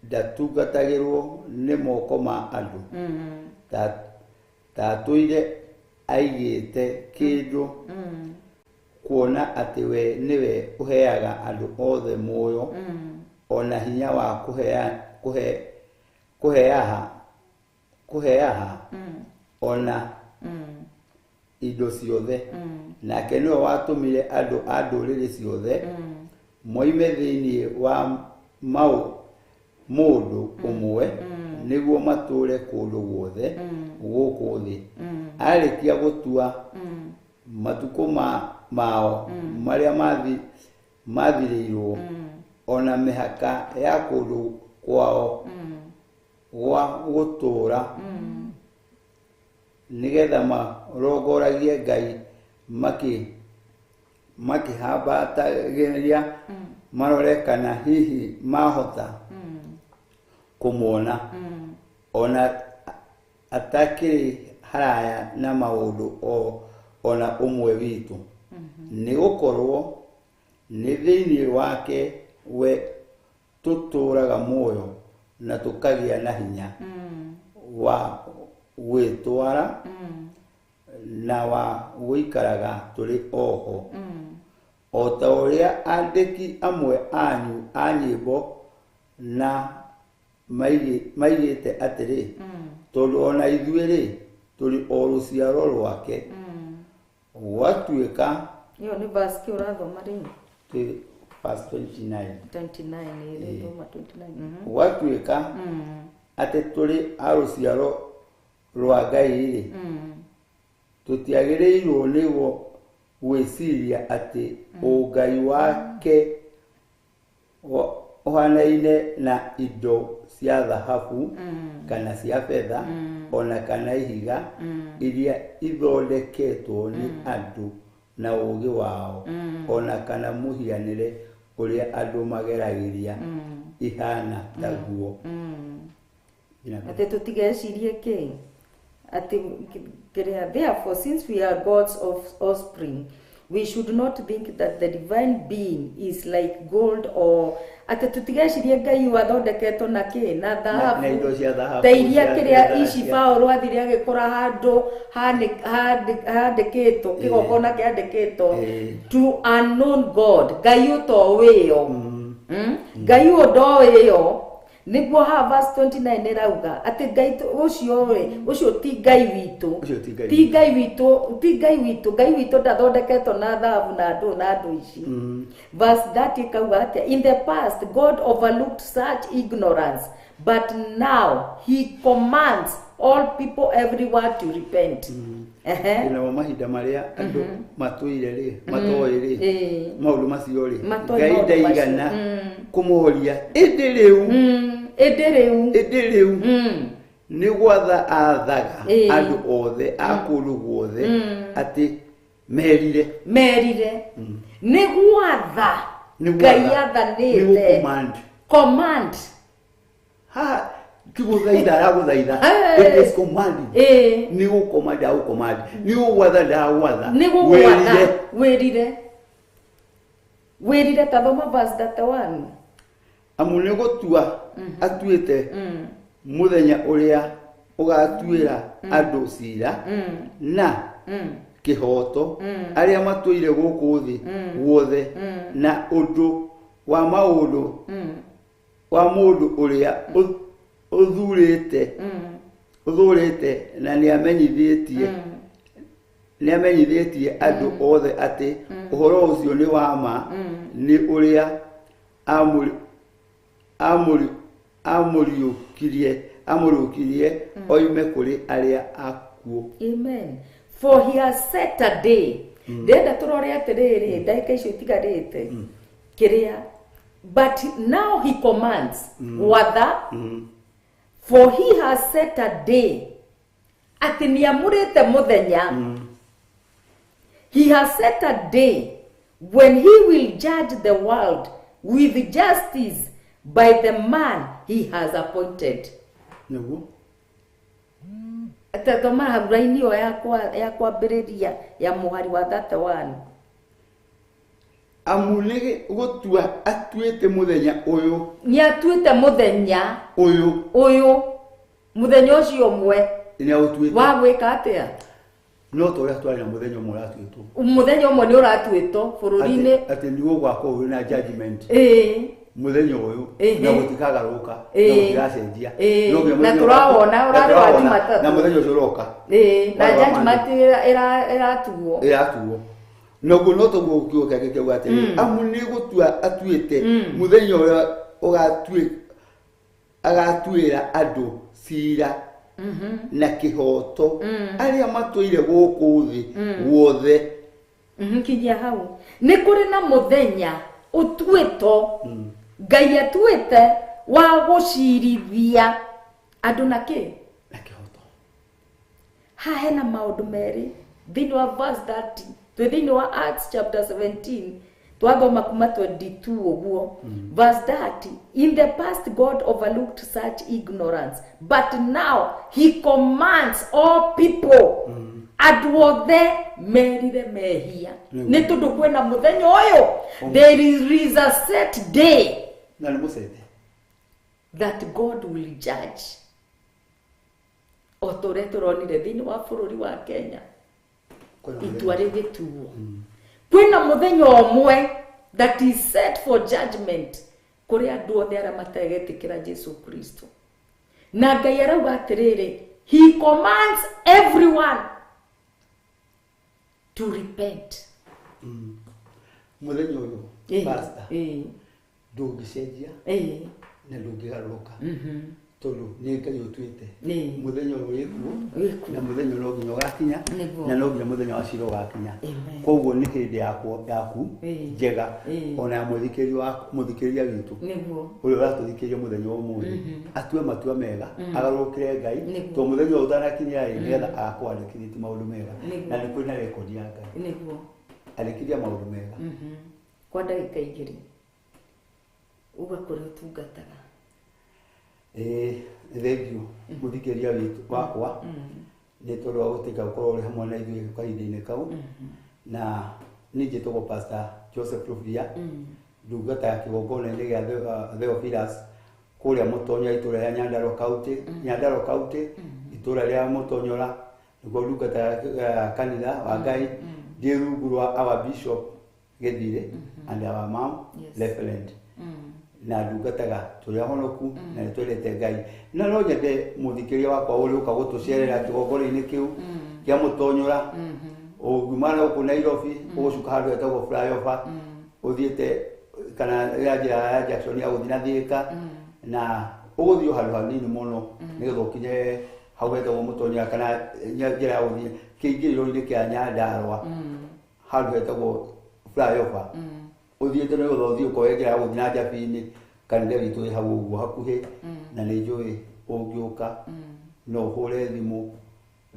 ndatungatagĩrwo nĩ moko ma andũ, tatũire aigĩte kĩndũ, kuona atĩ we nĩwe ũheaga andũ othe muoyo ona hinya wa kũheaha ona indo ciothe. Nake nĩwe watũmire andũ a ndũrĩrĩ ciothe moime thĩinĩ wa mũndũ ũmwe nĩguo matũũre kũndũ guothe gũkũ thĩ. Arĩkia gũtua matukũ mao marĩa mathirĩirwo ona mĩhaka ya kũndũ kwao gwa gũtũũra, nĩgetha marongoragie Ngai makĩhambatagĩria marore kana hihi mahota kũmuona, ona atakĩrĩ haraya na maũndũ ona ũmwe witũ. Nĩ gũkorwo nĩ thĩinĩ wake we tũtũũraga muoyo Na tũkagĩa na hinya wa gwĩtwara na wa gũikaraga tũrĩ oho, o ta ũrĩa andĩki amwe anyu a nyĩmbo na maigĩte atĩrĩ, tondũ ona ithuĩ rĩ, tũrĩ o rũciaro rwake. Gwatuĩka Ĩyo nĩ verse kĩ ũrathoma rĩu? Twĩ verse 29. 29, ĩrĩ thoma 29. Gwatuĩka atĩ tũrĩ a rũciaro rwa Ngai rĩ, tũtiagĩrĩirwo nĩ gwĩciria atĩ ũngai wake ũhanaine na indo cia thahabu kana cia betha ona kana ihiga, iria ithondeketwo nĩ andũ na ũũgĩ wao, ona kana mũhianĩre ũrĩa andũ mageragĩria ihana taguo. Atĩ tũtigecirie kĩ atĩ kĩrĩa. Therefore, since we are God's offspring, we should not think that the divine being is like gold or atĩ tũtigecirie Ngai wathondeketwo na kĩ, na thahabu, na indo cia thahabu, ta iria cia kĩrĩa betha, ici Paũlũ athire agĩkora handũ handĩkĩtwo kĩgongona kĩandĩkĩtwo "to unknown God", Ngai ũtowĩyo. Ngai ũyũ ndoĩyo. Nĩguo haha verse 29 ĩrauga atĩ Ngai ũcio rĩ, ũcio ti Ngai witũ. Ũcio ti Ngai. Ti Ngai witũ, ti Ngai witũ. Ngai witũ ndathondeketwo na thahabu na andũ ici. Verse 30 ĩkauga atĩa? In the past God overlooked such ignorance, but now he commands all people everywhere to repent. Ehe. Namo mahinda marĩa andũ matũire rĩ, matoĩ rĩ maũndũ macio rĩ, Matoĩ Ngai maũndũ macio. ndaigana kũmoria, ĩndĩ rĩu Ĩndĩ rĩu ĩndĩ rĩu nĩ gwatha athaga andũ othe a kũndũ guothe atĩ merire. Merire. Nĩ gwatha Nĩ Ngai gwatha. Nĩ athanĩte. gũcommand. Command. Haha ti gũthaitha aragũthaitha. It is commanding. Nĩ gũcommand agũcommand, nĩ gũgwatha ndagwatha. Nĩ gũgwatha. Wĩrire, wĩrire. Ta thoma verse 31. Amu nĩ gũtua atuĩte mũthenya ũrĩa ũgatuĩra andũ cira na kĩhooto arĩa matũire gũkũ thĩ guothe na ũndũ wa maũndũ wa mũndũ ũrĩa ũthurĩte, na nĩamenyithĩtie andũ othe atĩ ũhoro ũcio nĩ wa ma, nĩ ũrĩa amũriũkirie oime kũrĩ arĩa akuũ. Amen. For he has set a day. Ndĩrenda tũrore atĩrĩrĩ, ndagĩka icio itigarĩte kĩrĩa, but now he commands, gwatha. For he has set a day, atĩ nĩamũrĩte mũthenya. He has set a day when he will judge the world with justice by the man he has appointed. Nĩguo. Thoma hau raini ĩyo ya kwambĩrĩria ya mũhari wa 31. Amu nĩ gũtua atuĩte mũthenya ũyũ. Nĩ atuĩte mũthenya ũyũ. Ũyũ, mũthenya ũcio ũmwe. Nĩ aũtuĩte. Wa gwĩka atĩa? No ta ũrĩa twarĩ na mũthenya ũmwe ũratuĩtwo. Mũthenya ũmwe nĩ ũratuĩtwo bũrũri-inĩ. Atĩ nĩ gũgakorwo wĩ na judgment mũthenya ũyũ na gũtikagarũrũka na gũtigacenjia. No nginya Na mũthenya tũrawona na ũrarĩ wa tũrawona, Jumatatũ. Na mũthenya ũcio ũroka. Na Warĩ wa judgment Monday. ĩratuo. Ĩratuo noguo no toguo kiugo kĩake kĩauga atĩrĩ, amu nĩ gũtua atuĩte mũthenya ũrĩa agatuĩra andũ cira na kĩhooto arĩa matũire gũkũ thĩ guothe. Kinyia hau. Nĩ kũrĩ na mũthenya ũtuĩtwo, Ngai atuĩte wa gũcirithia andũ na kĩ? Na kĩhooto. Haha hena maũndũ merĩ thĩinĩ wa verse 30. Twĩ thĩinĩ wa Acts chapter 17, twathoma kuma 22 ũguo. Verse 30: in the past God overlooked such ignorance, but now he commands all people, andũ othe merire mehia, nĩ tondũ kwĩna mũthenya ũyũ. There is a set day. Na nĩ mũcete. that God will judge. O ta ũrĩa tũronire thĩinĩ wa bũrũri wa Kenya, itua rĩgĩtuo. Kwĩna mũthenya ũmwe that is set for judgment kũrĩ andũ othe arĩa mategetĩkĩra Jesu Kristo. Na Ngai arauga atĩrĩrĩ, he commands everyone to repent. Mũthenya ũyũ, pastor, ndũngĩcenjia na ndũngĩgarũrũka, tondũ nĩ Ngai ũtuĩte mũthenya ũyũ wĩkuo, na mũthenya no nginya ũgakinya, na no nginya mũthenya wa cira ũgakinya. Koguo nĩ hĩndĩ yaku njega, ona ya mũthikĩrĩria witũ ũrĩa ũratũthikĩrĩria mũthenya wa ũmũthĩ, atue matua mega, agarũrũkĩre Ngai, tondũ mũthenya ũyũ ũtanakinya rĩ, nĩgetha agakwandĩkithĩtie maũndũ mega, na nĩ kwĩna rekondi ya Ngai. Andĩkithia maũndũ mega. Kwa ndagĩka igĩrĩ uga kũrĩa ũtungataga. Thengiũ mũthikĩrĩria witũ wakwa, nĩ tondũ wa gũtĩka gũkorwo ũrĩ hamwe na ithuĩ kahinda-inĩ kau. Na niĩ njĩtagwo Pastor Joseph Rubia, ndungata ya kĩgongona-inĩ gĩa Theophilus kũrĩa Mũtonyora, itũũra rĩa Nyandarua County, Nyandarua County, itũũra rĩa Mũtonyora, nĩkuo ndungata ya kanitha wa Ngai, ndĩ rungu rwa our Bishop Gĩthire and our mom Reverend. Na ndungataga tũrĩ ahonoku na nĩ twendete Ngai. Na no nyende mũthikĩrĩria wakwa ũrĩa ũka gũtũcerera kĩgongona-inĩ kĩu kĩa Mũtonyora, ũngiuma na gũkũ Nairobi ũgũcuka handũ hetagwo flyover, ũthiĩte kana ya njĩra ya Jackson ya gũthiĩ na Thika, na ũgũthiĩ handũ hanini mũno nĩgetha ũkinye hau hetagwo Mũtonyora, kana njĩra ya gũthiĩ kĩingĩrĩro-inĩ kĩa Nyandarua handũ hetagwo flyover, ũthiĩte nĩgetha ũthiĩ ũkoe njĩra ya gũthiĩ na Njabini. Kanitha witũ ĩ hau ũguo hakuhĩ, na nĩ njũĩ ũngĩũka no ũhũre thimũ,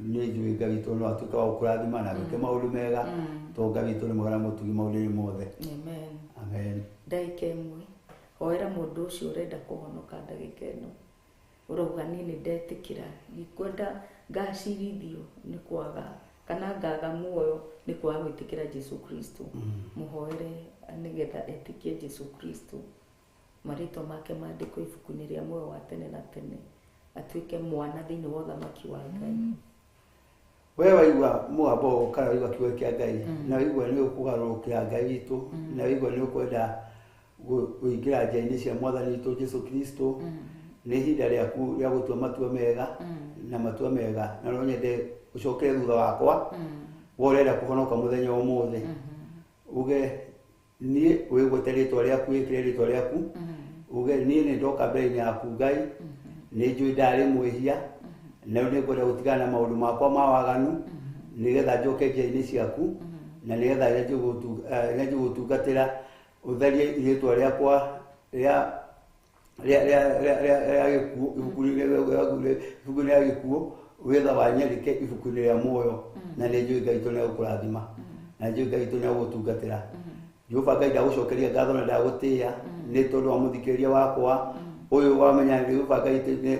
nĩ njũĩ Ngai witũ no atuĩke wa gũkũrathima na gwĩke maũndũ mega, tondũ Ngai witũ nĩ mwega na mũtugi maũndũ-inĩ mothe. Amen. Amen. Ndagĩka ĩmwe, hoera mũndũ ũcio ũrenda kũhonoka ndagĩka ĩno, ũrauga niĩ nĩ ndetĩkĩra, ndikwenda ngacirithio nĩ kwaga kana ngaga muoyo nĩ kwaga gwĩtĩkĩra Jesu Kristo. Mũhoere nĩgetha etĩkie Jesu Kristo, marĩtwa make mandĩkwo ibuku-inĩ rĩa muoyo wa tene na tene, atuĩke mwana thĩinĩ wa ũthamaki wa Ngai. We waigua mũgambo kana waigua kiugo kĩa Ngai, na waigua nĩ ũkũgarũrũkĩra Ngai witũ, na waigua nĩ ũkwenda kũingĩra njĩra-inĩ cia Mwathani witũ Jesu Kristo, nĩ ihinda rĩaku rĩa gũtua matua mega, na matua mega, na no nyende ũcokere thutha wakwa, we ũrenda kũhonoka mũthenya wa ũmũthĩ, uge niĩ wĩgwete rĩtwa rĩaku, wĩkĩre rĩtwa rĩaku, uge niĩ nĩ ndoka mbere-inĩ yaku Ngai, nĩ njũĩ ndarĩ mwĩhia, na rĩu nĩngwenda gũtigana na maũndũ makwa ma waganu, nĩgetha njoke njĩra-inĩ ciaku, na nĩgetha nyanjie gũtungatĩra, ũtherie rĩtwa rĩakwa rĩa gĩkuũ ibuku-inĩ rĩa gĩkuũ, wĩtha wanyandĩke ibuku-inĩ rĩa muoyo, na nĩ njũĩ Ngai witũ nĩegũkũrathima, na nĩ njũĩ Ngai witũ nĩegũgũtungatĩra. Jehova Ngai ndagũcokeria ngatho na ndagũtĩĩa nĩ tondũ wa mũthikĩrĩria wakwa ũyũ wamenya Jehova Ngai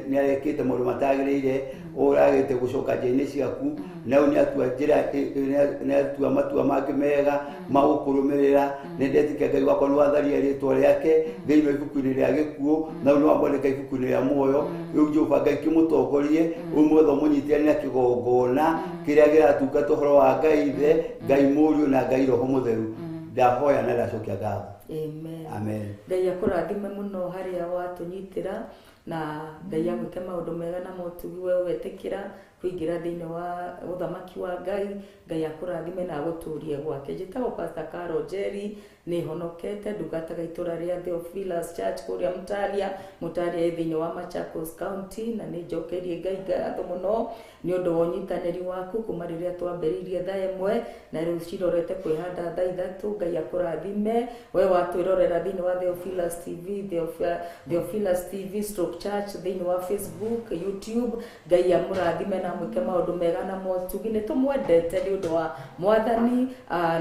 nĩ arekĩte maũndũ matagĩrĩire, ũragĩte gũcoka njĩra-inĩ ciaku, na rĩu nĩatua njĩra, nĩatua matua mangĩ mega ma gũkũrũmĩrĩra. Nĩ ndetĩkia Ngai wakwa nĩ watharia rĩtwa rĩake thĩinĩ wa ibuku-inĩ rĩa gĩkuũ, na rĩu nĩ wamwandĩka ibuku-inĩ rĩa muoyo. Rĩu Jehova Ngai kĩmũtongorie, ũmwethe ũmũnyitĩre na kĩgongona kĩrĩa kĩratungata ũhoro wa Ngai Ithe, Ngai Mũriũ na Ngai Roho Mũtheru. Ndahoya na ndacokia ngatho. Amen. Amen. Ngai akũrathime mũno harĩa watũnyitĩra, na Ngai agwĩke maũndũ mega na motugi we wetĩkĩra kũingĩra thĩinĩ wa ũthamaki wa Ngai. Ngai akũrathime na agũtũrie gwake. Njĩtagwo Pastor Carol Njeri, nĩ honokete, ndungataga itũra rĩa Theophilus Church kũrĩa Mutalia, Mutalia ĩ thĩinĩ wa Machakos County, na nĩ njokeirie Ngai ngatho mũno nĩ ũndũ wa ũnyitanĩri waku kuma rĩrĩa twambĩrĩirie thaa ĩmwe na rĩu cirorete kwĩhanda thaa ithatũ. Ngai akũrathime we watwĩrorera thĩinĩ wa Theophilus TV, Theophilus TV stroke Church thĩinĩ wa Facebook, YouTube. Ngai amũrathime na na mwĩke maũndũ mega na motugi. Nĩ tũmwendete nĩ ũndũ wa mwathani.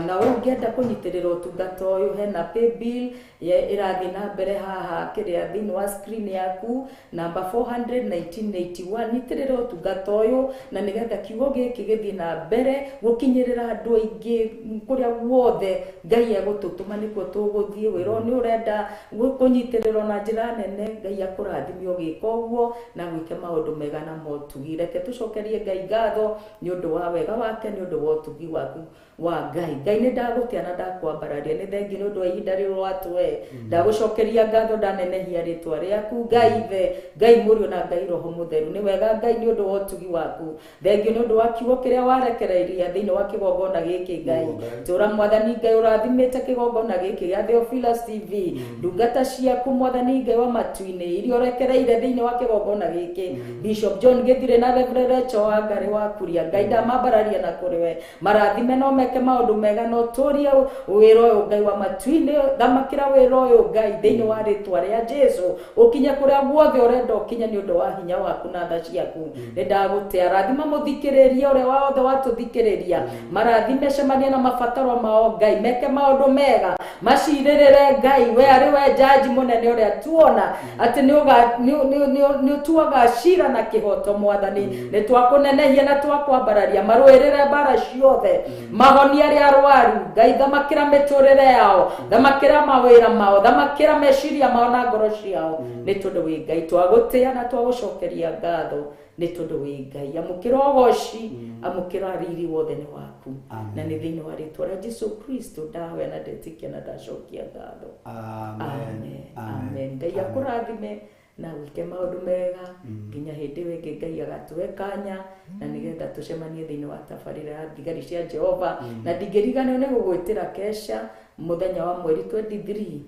Na we ũngĩenda kũnyitĩrĩra ũtungata ũyũ, hena paybill ĩrathiĩ na mbere haha kĩrĩa thĩinĩ wa screen yaku, namba 41981. Nyitĩrĩra ũtungata ũyũ na nĩgetha kiugo gĩkĩ gĩthiĩ na mbere gũkinyĩrĩra andũ aingĩ kũrĩa guothe Ngai egũtũtũma nĩkuo tũgũthiĩ. Wĩra ũyũ nĩ ũrenda kũnyitĩrĩrwo na njĩra nene. Ngai akũrathime ũgĩka ũguo na gwĩke maũndũ mega na motugi. Reke tũcokerie Ngai ngatho nĩ ũndũ wa wega wake, nĩ ũndũ wa ũtugi waku wa Ngai. Ngai nĩ ndagũtĩa na ndakwambararia, nĩ thengi nĩ ũndũ wa ihinda rĩrĩ watũhe. Ndagũcokeria ngatho, ndanenehia rĩtwa rĩaku Ngai Ithe, Ngai Mũriũ na Ngai Roho Mũtheru. Nĩ wega Ngai nĩ ũndũ wa ũtugi waku, thengi nĩ ũndũ wa kiugo kĩrĩa warekereiria thĩinĩ wa kĩgongona gĩkĩ. Ngai tũra mwathani Ngai ũrathimĩte kĩgongona gĩkĩ gĩa Theophilus TV, ndungata ciaku mwathani Ngai wa matu-inĩ iria ũrekereire thĩinĩ wa kĩgongona gĩkĩ, Bishop John Githire na Reverend Rachel Wangari wa Kuria. Ngai ndamambararia na kũrĩ we, marathime no meke maũndũ mega, no tũrie wĩra ũyũ Ngai wa matu-inĩ, thamakĩra wĩra ũyũ Ngai thĩinĩ wa rĩtwa rĩa Jesu, ũkinye kũrĩa guothe ũrenda ũkinye nĩ ũndũ wa hinya waku na tha ciaku. Nĩ ndagũtĩa, rathima mũthikĩrĩria ũrĩa wothe watũthikĩrĩria, marathime cemania na mabataro mao Ngai, meke maũndũ mega, macirĩrĩre Ngai, we arĩ we jaji mũnene ũrĩa tuona atĩ nĩ ũtuaga cira na kĩhoto. Mwathani nĩ twakũnenehia na twakwambararia, marũĩrĩre mbara ciothe, mahonie arĩa arwaru Ngai, thamakĩra mĩtũrĩre yao, thamakĩra mawĩra mao, thamakĩra meciria mao na ngoro ciao, nĩ tondũ wĩ Ngai. Twagũtĩa na twagũcokeria ngatho nĩ tondũ wĩ Ngai. Amũkĩra ũgoci, amũkĩra riri wothe nĩ waku, na nĩ thĩinĩ wa rĩtwa rĩa Jesu Kristo ndahoya na ndetĩkia na ndacokia ngatho. Amen. Amen. Ngai akũrathime na wĩke maũndũ mega nginya hĩndĩ ĩyo ĩngĩ Ngai agatũhe kanya na nĩgetha tũcemanie thĩinĩ wa tabarĩra ya thigari cia Jehova. Na ndingĩriganĩrwo nĩ gũgwĩtĩra kesha mũthenya wa mweri 23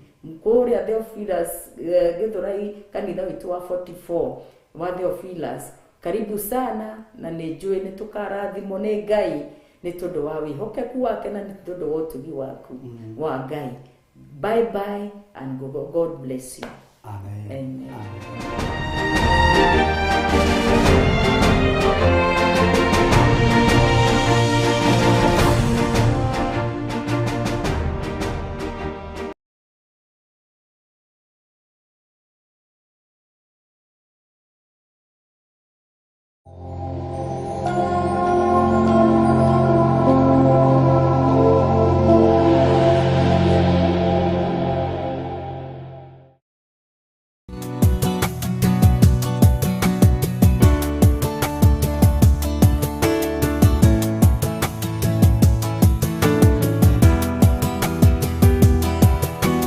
kũrĩa Theophilus Githurai, kanitha witũ wa 44 wa Theophilus. Karibu sana, na nĩ njũĩ nĩ tũkarathimwo nĩ Ngai nĩ tondũ wa wĩhokeku wake na nĩ tondũ wa ũtugi waku wa Ngai. Bye bye and God bless you. Amen. Amen. Amen.